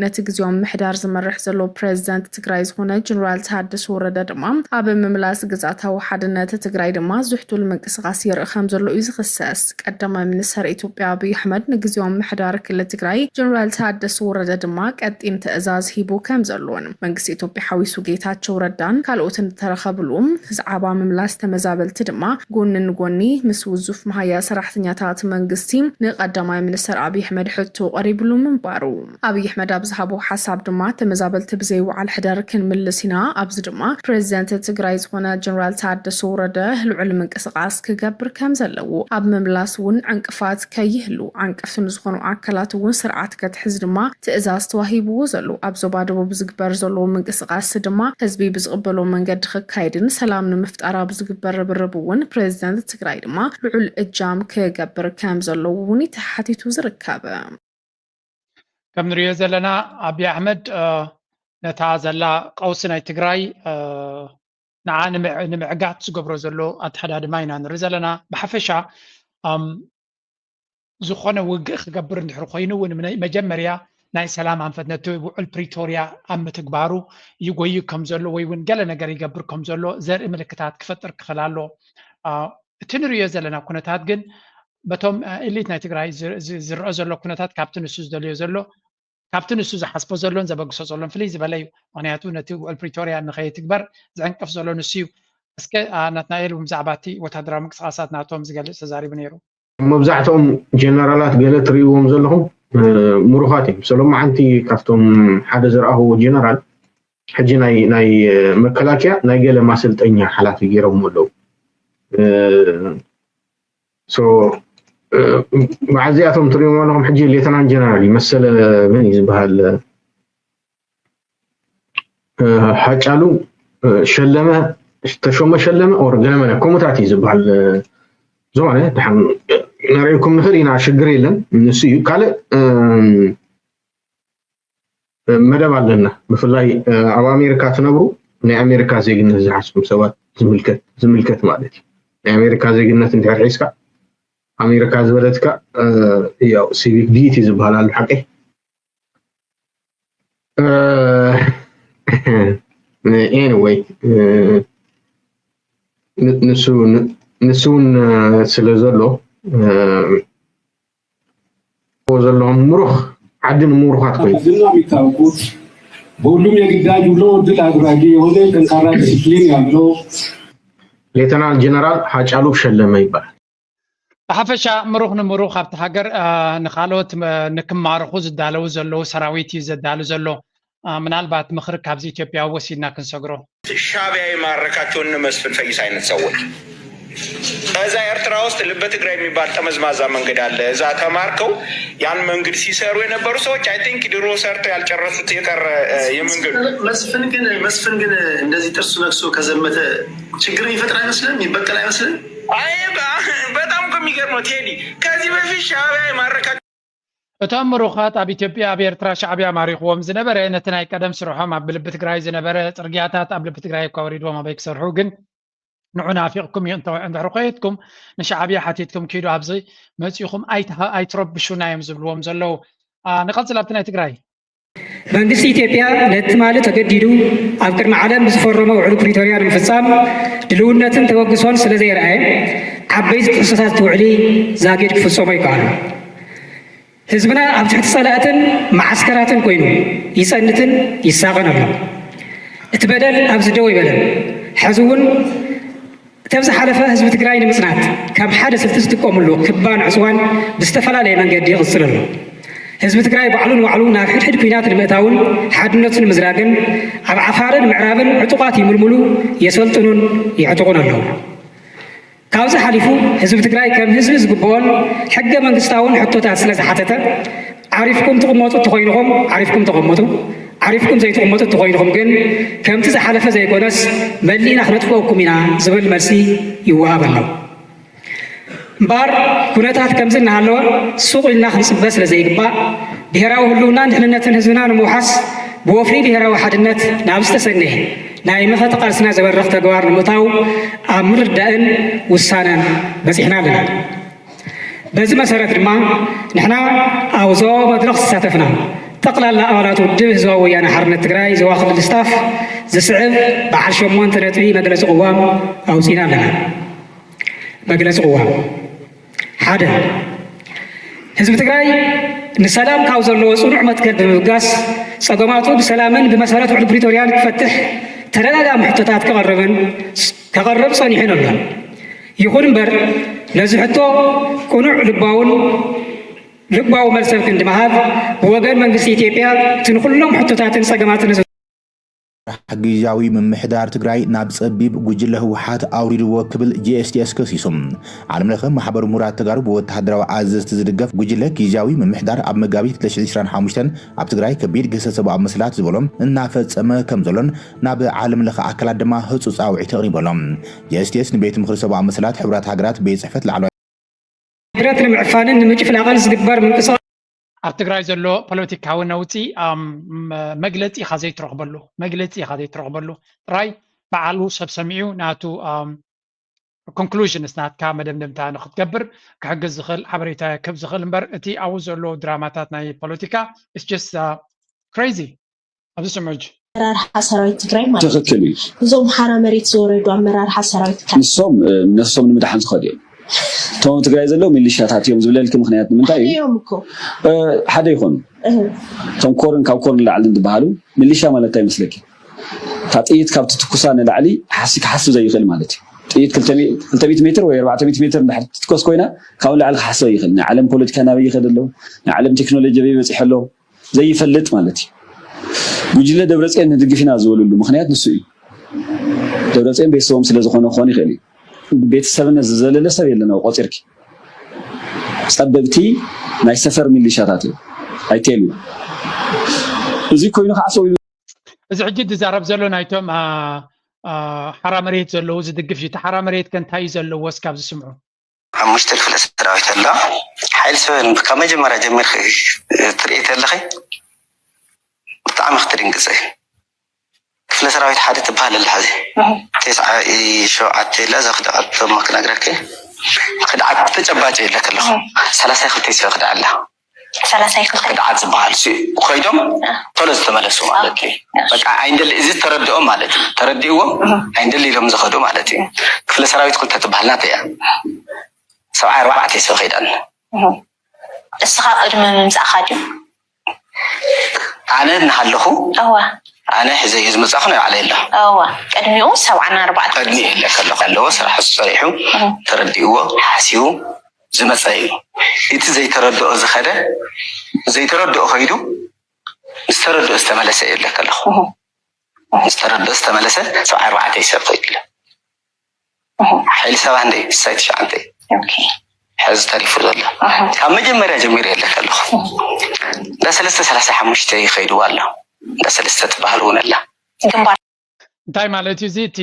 ነቲ ግዝያዊ ምምሕዳር ዝመርሕ ዘሎ ፕሬዚዳንት ትግራይ ዝኾነ ጀነራል ታደሰ ወረደ ድማ ኣብ ምምላስ ግዝኣታዊ ሓድነት ትግራይ ድማ ዝሕቱል ምንቅስቃስ የርኢ ከም ዘሎ እዩ ዝኽሰስ። ቀዳማይ ሚኒስተር ኢትዮጵያ ኣብይ ኣሕመድ ንግዝያዊ ምምሕዳር ክልል ትግራይ ጀነራል ታደሰ ወረደ ድማ ቀጢን ትእዛዝ ሂቡ ከም ዘሎን መንግስቲ ኢትዮጵያ ሓዊሱ ጌታቸው ረዳን ካልኦትን ዝተረኸብሉ ዛዕባ ምምላስ ተመዛበልቲ ድማ ጎኒ ንጎኒ ምስ ውዙፍ መሃያ ሰራሕተኛታት መንግስቲ ንቀዳማይ ሚኒስተር ኣብይ ኣሕመድ ሕቶ ቀሪብሉ ምንባሩ ኣብይ ኣሕመድ ኣብ ዝሃቦ ሓሳብ ድማ ተመዛበልቲ ብዘይ ወዓል ሕደር ክንምልስ ኢና፣ ኣብዚ ድማ ፕሬዚደንት ትግራይ ዝኾነ ጀነራል ታደሰ ወረደ ልዑል ምንቅስቃስ ክገብር ከም ዘለዎ ኣብ ምምላስ እውን ዕንቅፋት ከይህሉ ዓንቀፍቲ ንዝኾኑ ኣካላት እውን ስርዓት ከትሕዝ ድማ ትእዛዝ ተዋሂብዎ ዘሎ ኣብ ዞባ ደቡብ ዝግበር ዘለዎ ምንቅስቃስ ድማ ህዝቢ ብዝቕበሎ መንገዲ ክካየድን ሰላም ንምፍጣር ኣብ ዝግበር ርብርብ እውን ፕሬዚደንት ትግራይ ድማ ልዑል እጃም ክገብር ከም ዘለዎ እውን ተሓቲቱ ዝርከብ። ከም ንሪኦ ዘለና ኣብይ ኣሕመድ ነታ ዘላ ቀውሲ ናይ ትግራይ ንዓ ንምዕጋት ዝገብሮ ዘሎ ኣተሓዳድማ ኢና ንርኢ ዘለና። ብሓፈሻ ዝኾነ ውግእ ክገብር እንድሕር ኮይኑ እውን መጀመርያ ናይ ሰላም ኣንፈት ነቲ ውዕል ፕሪቶርያ ኣብ ምትግባሩ ይጎዩ ከም ዘሎ ወይ እውን ገለ ነገር ይገብር ከም ዘሎ ዘርኢ ምልክታት ክፈጥር ክኽእል ኣሎ። እቲ ንሪኦ ዘለና ኩነታት ግን በቶም ኢሊት ናይ ትግራይ ዝረአ ዘሎ ኩነታት ካብቲ ንሱ ዝደልዮ ዘሎ ካብቲ ንሱ ዝሓስቦ ዘሎን ዘበግሶ ዘሎን ፍልይ ዝበለ እዩ። ምክንያቱ ነቲ ውዕል ፕሪቶርያ ንኸይትግበር ዝዕንቅፍ ዘሎ ንሱ እዩ። እስከ ናትናኤል እውን ብዛዕባ እቲ ወታደራዊ ምንቅስቃሳት ናቶም ዝገልፅ ተዛሪቡ ነይሩ። መብዛሕትኦም ጀነራላት ገለ ትርእይዎም ዘለኹም ምሩኻት እዮም። ሰሎማ ሓንቲ ካብቶም ሓደ ዝረኣኽዎ ጀነራል ሕጂ ናይ ናይ መከላከያ ናይ ገለ ማሰልጠኛ ሓላፊ ገይሮም ኣለዉ። ሶ በዓል እዚኣቶም ትርእዮም ኣለኹም። ሕጂ ሌተናን ጀነራል እዩ መሰለ መን እዩ ዝበሃል ሃጫሉ ሸለመ ተሾመ ሸለመ ኦር ገለመለ ከምኡታት እዩ ዝበሃል። ዝኾነ ድሓን ነርእየኩም ንኽእል ኢና፣ ሽግር የለን። ንሱ እዩ ካልእ መደብ ኣለና። ብፍላይ ኣብ ኣሜሪካ ትነብሩ ናይ ኣሜሪካ ዜግነት ዝሓዝኩም ሰባት ዝምልከት ዝምልከት ማለት እዩ። ናይ ኣሜሪካ ዜግነት እንድሕር ሒዝካ ኣሜሪካ ዝበለትካ ያው ሲቪክ ዲዩቲ ዝበሃል ኣሎ ሓቀይ። ኤኒወይ ንሱ ንሱ እውን ስለ ዘሎ ዘለኹም ምሩኽ ዓዲ ንምሩኻት ኮይኑ ዝና የሚታወቁት በሁሉም የግዳጅ ውሎ ድል አድራጊ የሆነ ጠንካራ ዲሲፕሊን ያለው ሌተናል ጀነራል ሃጫሉ ሸለመ ይባላል። ብሓፈሻ ምሩኽ ንምሩኽ ኣብቲ ሃገር ንካልኦት ንክማርኹ ዝዳለዉ ዘለዉ ሰራዊት እዩ ዘዳሉ ዘሎ። ምናልባት ምኽሪ ካብዚ ኢትዮጵያ ወሲድና ክንሰግሮ። ሻዕቢያ የማረካቸው እነ መስፍን ፈይሳ አይነት ሰዎች እዛ ኤርትራ ውስጥ ልበ ትግራይ የሚባል ጠመዝማዛ መንገድ አለ። እዛ ተማርከው ያን መንገድ ሲሰሩ የነበሩ ሰዎች አይ ቲንክ ድሮ ሰርተው ያልጨረሱት የቀረ የመንገዱ መስፍን ግን መስፍን ግን እንደዚህ ጥርሱ ነክሶ ከዘመተ ችግር የሚፈጥር አይመስልም? የሚበቀል አይመስልም? አይ በጣም እኮ የሚገርመው ቴዲ ከዚህ በፊት ሻዕቢያ የማረካ እቶም ምሩኻት ኣብ ኢትዮጵያ ኣብ ኤርትራ ሻዕብያ ማሪኽዎም ዝነበረ ነቲ ናይ ቀደም ስርሖም ኣብ ልቢ ትግራይ ዝነበረ ፅርግያታት ኣብ ልቢ ትግራይ እኳ ወሪድዎም ኣበይ ክሰርሑ ግን ንዑ ናፊቕኩም እዩ እንተ- እንድሕር ኮይትኩም ንሻዕብያ ሓቲትኩም ኪዱ ኣብዚ መፂኹም ኣይትሃ- ኣይትረብሹና እዮም ዝብልዎም ዘለዉ። ኣ፣ ንቐፅል ኣብቲ ናይ ትግራይ መንግስቲ ኢትዮጵያ ነቲ ትማሊ ተገዲዱ ኣብ ቅድሚ ዓለም ብዝፈረሞ ውዕሊ ፕሪቶርያ ንምፍፃም ድልውነትን ተበግሶን ስለ ዘየርኣየ ዓበይቲ ጥሕሰታት እቲ ውዕሊ ዛጊድ ክፍፀሞ ይከኣሉ። ህዝብና ኣብ ትሕቲ ፀላእትን መዓስከራትን ኮይኑ ይፀንትን ይሳቐን ኣሎ። እቲ በደል ኣብዚ ደው ኣይበለን። ሕዚ እውን እተብ ዝሓለፈ ህዝቢ ትግራይ ንምፅናት ከም ሓደ ስልቲ ዝጥቀምሉ ክባን ዕፅዋን ብዝተፈላለየ መንገዲ ይቕፅል ኣሎ። ህዝቢ ትግራይ ባዕሉ ንባዕሉ ናብ ሕድሕድ ኲናት ንምእታውን ሓድነቱ ንምዝራግን ኣብ ዓፋርን ምዕራብን ዕጡቓት ይምልምሉ፣ የሰልጥኑን የዕጥቑን ኣለዉ። ካብዚ ሓሊፉ ህዝቢ ትግራይ ከም ህዝቢ ዝግብኦን ሕገ መንግስታውን ሕቶታት ስለ ዝሓተተ ዓሪፍኩም ትቕመጡ እንተኾይንኹም ዓሪፍኩም ተቐመጡ፣ ዓሪፍኩም ዘይትቕመጡ እንተኾይንኹም ግን ከምቲ ዝሓለፈ ዘይኮነስ መሊእና ክነጥፍኦኩም ኢና ዝብል መልሲ ይወሃብ ኣሎ። እምበኣር ኩነታት ከምዚ እናሃለወ ሱቕ ኢልና ክንፅበ ስለ ዘይግባእ ብሄራዊ ህልውናን ድሕንነትን ህዝብና ንምውሓስ ብወፍሪ ብሄራዊ ሓድነት ናብ ዝተሰነየ ናይ መኸተ ቃልስና ዘበርኽ ተግባር ንምእታው ኣብ ምርዳእን ውሳነን በፂሕና ኣለና። በዚ መሰረት ድማ ንሕና ኣብ ዞባዊ መድረኽ ዝተሳተፍና ጠቕላላ ኣባላት ውድብ ህዝባዊ ወያነ ሓርነት ትግራይ ዞባ ክልል ስታፍ ዝስዕብ በዓል ሸሞንተ ነጥቢ መግለፂ ቅዋም ኣውፂና ኣለና። መግለፂ ቅዋም ሓደ ህዝቢ ትግራይ ንሰላም ካብ ዘለዎ ፅኑዕ መትከል ብምብጋስ ፀገማቱ ብሰላምን ብመሰረት ውዕሊ ፕሪቶርያን ክፈትሕ ተደጋጋሚ ሕቶታት ከቐርብን ከቐርብ ፀኒሑን ኣሎ። ይኹን እምበር ነዚ ሕቶ ቅኑዕ ልባውን ልባዊ መልሰብ ክንዲ ምሃብ ብወገን መንግስቲ ኢትዮጵያ እቲ ንኩሎም ሕቶታትን ፀገማትን ህዝቢ ግዝያዊ ምምሕዳር ትግራይ ናብ ፀቢብ ጉጅለ ህወሓት ኣውሪድዎ ክብል ጂ ኤስ ቲ ኤስ ከሲሱ። ዓለም ለኸ ማሕበር ምሁራት ተጋሩ ብወተሃደራዊ ኣዘዝቲ ዝድገፍ ጉጅለ ግዝያዊ ምምሕዳር ኣብ መጋቢት ክልተ ሽሕን ዕስራን ሓሙሽተን ኣብ ትግራይ ከቢድ ግህሰት ሰብኣዊ መሰላት ዝበሎም እናፈፀመ ከም ዘሎን ናብ ዓለም ለኸ ኣካላት ድማ ህፁፅ ፃውዒት ኣቕሪቡ ኣሎ። ጂ ኤስ ቲ ኤስ ንቤት ምኽሪ ሰብኣዊ መሰላት ሕቡራት ሃገራት ቤት ፅሕፈት ላዕለዋይ ንብረት ንምዕፋንን ንምጭፍላቕን ዝግበር ምንቅስቓስ ኣብ ትግራይ ዘሎ ፖለቲካዊ ነውፂ መግለፂ ኢኻ ዘይትረኽበሉ መግለፂ ኢኻ ዘይትረኽበሉ ጥራይ በዓሉ ሰብ ሰሚዑ ናቱ ኮንክሉዥንስ ናትካ መደምደምታ ንክትገብር ክሕግዝ ዝኽእል ሓበሬታ ክህብ ዝኽእል እምበር እቲ ኣብኡ ዘሎ ድራማታት ናይ ፖለቲካ it's just crazy ኣብዚ ስምዑ ሕጂ ኣመራርሓ ሰራዊት ትግራይ ማለት ትኽክል እዩ። እዞም ሓራ መሬት ዝወረዱ ኣመራርሓ ሰራዊት ትግራይ ንሶም እ፣ ነሶም ንምድሓን ዝኸዱ እዮም። እቶም ኣብ ትግራይ ዘለዉ ሚሊሻታት እዮም ዝብለልኪ ምኽንያት ንምንታይ እዩ? እዮም እኮ እ፣ ሓደ ይኾኑ እህ፣ እቶም ኮርን ካብ ኮርን ንላዕሊ ዝበሃሉ ሚሊሻ ማለት እንታይ ይመስለኪ? እታ ጥይት ካብ ትትኩሳ ንላዕሊ ሓሲ ክሓስብ ዘይኽእል ማለት እዩ። ጥይት ክልተ ሚ- ክልተ ሚእቲ ሜትር ወይ ኣርባዕተ ሚእቲ ሜትር እንድሕር ትትኮስ ኮይና ካብ ንላዕሊ ክሓስብ ኣይኽእል። ናይ ዓለም ፖለቲካ ናበይ ይኸድ ኣሎ፣ ናይ ዓለም ቴክኖሎጂ ኣበይ በፂሑ ኣሎ ዘይፈልጥ ማለት እዩ። ጉጅለ ደብረፅዮን ንድግፍ ኢና ዝበልሉ ምኽንያት ንሱ እዩ። ደብረፅዮን ቤተሰቦም ስለ ዝኾነ ክኾን ይኽእል እዩ። ቤተሰብነት ዝዘለለ ሰብ የለን ኣብ ቆፂርኪ። ፀበብቲ ናይ ሰፈር ሚሊሻታት እዮም። ኣይቴል እዩ። እዚ ኮይኑ ከዓ ሰው እዚ ሕጂ ዝዛረብ ዘሎ ናይቶም ኣ፣ ኣ፣ ሓራ መሬት ዘለዉ ዝድግፍ እዩ። እቲ ሓራ መሬት ከ እንታይ እዩ ዘለዎ እስካብ ዝስምዑ? ሓሙሽተ ክፍለ ሰራዊት ኣሎ። ሓይሊ ሰብ ካብ መጀመርያ ጀሚርኪ ትርእይ ተለኺ ብጣዕሚ ክትድንግፂ። ክፍለ ሰራዊት ሓደ ትበሃል ኣላ ሕዚ ተስዓ ሸውዓተ ኢላ እዛ ክድዓቶም ክነግረኪ። ክድዓት ተጨባጭ ኢለ ከለኹ ሰላሳ ክልተ ሰብ ክድዓ ኣላ። ሰላሳ ክልተ ክድዓት ዝበሃል ሲ ኮይዶም ቶሎ ዝተመለሱ ማለት እዩ። በቃ ኣይንደሊ እዚ ተረድኦም ማለት እዩ። ተረዲእዎም ኣይንደሊ ኢሎም ዝኸዱ ማለት እዩ። ክፍለ ሰራዊት ክልተ ትበሃል ናተይ እያ። ሰብዓይ ኣርባዕተ ሰብ ከይዳን እስኻ ቅድሚ ምምፃእኻ ድዩ? ኣነ እናሃለኹ እዋ ኣነ ሕዘ እዩ ዝመፃኹ ናይ ባዕለይ ኣሎ። እዋ ቅድሚኡ ሰብዓን ኣርባዕተን ቅድሚ የለ ከሎ ከለዎ ስራሕ እሱ ሰሪሑ ተረዲእዎ ሓሲቡ ዝመፀ እዩ። እቲ ዘይተረድኦ ዝኸደ ዘይተረድኦ ከይዱ ምስ ተረድኦ ዝተመለሰ የለ ከለኹ ምስ ተረድኦ ዝተመለሰ ሰብዓ ኣርባዕተ ይሰብ ከይዱ ሓይሊ ሰባ እንደ ሳይ ትሽዓንተ ሕዚ ተሪፉ ዘሎ። ካብ መጀመርያ ጀሚሩ የለካ ኣለኹ። እንዳ ሰለስተ ሰላሳ ሓሙሽተ ይኸይድዋ ኣሎ። እንዳ ሰለስተ ትበሃል እውን ኣላ። እንታይ ማለት እዩ እዚ? እቲ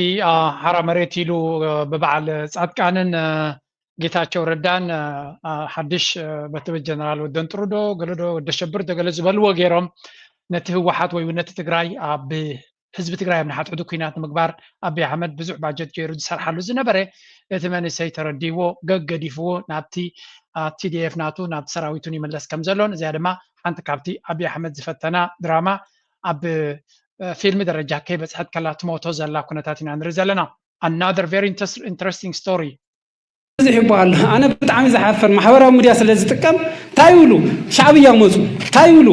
ሓራ መሬት ኢሉ ብበዓል ፃድቃንን ጌታቸው ረዳን ሓድሽ በተበ ጀነራል ወደን ጥሩዶ ገለዶ ወደ ሸብር ዶ ገለ ዝበልዎ ገይሮም ነቲ ህወሓት ወይ እውን ነቲ ትግራይ ኣብ ህዝቢ ትግራይ ኣብ ንሓትሕዱ ኩናት ንምግባር ኣብይ ኣሕመድ ብዙሕ ባጀት ገይሩ ዝሰርሓሉ ዝነበረ እቲ መንእሰይ ተረዲዎ ገገዲፍዎ ናብቲ ቲዲኤፍ ናቱ ናብቲ ሰራዊቱን ይምለስ ከም ዘሎን እዚኣ ድማ ሓንቲ ካብቲ ኣብይ ኣሕመድ ዝፈተና ድራማ ኣብ ፊልም ደረጃ ከይበፅሐት ከላ ትሞቶ ዘላ ኩነታት ኢና ንርኢ ዘለና። Another very interesting story። ብዙሕ ይበሃል። ኣነ ብጣዕሚ ዝሓፍር ማሕበራዊ ሚድያ ስለ ዝጥቀም እንታይ ይብሉ ሻዕብያ መፁ እንታይ ይብሉ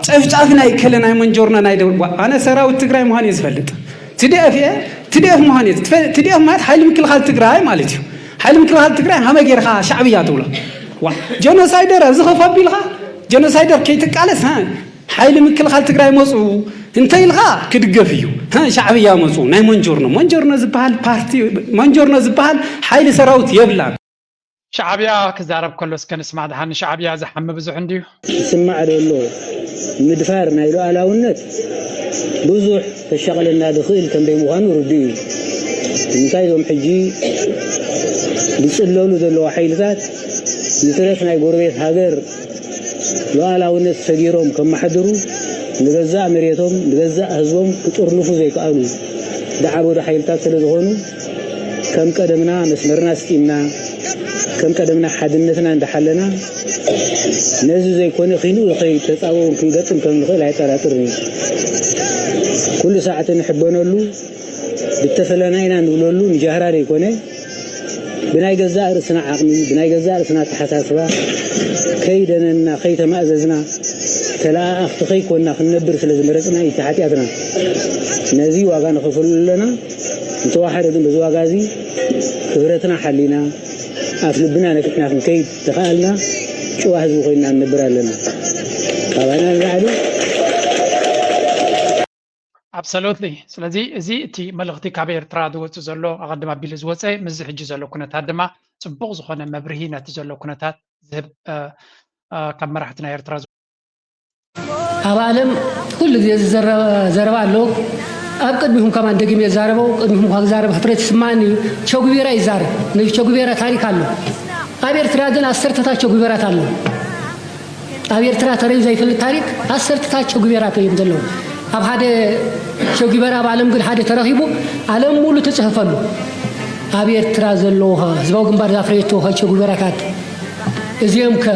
ጨፍጫፊ ናይ ከለ ናይ መንጆርና ናይ ደው ኣነ ሰራዊት ትግራይ ምዃን እየ ዝፈልጥ። ቲዲኤፍ እየ ቲዲኤፍ ምዃን እየ ትዲኤፍ ማለት ሓይሊ ምክልኻል ትግራይ ማለት እዩ። ሓይሊ ምክልኻል ትግራይ ሃመ ጌርካ ሻዕብያ ትብሎ ጀኖሳይደር ኣብዚ ከፍ ኣቢልካ ጀኖሳይደር ከይትቃለስ ሓይሊ ምክልኻል ትግራይ መፁ እንተ ኢልካ ክድገፍ እዩ። ሻዕብያ መፁ ናይ መንጆርኖ መንጆርኖ ዝበሃል ፓርቲ መንጆርኖ ዝበሃል ሓይሊ ሰራዊት የብላን። ሻዕብያ ክዛረብ ከሎ እስከ ንስማዕ ድሓን ንሻዕብያ ዝሓሚ ብዙሕ እንድዩ። ይስማዕ ዘሎ ምድፋር ናይ ሉኣላውነት ብዙሕ ከሻቕለና ዝኽእል ከም ዘይምዃኑ ርዱእ እዩ። ንምንታይ እዞም ሕጂ ዝጽለሉ ዘለዉ ሓይልታት ንትረፍ ናይ ጎረቤት ሃገር ሉኣላውነት ሰጊሮም ከመሓድሩ ንገዛእ መሬቶም ንገዛእ ህዝቦም ክጥርንፉ ዘይከኣሉ ዝዓበዱ ሓይልታት ስለ ዝኾኑ ከም ቀደምና መስመርና ኣስጢምና ከም ቀደምና ሓድነትና እንዳሓለና ነዚ ዘይኮነ ኺንኡ ንኸይተፃበኦም ክንገጥም ከም ንኽእል ኣየጠራጥርን እዩ። ኩሉ ሳዕ እቲ ንሕበነሉ ብተፈለና ኢና ንብለሉ ንጃህራ ዘይኮነ ብናይ ገዛእ ርእስና ዓቕሚ ብናይ ገዛእ ርእስና ኣተሓሳስባ ከይደነንና ከይተማእዘዝና ተለኣኣኽቲ ከይኮንና ክንነብር ስለ ዝመረፅና እዩ እቲ ሓጢኣትና። ነዚ ዋጋ ንኸፍለሉ ኣለና። እንተዋሓደ ግን በዚ ዋጋ እዚ ክብረትና ሓሊና ኣፍ ልብና ነፊሕና ክንከይድ ተኸኣልና ጭዋ ህዝቢ ኮይንና ንነብር ኣለና። ካባና ንላዕሊ Absolutely። ስለዚ እዚ እቲ መልእኽቲ ካብ ኤርትራ ዝወፅእ ዘሎ ኣቐድም ኣቢሉ ዝወፀ ምስዚ ሕጂ ዘሎ ኩነታት ድማ ፅቡቕ ዝኾነ መብርሂ ነቲ ዘሎ ኩነታት ዝህብ ካብ መራሕቲ ናይ ኤርትራ ኣብ ዓለም ኩሉ ግዜ ዝዘረብ ዘረባ ኣሎ። ኣብ ቅድሚኹም ከማን ደጊመ እዛረቦ ቅድሚኹም እኳ ክዛረብ ሕፍረት ይስምዓኒ እዩ። ቸጉቤራ ይዛረብ። ነዚ ቸጉቤራ ታሪክ ኣሎ። ኣብ ኤርትራ ግን ኣሰርተታት ቸጉቤራት ኣሎ። ኣብ ኤርትራ ተረዩ ዘይፈልጥ ታሪክ ኣሰርተታት ቸጉቤራት እዮም ዘለዉ። ኣብ ሓደ ቸጉቤራ ኣብ ዓለም ግን ሓደ ተረኺቡ ዓለም ሙሉ ትጽሕፈሉ። ኣብ ኤርትራ ዘለዉ ህዝባዊ ግንባር ዛፍረየቶ ቸጉቤራታት እዚኦም ከ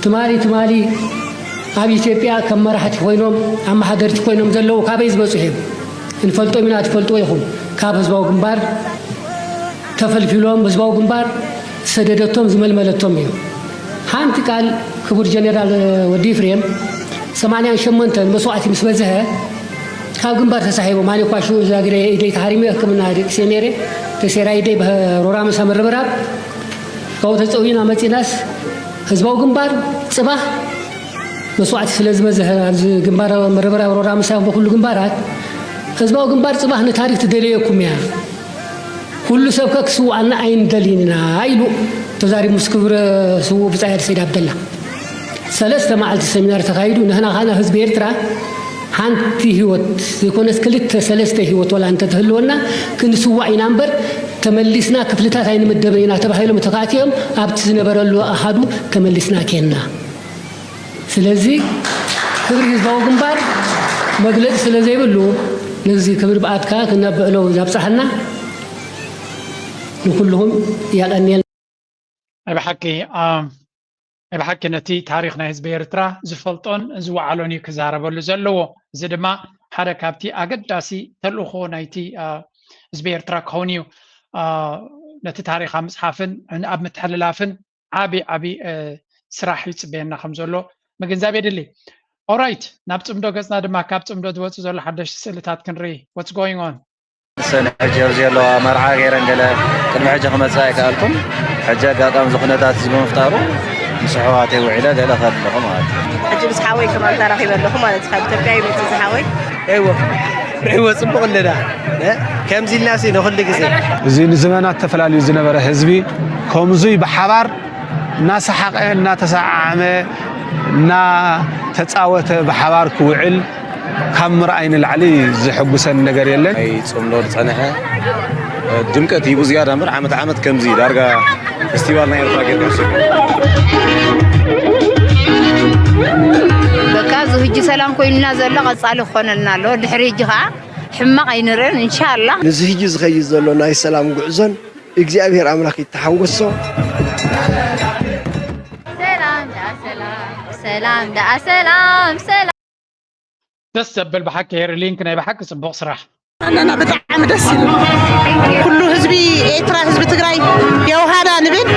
ትማሊ ትማሊ ኣብ ኢትዮጵያ ከም መራሕቲ ኮይኖም ኣመሓደርቲ ኮይኖም ዘለዉ ካበይ ዝበፅሑ እዮም? እንፈልጦም ኢና ትፈልጥዎ ኢኹም። ካብ ህዝባዊ ግንባር ተፈልፊሎም ህዝባዊ ግንባር ዝሰደደቶም ዝመልመለቶም እዮም። ሓንቲ ቃል ክቡር ጀነራል ወዲ ኢፍሬም ሰማንያን ሸሞንተን መስዋእቲ ምስ በዝሐ ካብ ግንባር ተሳሒቦም ኣነ እኳ ሽኡ ዛግረ ኢደይ ተሃሪመ ሕክምና ደቂሰ ነይረ ተሴራ ኢደይ ብሮራ ምሳ ምርብራብ ካብኡ ተፀዊና መፂናስ ህዝባዊ ግንባር ፅባህ መስዋዕቲ ስለ ዝበዝሐ ኣብዚ ግንባር መረበራ ሮራ ምሳኹም በኩሉ ግንባራት ህዝባዊ ግንባር ፅባህ ንታሪክ ትደለየኩም እያ። ኩሉ ሰብ ከ ክስውኣና ኣይንደልን ኢና ኢሉ ተዛሪቡ ምስ ክብረ ስውእ ብፃይ ሰይድ ኣብደላ ሰለስተ መዓልቲ ሰሚናር ተካይዱ። ንሕና ካና ህዝቢ ኤርትራ ሓንቲ ህይወት ዘይኮነስ ክልተ ሰለስተ ህይወት ወላ እንተትህልወና ክንስዋእ ኢና እምበር ተመሊስና ክፍልታት ኣይንምደብን ኢና ተባሂሎም ተካእቲኦም ኣብቲ ዝነበረሉ ኣሃዱ ተመሊስና ኬንና። ስለዚ ክብሪ ህዝባዊ ግንባር መግለፂ ስለ ዘይብሉ ነዚ ክብሪ ብኣትካ ክነብዕሎ ዛብፅሓና ንኩልኹም ያቀንየል። ናይ ብሓቂ ናይ ብሓቂ ነቲ ታሪኽ ናይ ህዝቢ ኤርትራ ዝፈልጦን ዝወዓሎን እዩ ክዛረበሉ ዘለዎ። እዚ ድማ ሓደ ካብቲ ኣገዳሲ ተልእኾ ናይቲ ህዝቢ ኤርትራ ክኸውን እዩ። ነቲ ታሪኽ ኣብ ምፅሓፍን ኣብ ምትሕልላፍን ዓቢ ዓቢ ስራሕ ይፅበየና ከም ዘሎ ምግንዛብ የድሊ። ኦራይት ናብ ፅምዶ ገፅና ድማ ካብ ፅምዶ ዝወፅእ ዘሎ ሓደሽቲ ስእልታት ክንርኢ። What's going on? ሰን ሕጂ ኣብዚ ኣለዋ መርዓ ገይረን ገለ ቅድሚ ሕጂ ክመፅእ ኣይከኣልኩን። ሕጂ ኣጋጣሚ እዚ ኩነታት እዚ ብምፍጣሩ ምስ ኣሕዋተይ ውዒለ ገለ ከለኹ ማለት እዩ። ሕጂ ምስ ሓወይ ከማን ተራኺበ ኣለኹ ማለት እዩ። ካብ ኢትዮጵያ ይመፅእ ዝሓወይ። ርዕዎ ጽቡቕ ኣለና። እ? ከምዚ ኢልና ሲ ንኹሉ ግዜ። እዚ ንዘመናት ተፈላልዩ ዝነበረ ህዝቢ ከምዙይ ብሓባር እናሰሓቐ፣ እናተሰዓዓመ፣ እናተጻወተ ብሓባር ክውዕል ካብ ምርኣይ ንላዕሊ ዘሐጉሰን ነገር የለን። ናይ ጽምዶ ዝጸንሐ ድምቀት ሂቡ ዝያዳ እምበር ዓመት ዓመት ከምዚ ዳርጋ ፌስቲቫል ናይ ኤርትራ ጌርካ ዝስገር። በቃ እዚ ሕጂ ሰላም ኮይኑና ዘሎ ቀጻሊ ክኾነልና ኣለዎ። ድሕሪ ሕጂ ከዓ ሕማቕ ኣይንርእን እንሻላ። ንዚ ሕጂ ዝኸይድ ዘሎ ናይ ሰላም ጉዕዞን እግዚኣብሔር ኣምላኽ ይተሓንጎሶ። ሰላም ደኣ ሰላም ሰላም ደኣ ሰላም ሰላም ደስ ዘብል ብሓቂ ሄሪ ሊንክ ናይ ብሓቂ ጽቡቕ ስራሕ። ኣናና ብጣዕሚ ደስ ይብል። ኩሉ ህዝቢ ኤርትራ፣ ህዝቢ ትግራይ የውሃና ንብል።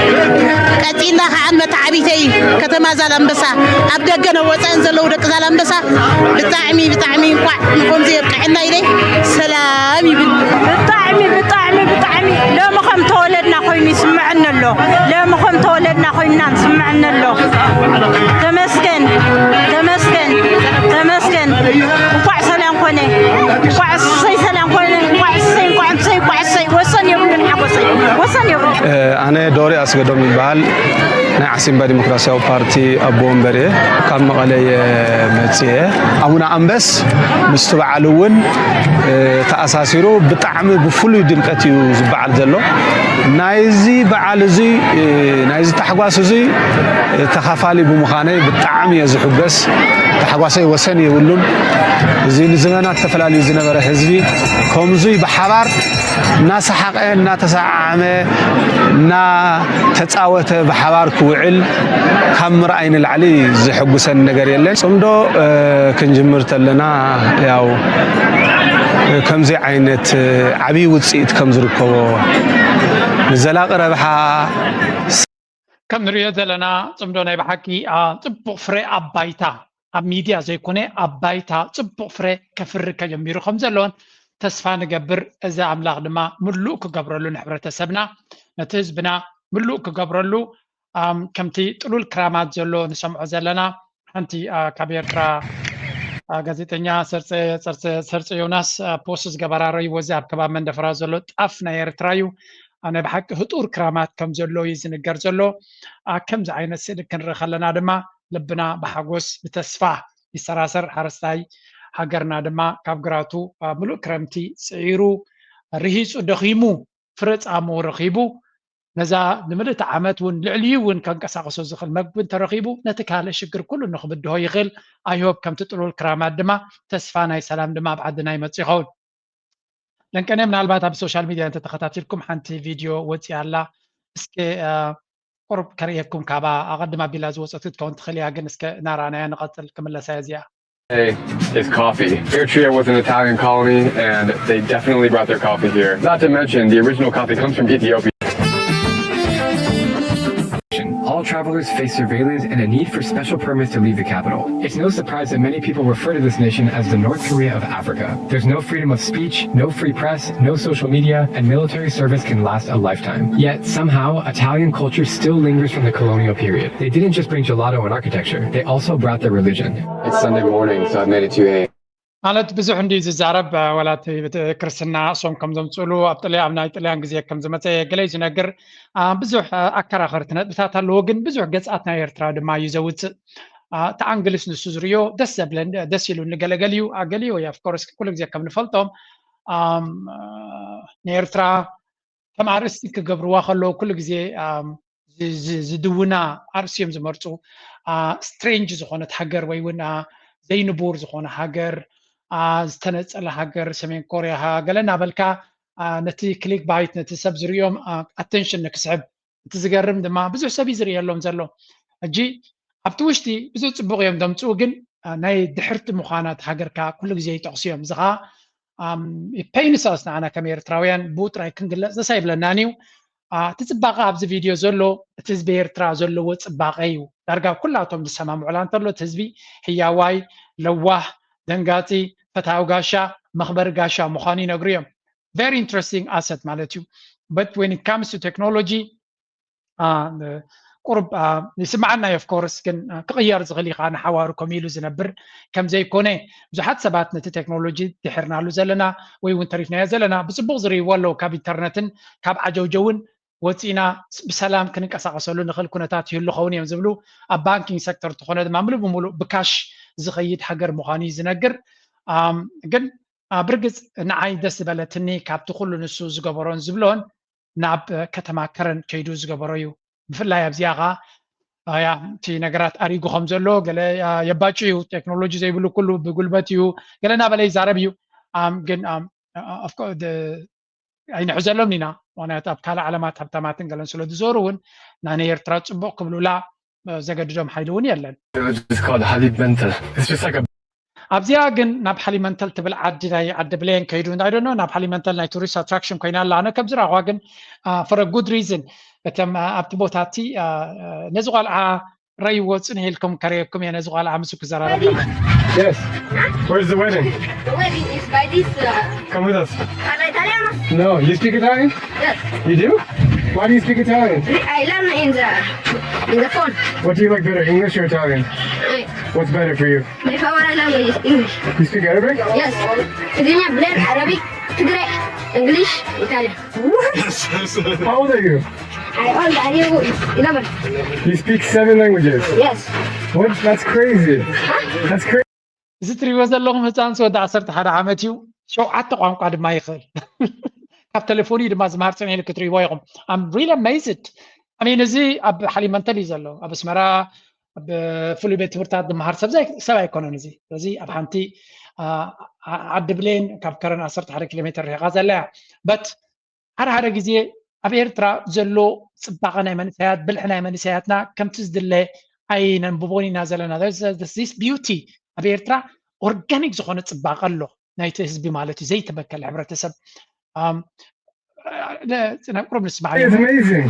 ቀጺልና ከዓ ንመተዓቢተይ ከተማ ዛላምበሳ፣ ኣብ ደገን ኣብ ወፃእን ዘለዉ ደቂ ዛላምበሳ ብጣዕሚ ብጣዕሚ እንኳዕ ንኮምዚ የብቅዐና ኢለ ሰላም ይብል። ብጣዕሚ ብጣዕሚ ብጣዕሚ ሎሚ ከም ተወለድና ኮይኑ ይስምዐኒ ኣሎ። ሎሚ ከም ተወለድና ኮይንና ይስምዐኒ ኣሎ። ተመስገን ተመስገን ተመስገን። እንኳዕ ሰላም ኮነ። እንኳዕ እሰይ ሰላም ኮነ። እንኳዕ እሰይ እንኳዕ እሰይ እንኳዕ እሰይ። ወሰን የብሉን ሓጎሰይ ወሰን የብሉን። ኣነ ዶሪ ኣስገዶም ይበሃል። ናይ ዓሲምባ ዲሞክራሲያዊ ፓርቲ ኣቦ ወንበር እየ። ካብ መቐለ እየ መፅየ። ኣቡነ ኣንበስ ምስቲ በዓል እውን ተኣሳሲሩ ብጣዕሚ ብፍሉይ ድምቀት እዩ ዝበዓል ዘሎ። ናይዚ በዓል እዙይ ናይዚ ታሕጓስ እዙይ ተኻፋሊ ብምዃነይ ብጣዕሚ እየ ዝሕጎስ። ታሕጓሰይ ወሰን የብሉን። እዚ ንዘመናት ተፈላልዩ ዝነበረ ህዝቢ ከምዙይ ብሓባር እናሰሓቐ እናተሰዓዓመ እናተፃወተ ብሓባር ክውዕል ካብ ምርኣይ ንላዕሊ ዘሐጉሰን ነገር የለን። ፅምዶ ክንጅምር ተለና ያው ከምዚ ዓይነት ዓብዪ ውፅኢት ከም ዝርከቦ ንዘላቒ ረብሓ ከም ንሪኦ ዘለና ፅምዶ ናይ ብሓቂ ፅቡቕ ፍረ ኣብ ባይታ ኣብ ሚድያ ዘይኮነ ኣብ ባይታ ፅቡቕ ፍረ ከፍሪ ከጀሚሩ ከም ዘለዎን ተስፋ ንገብር። እዚ ኣምላኽ ድማ ምሉእ ክገብረሉ ንሕብረተሰብና ነቲ ህዝብና ምሉእ ክገብረሉ ከምቲ ጥሉል ክራማት ዘሎ ንሰምዖ ዘለና ሓንቲ ካብ ኤርትራ ጋዜጠኛ ሰርፀ ዮናስ ፖስት ዝገበራ ረይዎ እዚ ኣብ ከባቢ መንደፈራ ዘሎ ጣፍ ናይ ኤርትራ እዩ። ናይ ብሓቂ ህጡር ክራማት ከም ዘሎ እዩ ዝንገር ዘሎ። ከምዚ ዓይነት ስእሊ ክንርኢ ከለና ድማ ልብና ብሓጎስ ብተስፋ ይሰራሰር። ሓረስታይ ሃገርና ድማ ካብ ግራቱ ምሉእ ክረምቲ ፅዒሩ ርሂፁ ደኺሙ ፍረ ፃምኡ ረኺቡ ነዛ ንምልእቲ ዓመት እውን ልዕሊኡ እውን ከንቀሳቕሶ ዝኽእል መግቢ እንተረኺቡ ነቲ ካልእ ሽግር ኩሉ ንኽብድሆ ይኽእል። ኣይሆፕ ከምቲ ጥሉል ክራማት ድማ ተስፋ ናይ ሰላም ድማ ኣብ ዓድና ይመፅእ ይኸውን። ለንቀነ ምናልባት ኣብ ሶሻል ሚድያ እንተተኸታቲልኩም ሓንቲ ቪድዮ ወፂኣ ኣላ። እስከ ቁሩብ ከርእየኩም ካባ ኣቐድም ኣቢላ ዝወፀት ክትከውን ትኽእል እያ ግን እስከ እናረኣናያ ንቐፅል። ክምለሳ እያ እዚኣ። Is coffee. Eritrea was an Italian colony, and they definitely brought their coffee here. Not to mention, the original coffee comes from Ethiopia. All travelers face surveillance and a need for special permits to leave the capital. It's no surprise that many people refer to this nation as the North Korea of Africa. There's no freedom of speech, no free press, no social media, and military service can last a lifetime. Yet, somehow, Italian culture still lingers from the colonial period. They didn't just bring gelato and architecture, they also brought their religion. It's Sunday morning, so I've made it to a ማለት ብዙሕ እንዲ ዝዛረብ ዋላ እቲ ክርስትና እሶም ከም ዘምፅእሉ ኣብ ጥልያ ኣብ ናይ ጥልያን ግዜ ከም ዝመፀ ገለ ዝነግር ብዙሕ ኣከራኸርቲ ነጥብታት ኣለዎ። ግን ብዙሕ ገፅኣት ናይ ኤርትራ ድማ እዩ ዘውፅእ። እቲ ኣንግልስ ንሱ ዝርእዮ ደስ ዘብለን ደስ ኢሉ ንገለገል እዩ ኣገሊዮ ኦፍኮርስ ኩሉ ግዜ ከም ንፈልጦም ንኤርትራ ከም ኣርእስቲ ክገብርዋ ከለዉ ኩሉ ግዜ ዝድውና ኣርእስቲ እዮም ዝመርፁ። ስትሬንጅ ዝኾነት ሃገር ወይ እውን ዘይንቡር ዝኾነ ሃገር፣ ዝተነፀለ ሃገር፣ ሰሜን ኮርያ ገለ እናበልካ ነቲ ክሊክ ባይት ነቲ ሰብ ዝርእዮም ኣቴንሽን ንክስሕብ እቲ ዝገርም ድማ ብዙሕ ሰብ እዩ ዝርእየሎም ዘሎ። ሕጂ ኣብቲ ውሽጢ ብዙሕ ፅቡቕ እዮም ዘምፅኡ፣ ግን ናይ ድሕርቲ ምዃና እቲ ሃገር ከዓ ኩሉ ግዜ ይጠቕሱ እዮም። እዚ ከዓ ፔይንስ ኣስ ንዓና ከም ኤርትራውያን ብኡ ጥራይ ክንግለፅ ደስ ኣይብለናን እዩ። እቲ ፅባቐ ኣብዚ ቪድዮ ዘሎ እቲ ህዝቢ ኤርትራ ዘለዎ ፅባቐ እዩ። ዳርጋ ኩላቶም ዝሰማምዑላ እንተሎ እቲ ህዝቢ ህያዋይ፣ ለዋህ፣ ደንጋፂ፣ ፈታዊ ጋሻ፣ መኽበሪ ጋሻ ምዃኑ ይነግሩ እዮም። Very interesting asset ማለት እዩ። But when it comes to technology ቁሩብ ይስምዓና እዩ። Of course ግን ክቕየር ዝኽእል እዩ ከዓ ንሓዋሩ ከምኡ ኢሉ ዝነብር ከም ዘይኮነ። ብዙሓት ሰባት ነቲ ቴክኖሎጂ ድሒርናሉ ዘለና ወይ እውን ተሪፍናዮ ዘለና ብፅቡቕ ዝርእይዎ ኣለዉ። ካብ ኢንተርነትን ካብ ዓጀውጀውን ወፂና ብሰላም ክንንቀሳቐሰሉ ንኽእል ኩነታት ይህሉ ኸውን እዮም ዝብሉ። ኣብ ባንኪንግ ሴክተር እንተኾነ ድማ ምሉእ ብምሉእ ብካሽ ዝኸይድ ሃገር ምዃኑ እዩ ዝነግር። ግን ብርግፅ ንዓይ ደስ ዝበለትኒ ካብቲ ኩሉ ንሱ ዝገበሮን ዝብሎን ናብ ከተማ ከረን ከይዱ ዝገበሮ እዩ። ብፍላይ ኣብዚኣ ከዓ ያ እቲ ነገራት ኣሪጉ ከም ዘሎ ገለ የባጩ እዩ። ቴክኖሎጂ ዘይብሉ ኩሉ ብጉልበት እዩ ገለ እናበለ ይዛረብ እዩ። ግን ኣይንሕዘሎም ኢና። ምክንያቱ ኣብ ካልእ ዓለማት ሃብታማትን ገለን ስለ ዝዞሩ እውን ናይ ኤርትራ ፅቡቕ ክብሉላ ዘገድዶም ሓይሊ እውን የለን። ኣብዚኣ ግን ናብ ሃሊመንተል ትብል ዓዲ ናይ ዓዲ ብሌን ከይዱ እንዳይደኖ ናብ ሃሊመንተል ናይ ቱሪስት ኣትራክሽን ኮይና ኣላ። ኣነ ከም ዝረኣኹዋ ግን for a good reason እቶም ኣብቲ ቦታ እቲ ነዚ ቆልዓ ረይዎ ፅንሕ ኢልኩም ከረየኩም እየ ነዚ ቆልዓ ምስ ክዘራረብ። Yes. Where's the wedding? The wedding is by this uh, Come with us. Carla Italiana. No, you speak Italian? Yes. You do? Why do you speak Italian? I learn in the in the phone. What do you like better, English or Italian? I, What's better for you? My favorite language is English. You speak Arabic? Yes. Tigrinya, Blair, Arabic, Tigray, English, Italian. How old are you? I old are you eleven. You speak seven languages. Yes. What? That's crazy. That's crazy. እዚ እትሪእዎ ዘለኹም ህፃን ወዲ ዓሰርተ ሓደ ዓመት እዩ። ሸውዓተ ቋንቋ ድማ ይኽእል። ካብ ቴሌፎን እዩ ድማ ዝመሃር ፅንሕ ኢሉ ክትሪእዎ ኢኹም። I'm really amazed. I mean እዚ ኣብ ሃሊመንተል እዩ ዘሎ ኣብ ኣስመራ ብፍሉይ ቤት ትምህርታት ዝመሃር ሰብ ሰብ ኣይኮነን። እዚ እዚ ኣብ ሓንቲ ዓዲ ብሌን ካብ ከረን ዓሰርተ ሓደ ኪሎ ሜትር ርሒቓ ዘላ እያ። But ሓደ ሓደ ግዜ ኣብ ኤርትራ ዘሎ ፅባቐ ናይ መንእሰያት ብልሒ ናይ መንእሰያትና ከምቲ ዝድለ ኣይነንብቦን ኢና ዘለና። This beauty ኣብ ኤርትራ ኦርጋኒክ ዝኾነ ፅባቐ ኣሎ ናይቲ ህዝቢ ማለት እዩ ዘይተበከለ ሕብረተሰብ። ናብ ቁሩብ ንስማዕ። It's amazing.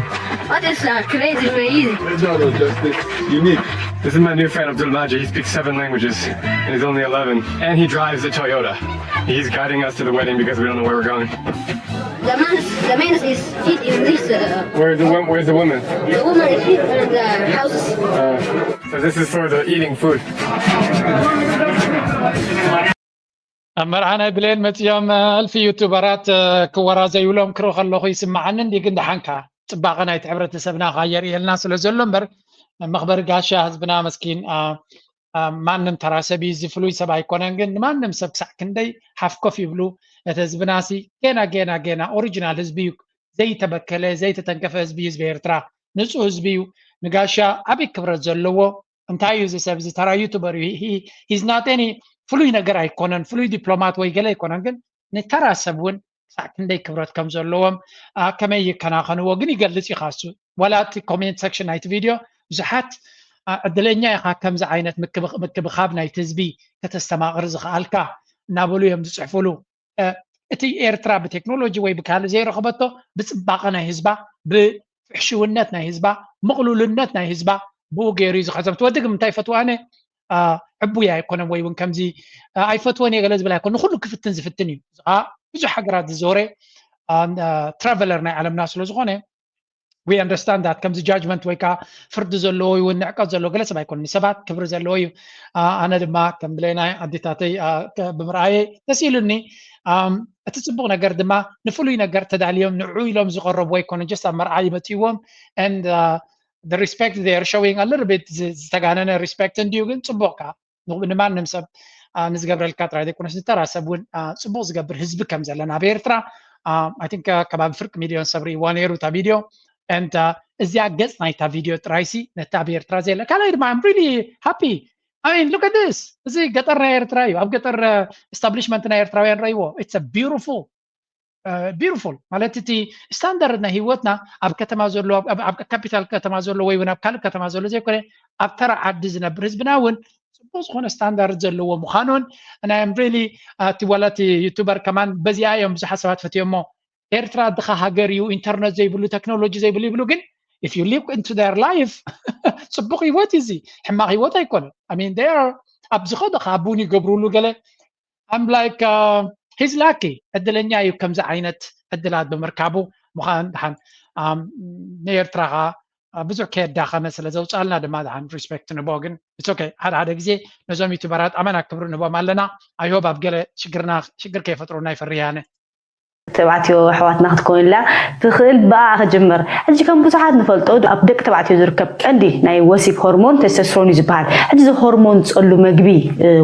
What is uh, crazy amazing? No, no, just this. Unique. This is my new friend Abdul Majid. He speaks seven languages and he's only eleven. And he drives a Toyota. He's guiding us to the wedding because we don't know where we're going. The man, the man is hit in this. Uh, Where's the wo- Where's the woman? The woman is hit in the houses. Uh, so this is for the eating food. ኣብ መርዓ ናይ ብሌን መፂኦም ኣልፊ ዩቱበራት ክወራዘዩሎም ክርኢ ከለኹ ይስምዓኒ። እንዲ ግን ደሓንካ ፅባቐ ናይቲ ሕብረተሰብና ከዓ የርእየልና ስለ ዘሎ እምበር መኽበሪ ጋሻ ህዝብና መስኪን ማንም ተራ ሰብ እዩ። እዚ ፍሉይ ሰብ ኣይኮነን፣ ግን ንማንም ሰብ ክሳዕ ክንደይ ሓፍ ኮፍ ይብሉ። እቲ ህዝብና ሲ ገና ገና ገና ኦሪጂናል ህዝቢ እዩ። ዘይተበከለ ዘይተተንከፈ ህዝቢ እዩ ህዝቢ ኤርትራ። ንፁህ ህዝቢ እዩ። ንጋሻ ዓብዪ ክብረት ዘለዎ እንታይ እዩ እዚ ሰብ እዚ ተራ ዩቱበር እዩ። He's not any ፍሉይ ነገር ኣይኮነን፣ ፍሉይ ዲፕሎማት ወይ ገለ ኣይኮነን፣ ግን ንተራ ሰብ እውን ክሳዕ ክንደይ ክብረት ከም ዘለዎም ከመይ ይከናኸንዎ ግን ይገልፅ እዩ። ካሱ ዋላ እቲ ኮሜንት ሴክሽን ናይቲ ቪድዮ ብዙሓት ዕድለኛ ኢኻ ከምዚ ዓይነት ምክብኻብ ናይቲ ህዝቢ ከተስተማቕር ዝኸኣልካ እናበሉ እዮም ዝፅሕፉሉ። እቲ ኤርትራ ብቴክኖሎጂ ወይ ብካልእ ዘይረኸበቶ ብፅባቐ ናይ ህዝባ፣ ብፍሕሽውነት ናይ ህዝባ፣ ምቕሉልነት ናይ ህዝባ ብኡ ገይሩ እዩ ዝኸሰም። እቲ ወዲ ግን እንታይ ይፈትዋ ኣነ ዕቡይ ኣይኮነን ወይ እውን ከምዚ ኣይፈትወን እየ ገለ ዝብል ኣይኮነ። ንኩሉ ክፍትን ዝፍትን እዩ። እዚ ከዓ ብዙሕ ሃገራት ዝዞረ ትራቨለር ናይ ዓለምና ስለ ዝኾነ we understand that ከምዚ ጃጅመንት ወይ ከዓ ፍርዲ ዘለዎ ወይ እውን ንዕቀት ዘለዎ ገለ ሰብ ኣይኮነ። ንሰባት ክብሪ ዘለዎ እዩ። ኣነ ድማ ከም ብሌናይ ኣዴታተይ ብምርኣየ ደስ ኢሉኒ። እቲ ፅቡቕ ነገር ድማ ንፍሉይ ነገር ተዳልዮም ንዑ ኢሎም ዝቐረቡ ኣይኮነ just ኣብ መርዓ ይመፅዎም and the respect they are showing a little bit ዝተጋነነ ሪስፔክት እንድዩ ግን ፅቡቕ ከዓ ንማንም ሰብ ንዝገብረልካ ጥራይ ዘይኮነስ ንተራ ሰብ እውን ፅቡቕ ዝገብር ህዝቢ ከም ዘለና ኣብ ኤርትራ I think ከባቢ ፍርቂ ሚልዮን ሰብ ርእይዋ ነይሩ እታ ቪድዮ and እዚኣ ገፅ ናይታ ቪድዮ ጥራይሲ ነቲ ኣብ ኤርትራ ዘየለ ካልኣይ ድማ I'm really happy I mean look at this እዚ ገጠር ናይ ኤርትራ እዩ ኣብ ገጠር establishment ናይ ኤርትራውያን ረይዎ it's beautiful beautiful ማለት እቲ ስታንዳርድ ናይ ህይወትና ኣብ ከተማ ዘሎ ኣብ ካፒታል ከተማ ዘሎ ወይ እውን ኣብ ካልእ ከተማ ዘሎ ዘይኮነ ኣብ ተራ ዓዲ ዝነብር ህዝብና እውን ፅቡቅ ዝኾነ ስታንዳርድ ዘለዎ ምዃኑን ናይ ሪሊ እቲ ዋላ እቲ ዩቱበር ከማን በዚኣ እዮም ብዙሓት ሰባት ፈትዮሞ ኤርትራ ድኻ ሃገር እዩ ኢንተርነት ዘይብሉ ቴክኖሎጂ ዘይብሉ ይብሉ ግን if you look into their life ፅቡቅ ህይወት እዩ እዚ ሕማቅ ህይወት ኣይኮነን I mean they are ኣብ ዝኸደ ከዓ ቡን ይገብሩሉ ገለ I'm like uh, he's lucky ዕድለኛ እዩ ከምዚ ዓይነት ዕድላት ብምርካቡ ምዃን ድሓን ንኤርትራ ከዓ ብዙሕ ከየዳኸመ ስለ ዘውፃልና ድማ ድሓን ሪስፔክት ንቦ። ግን ኦኬ፣ ሓደ ሓደ ግዜ ነዞም ዩቱበራት ኣመና ክብሪ ንቦም ኣለና። ኣይሆብ ኣብ ገለ ሽግርና ሽግር ከይፈጥሩና ይፈርያነ። ተባዕትዮ ኣሕዋትና ክትከውን ኢላ ትኽእል ብኣ ክጅምር። ሕጂ ከም ብዙሓት ንፈልጦ ኣብ ደቂ ተባዕትዮ ዝርከብ ቀንዲ ናይ ወሲብ ሆርሞን ቴስቶስትሮን እዩ ዝበሃል። ሕጂ እዚ ሆርሞን ዝፀሉ መግቢ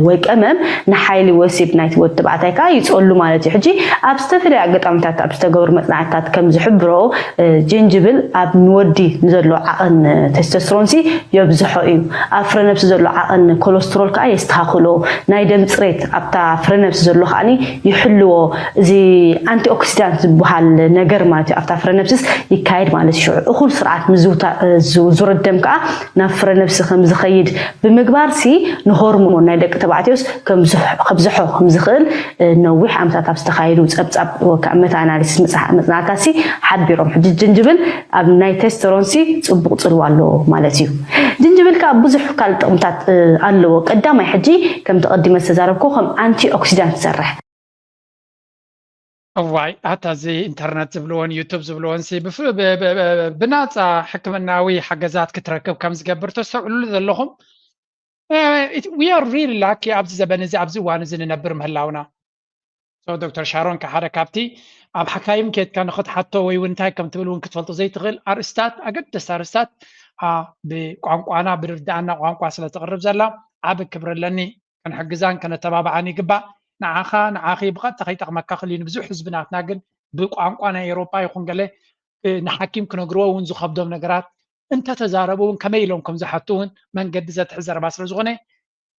ወይ ቀመም ንሓይሊ ወሲብ ናይቲ ወዲ ተባዕታይ ከዓ ይፀሉ ማለት እዩ። ሕጂ ኣብ ዝተፈላለዩ ኣጋጣሚታት ኣብ ዝተገብሩ መፅናዕትታት ከም ዝሕብሮ ጅንጅብል ኣብ ንወዲ ንዘሎ ዓቐን ቴስቶስትሮን ሲ የብዝሖ እዩ። ኣብ ፍረ ነብሲ ዘሎ ዓቐን ኮለስትሮል ከዓ የስተኻኽሎ። ናይ ደም ፅሬት ኣብታ ፍረ ነብሲ ዘሎ ከዓ ይሕልዎ። እዚ ኣንቲኦክሲዳንት ዝበሃል ነገር ማለት እዩ ኣብታ ፍረ ነብስስ ይካየድ ማለት እዩ። ሽዑ እኹል ስርዓት ምዝውታ- ዝ- ዙረት ደም ከዓ ናብ ፍረ ነብሲ ከም ዝኸይድ ብምግባር ሲ ንሆርሞን ናይ ደቂ ተባዕትዮስ ከም ዝሕ- ከብዝሖ ከም ዝኽእል ነዊሕ ዓመታት ኣብ ዝተኻየዱ ፀብፃብ ወከዓ መታ ኣናሊሲስ መፅናዕታት ሲ ሓቢሮም። ሕጂ ጅንጅብል ኣብ ናይ ቴስቶሮን ሲ ፅቡቕ ፅልዋ ኣለዎ ማለት እዩ። ጅንጅብል ከዓ ብዙሕ ካልእ ጥቕምታት ኣለዎ። ቀዳማይ ሕጂ ከም ተቐዲመ ዝተዛረብኮ ከም ኣንቲ ኦክሲዳንት ይሰርሕ። እዋይ ኣታ እዚ ኢንተርነት ዝብልዎን ዩቱብ ዝብልዎን ሲ ብፍ- ብ- ብ- ብ- ብናፃ ሕክምናዊ ሓገዛት ክትረክብ ከም ዝገብር ተስተውዕሉሉ ዘለኹም። We are really lucky ኣብዚ ዘበን እዚ ኣብዚ እዋን እዚ ንነብር ምህላውና። ዶክተር ሻሮን ከሓደ ካብቲ ኣብ ሓካይም ኬድካ ንክትሓቶ ወይ እውን እንታይ ከም ትብል እውን ክትፈልጦ ዘይትኽእል ኣርእስታት፣ ኣገደስቲ ኣርእስታት ብቋንቋና ብርድኣና ቋንቋ ስለተቕርብ ዘላ ዓቢ ክብሪ ኣለኒ። ክንሕግዛን ከነተባብዓን ይግባእ። ንዓኻ ንዓኺ ብቐጥታ ከይጠቕመካ ክልዩ ንብዙሕ ህዝቢ ናትና ግን ብቋንቋ ናይ ኤሮጳ ይኹን ገለ ንሓኪም ክነግርዎ እውን ዝኸብዶም ነገራት እንተተዛረቡ እውን ከመይ ኢሎም ከም ዝሓቱ እውን መንገዲ ዘትሕዝ ዘረባ ስለ ዝኾነ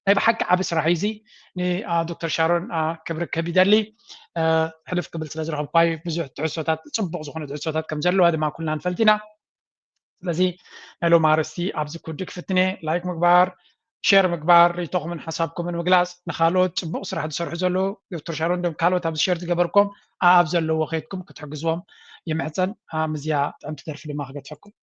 ናይ ብሓቂ ዓቢ ስራሕ እዩ እዚ። ንዶክተር ሻሮን ክብሪ ክህብ ይደሊ። ሕልፍ ክብል ስለ ዝረኸብኳ ብዙሕ ትሕዝቶታት፣ ፅቡቕ ዝኾነ ትሕዝቶታት ከም ዘለዋ ድማ ኩልና ንፈልጥ ኢና። ስለዚ ናይ ሎም ኣርእስቲ ኣብዚ ክውድእ ክፍትን እየ። ላይክ ምግባር፣ ሸር ምግባር፣ ርእይቶኹምን ሓሳብኩምን ምግላፅ፣ ንካልኦት ፅቡቕ ስራሕ ዝሰርሑ ዘለዉ ዶክተር ሻሮን ዶም ካልኦት ኣብዚ ሸር ዝገበርኩም ኣብ ዘለዎ ከይድኩም ክትሕግዝዎም ይምሕፀን። ምዝያ ጥዕምቲ ደርፊ ድማ ክገድፈኩም።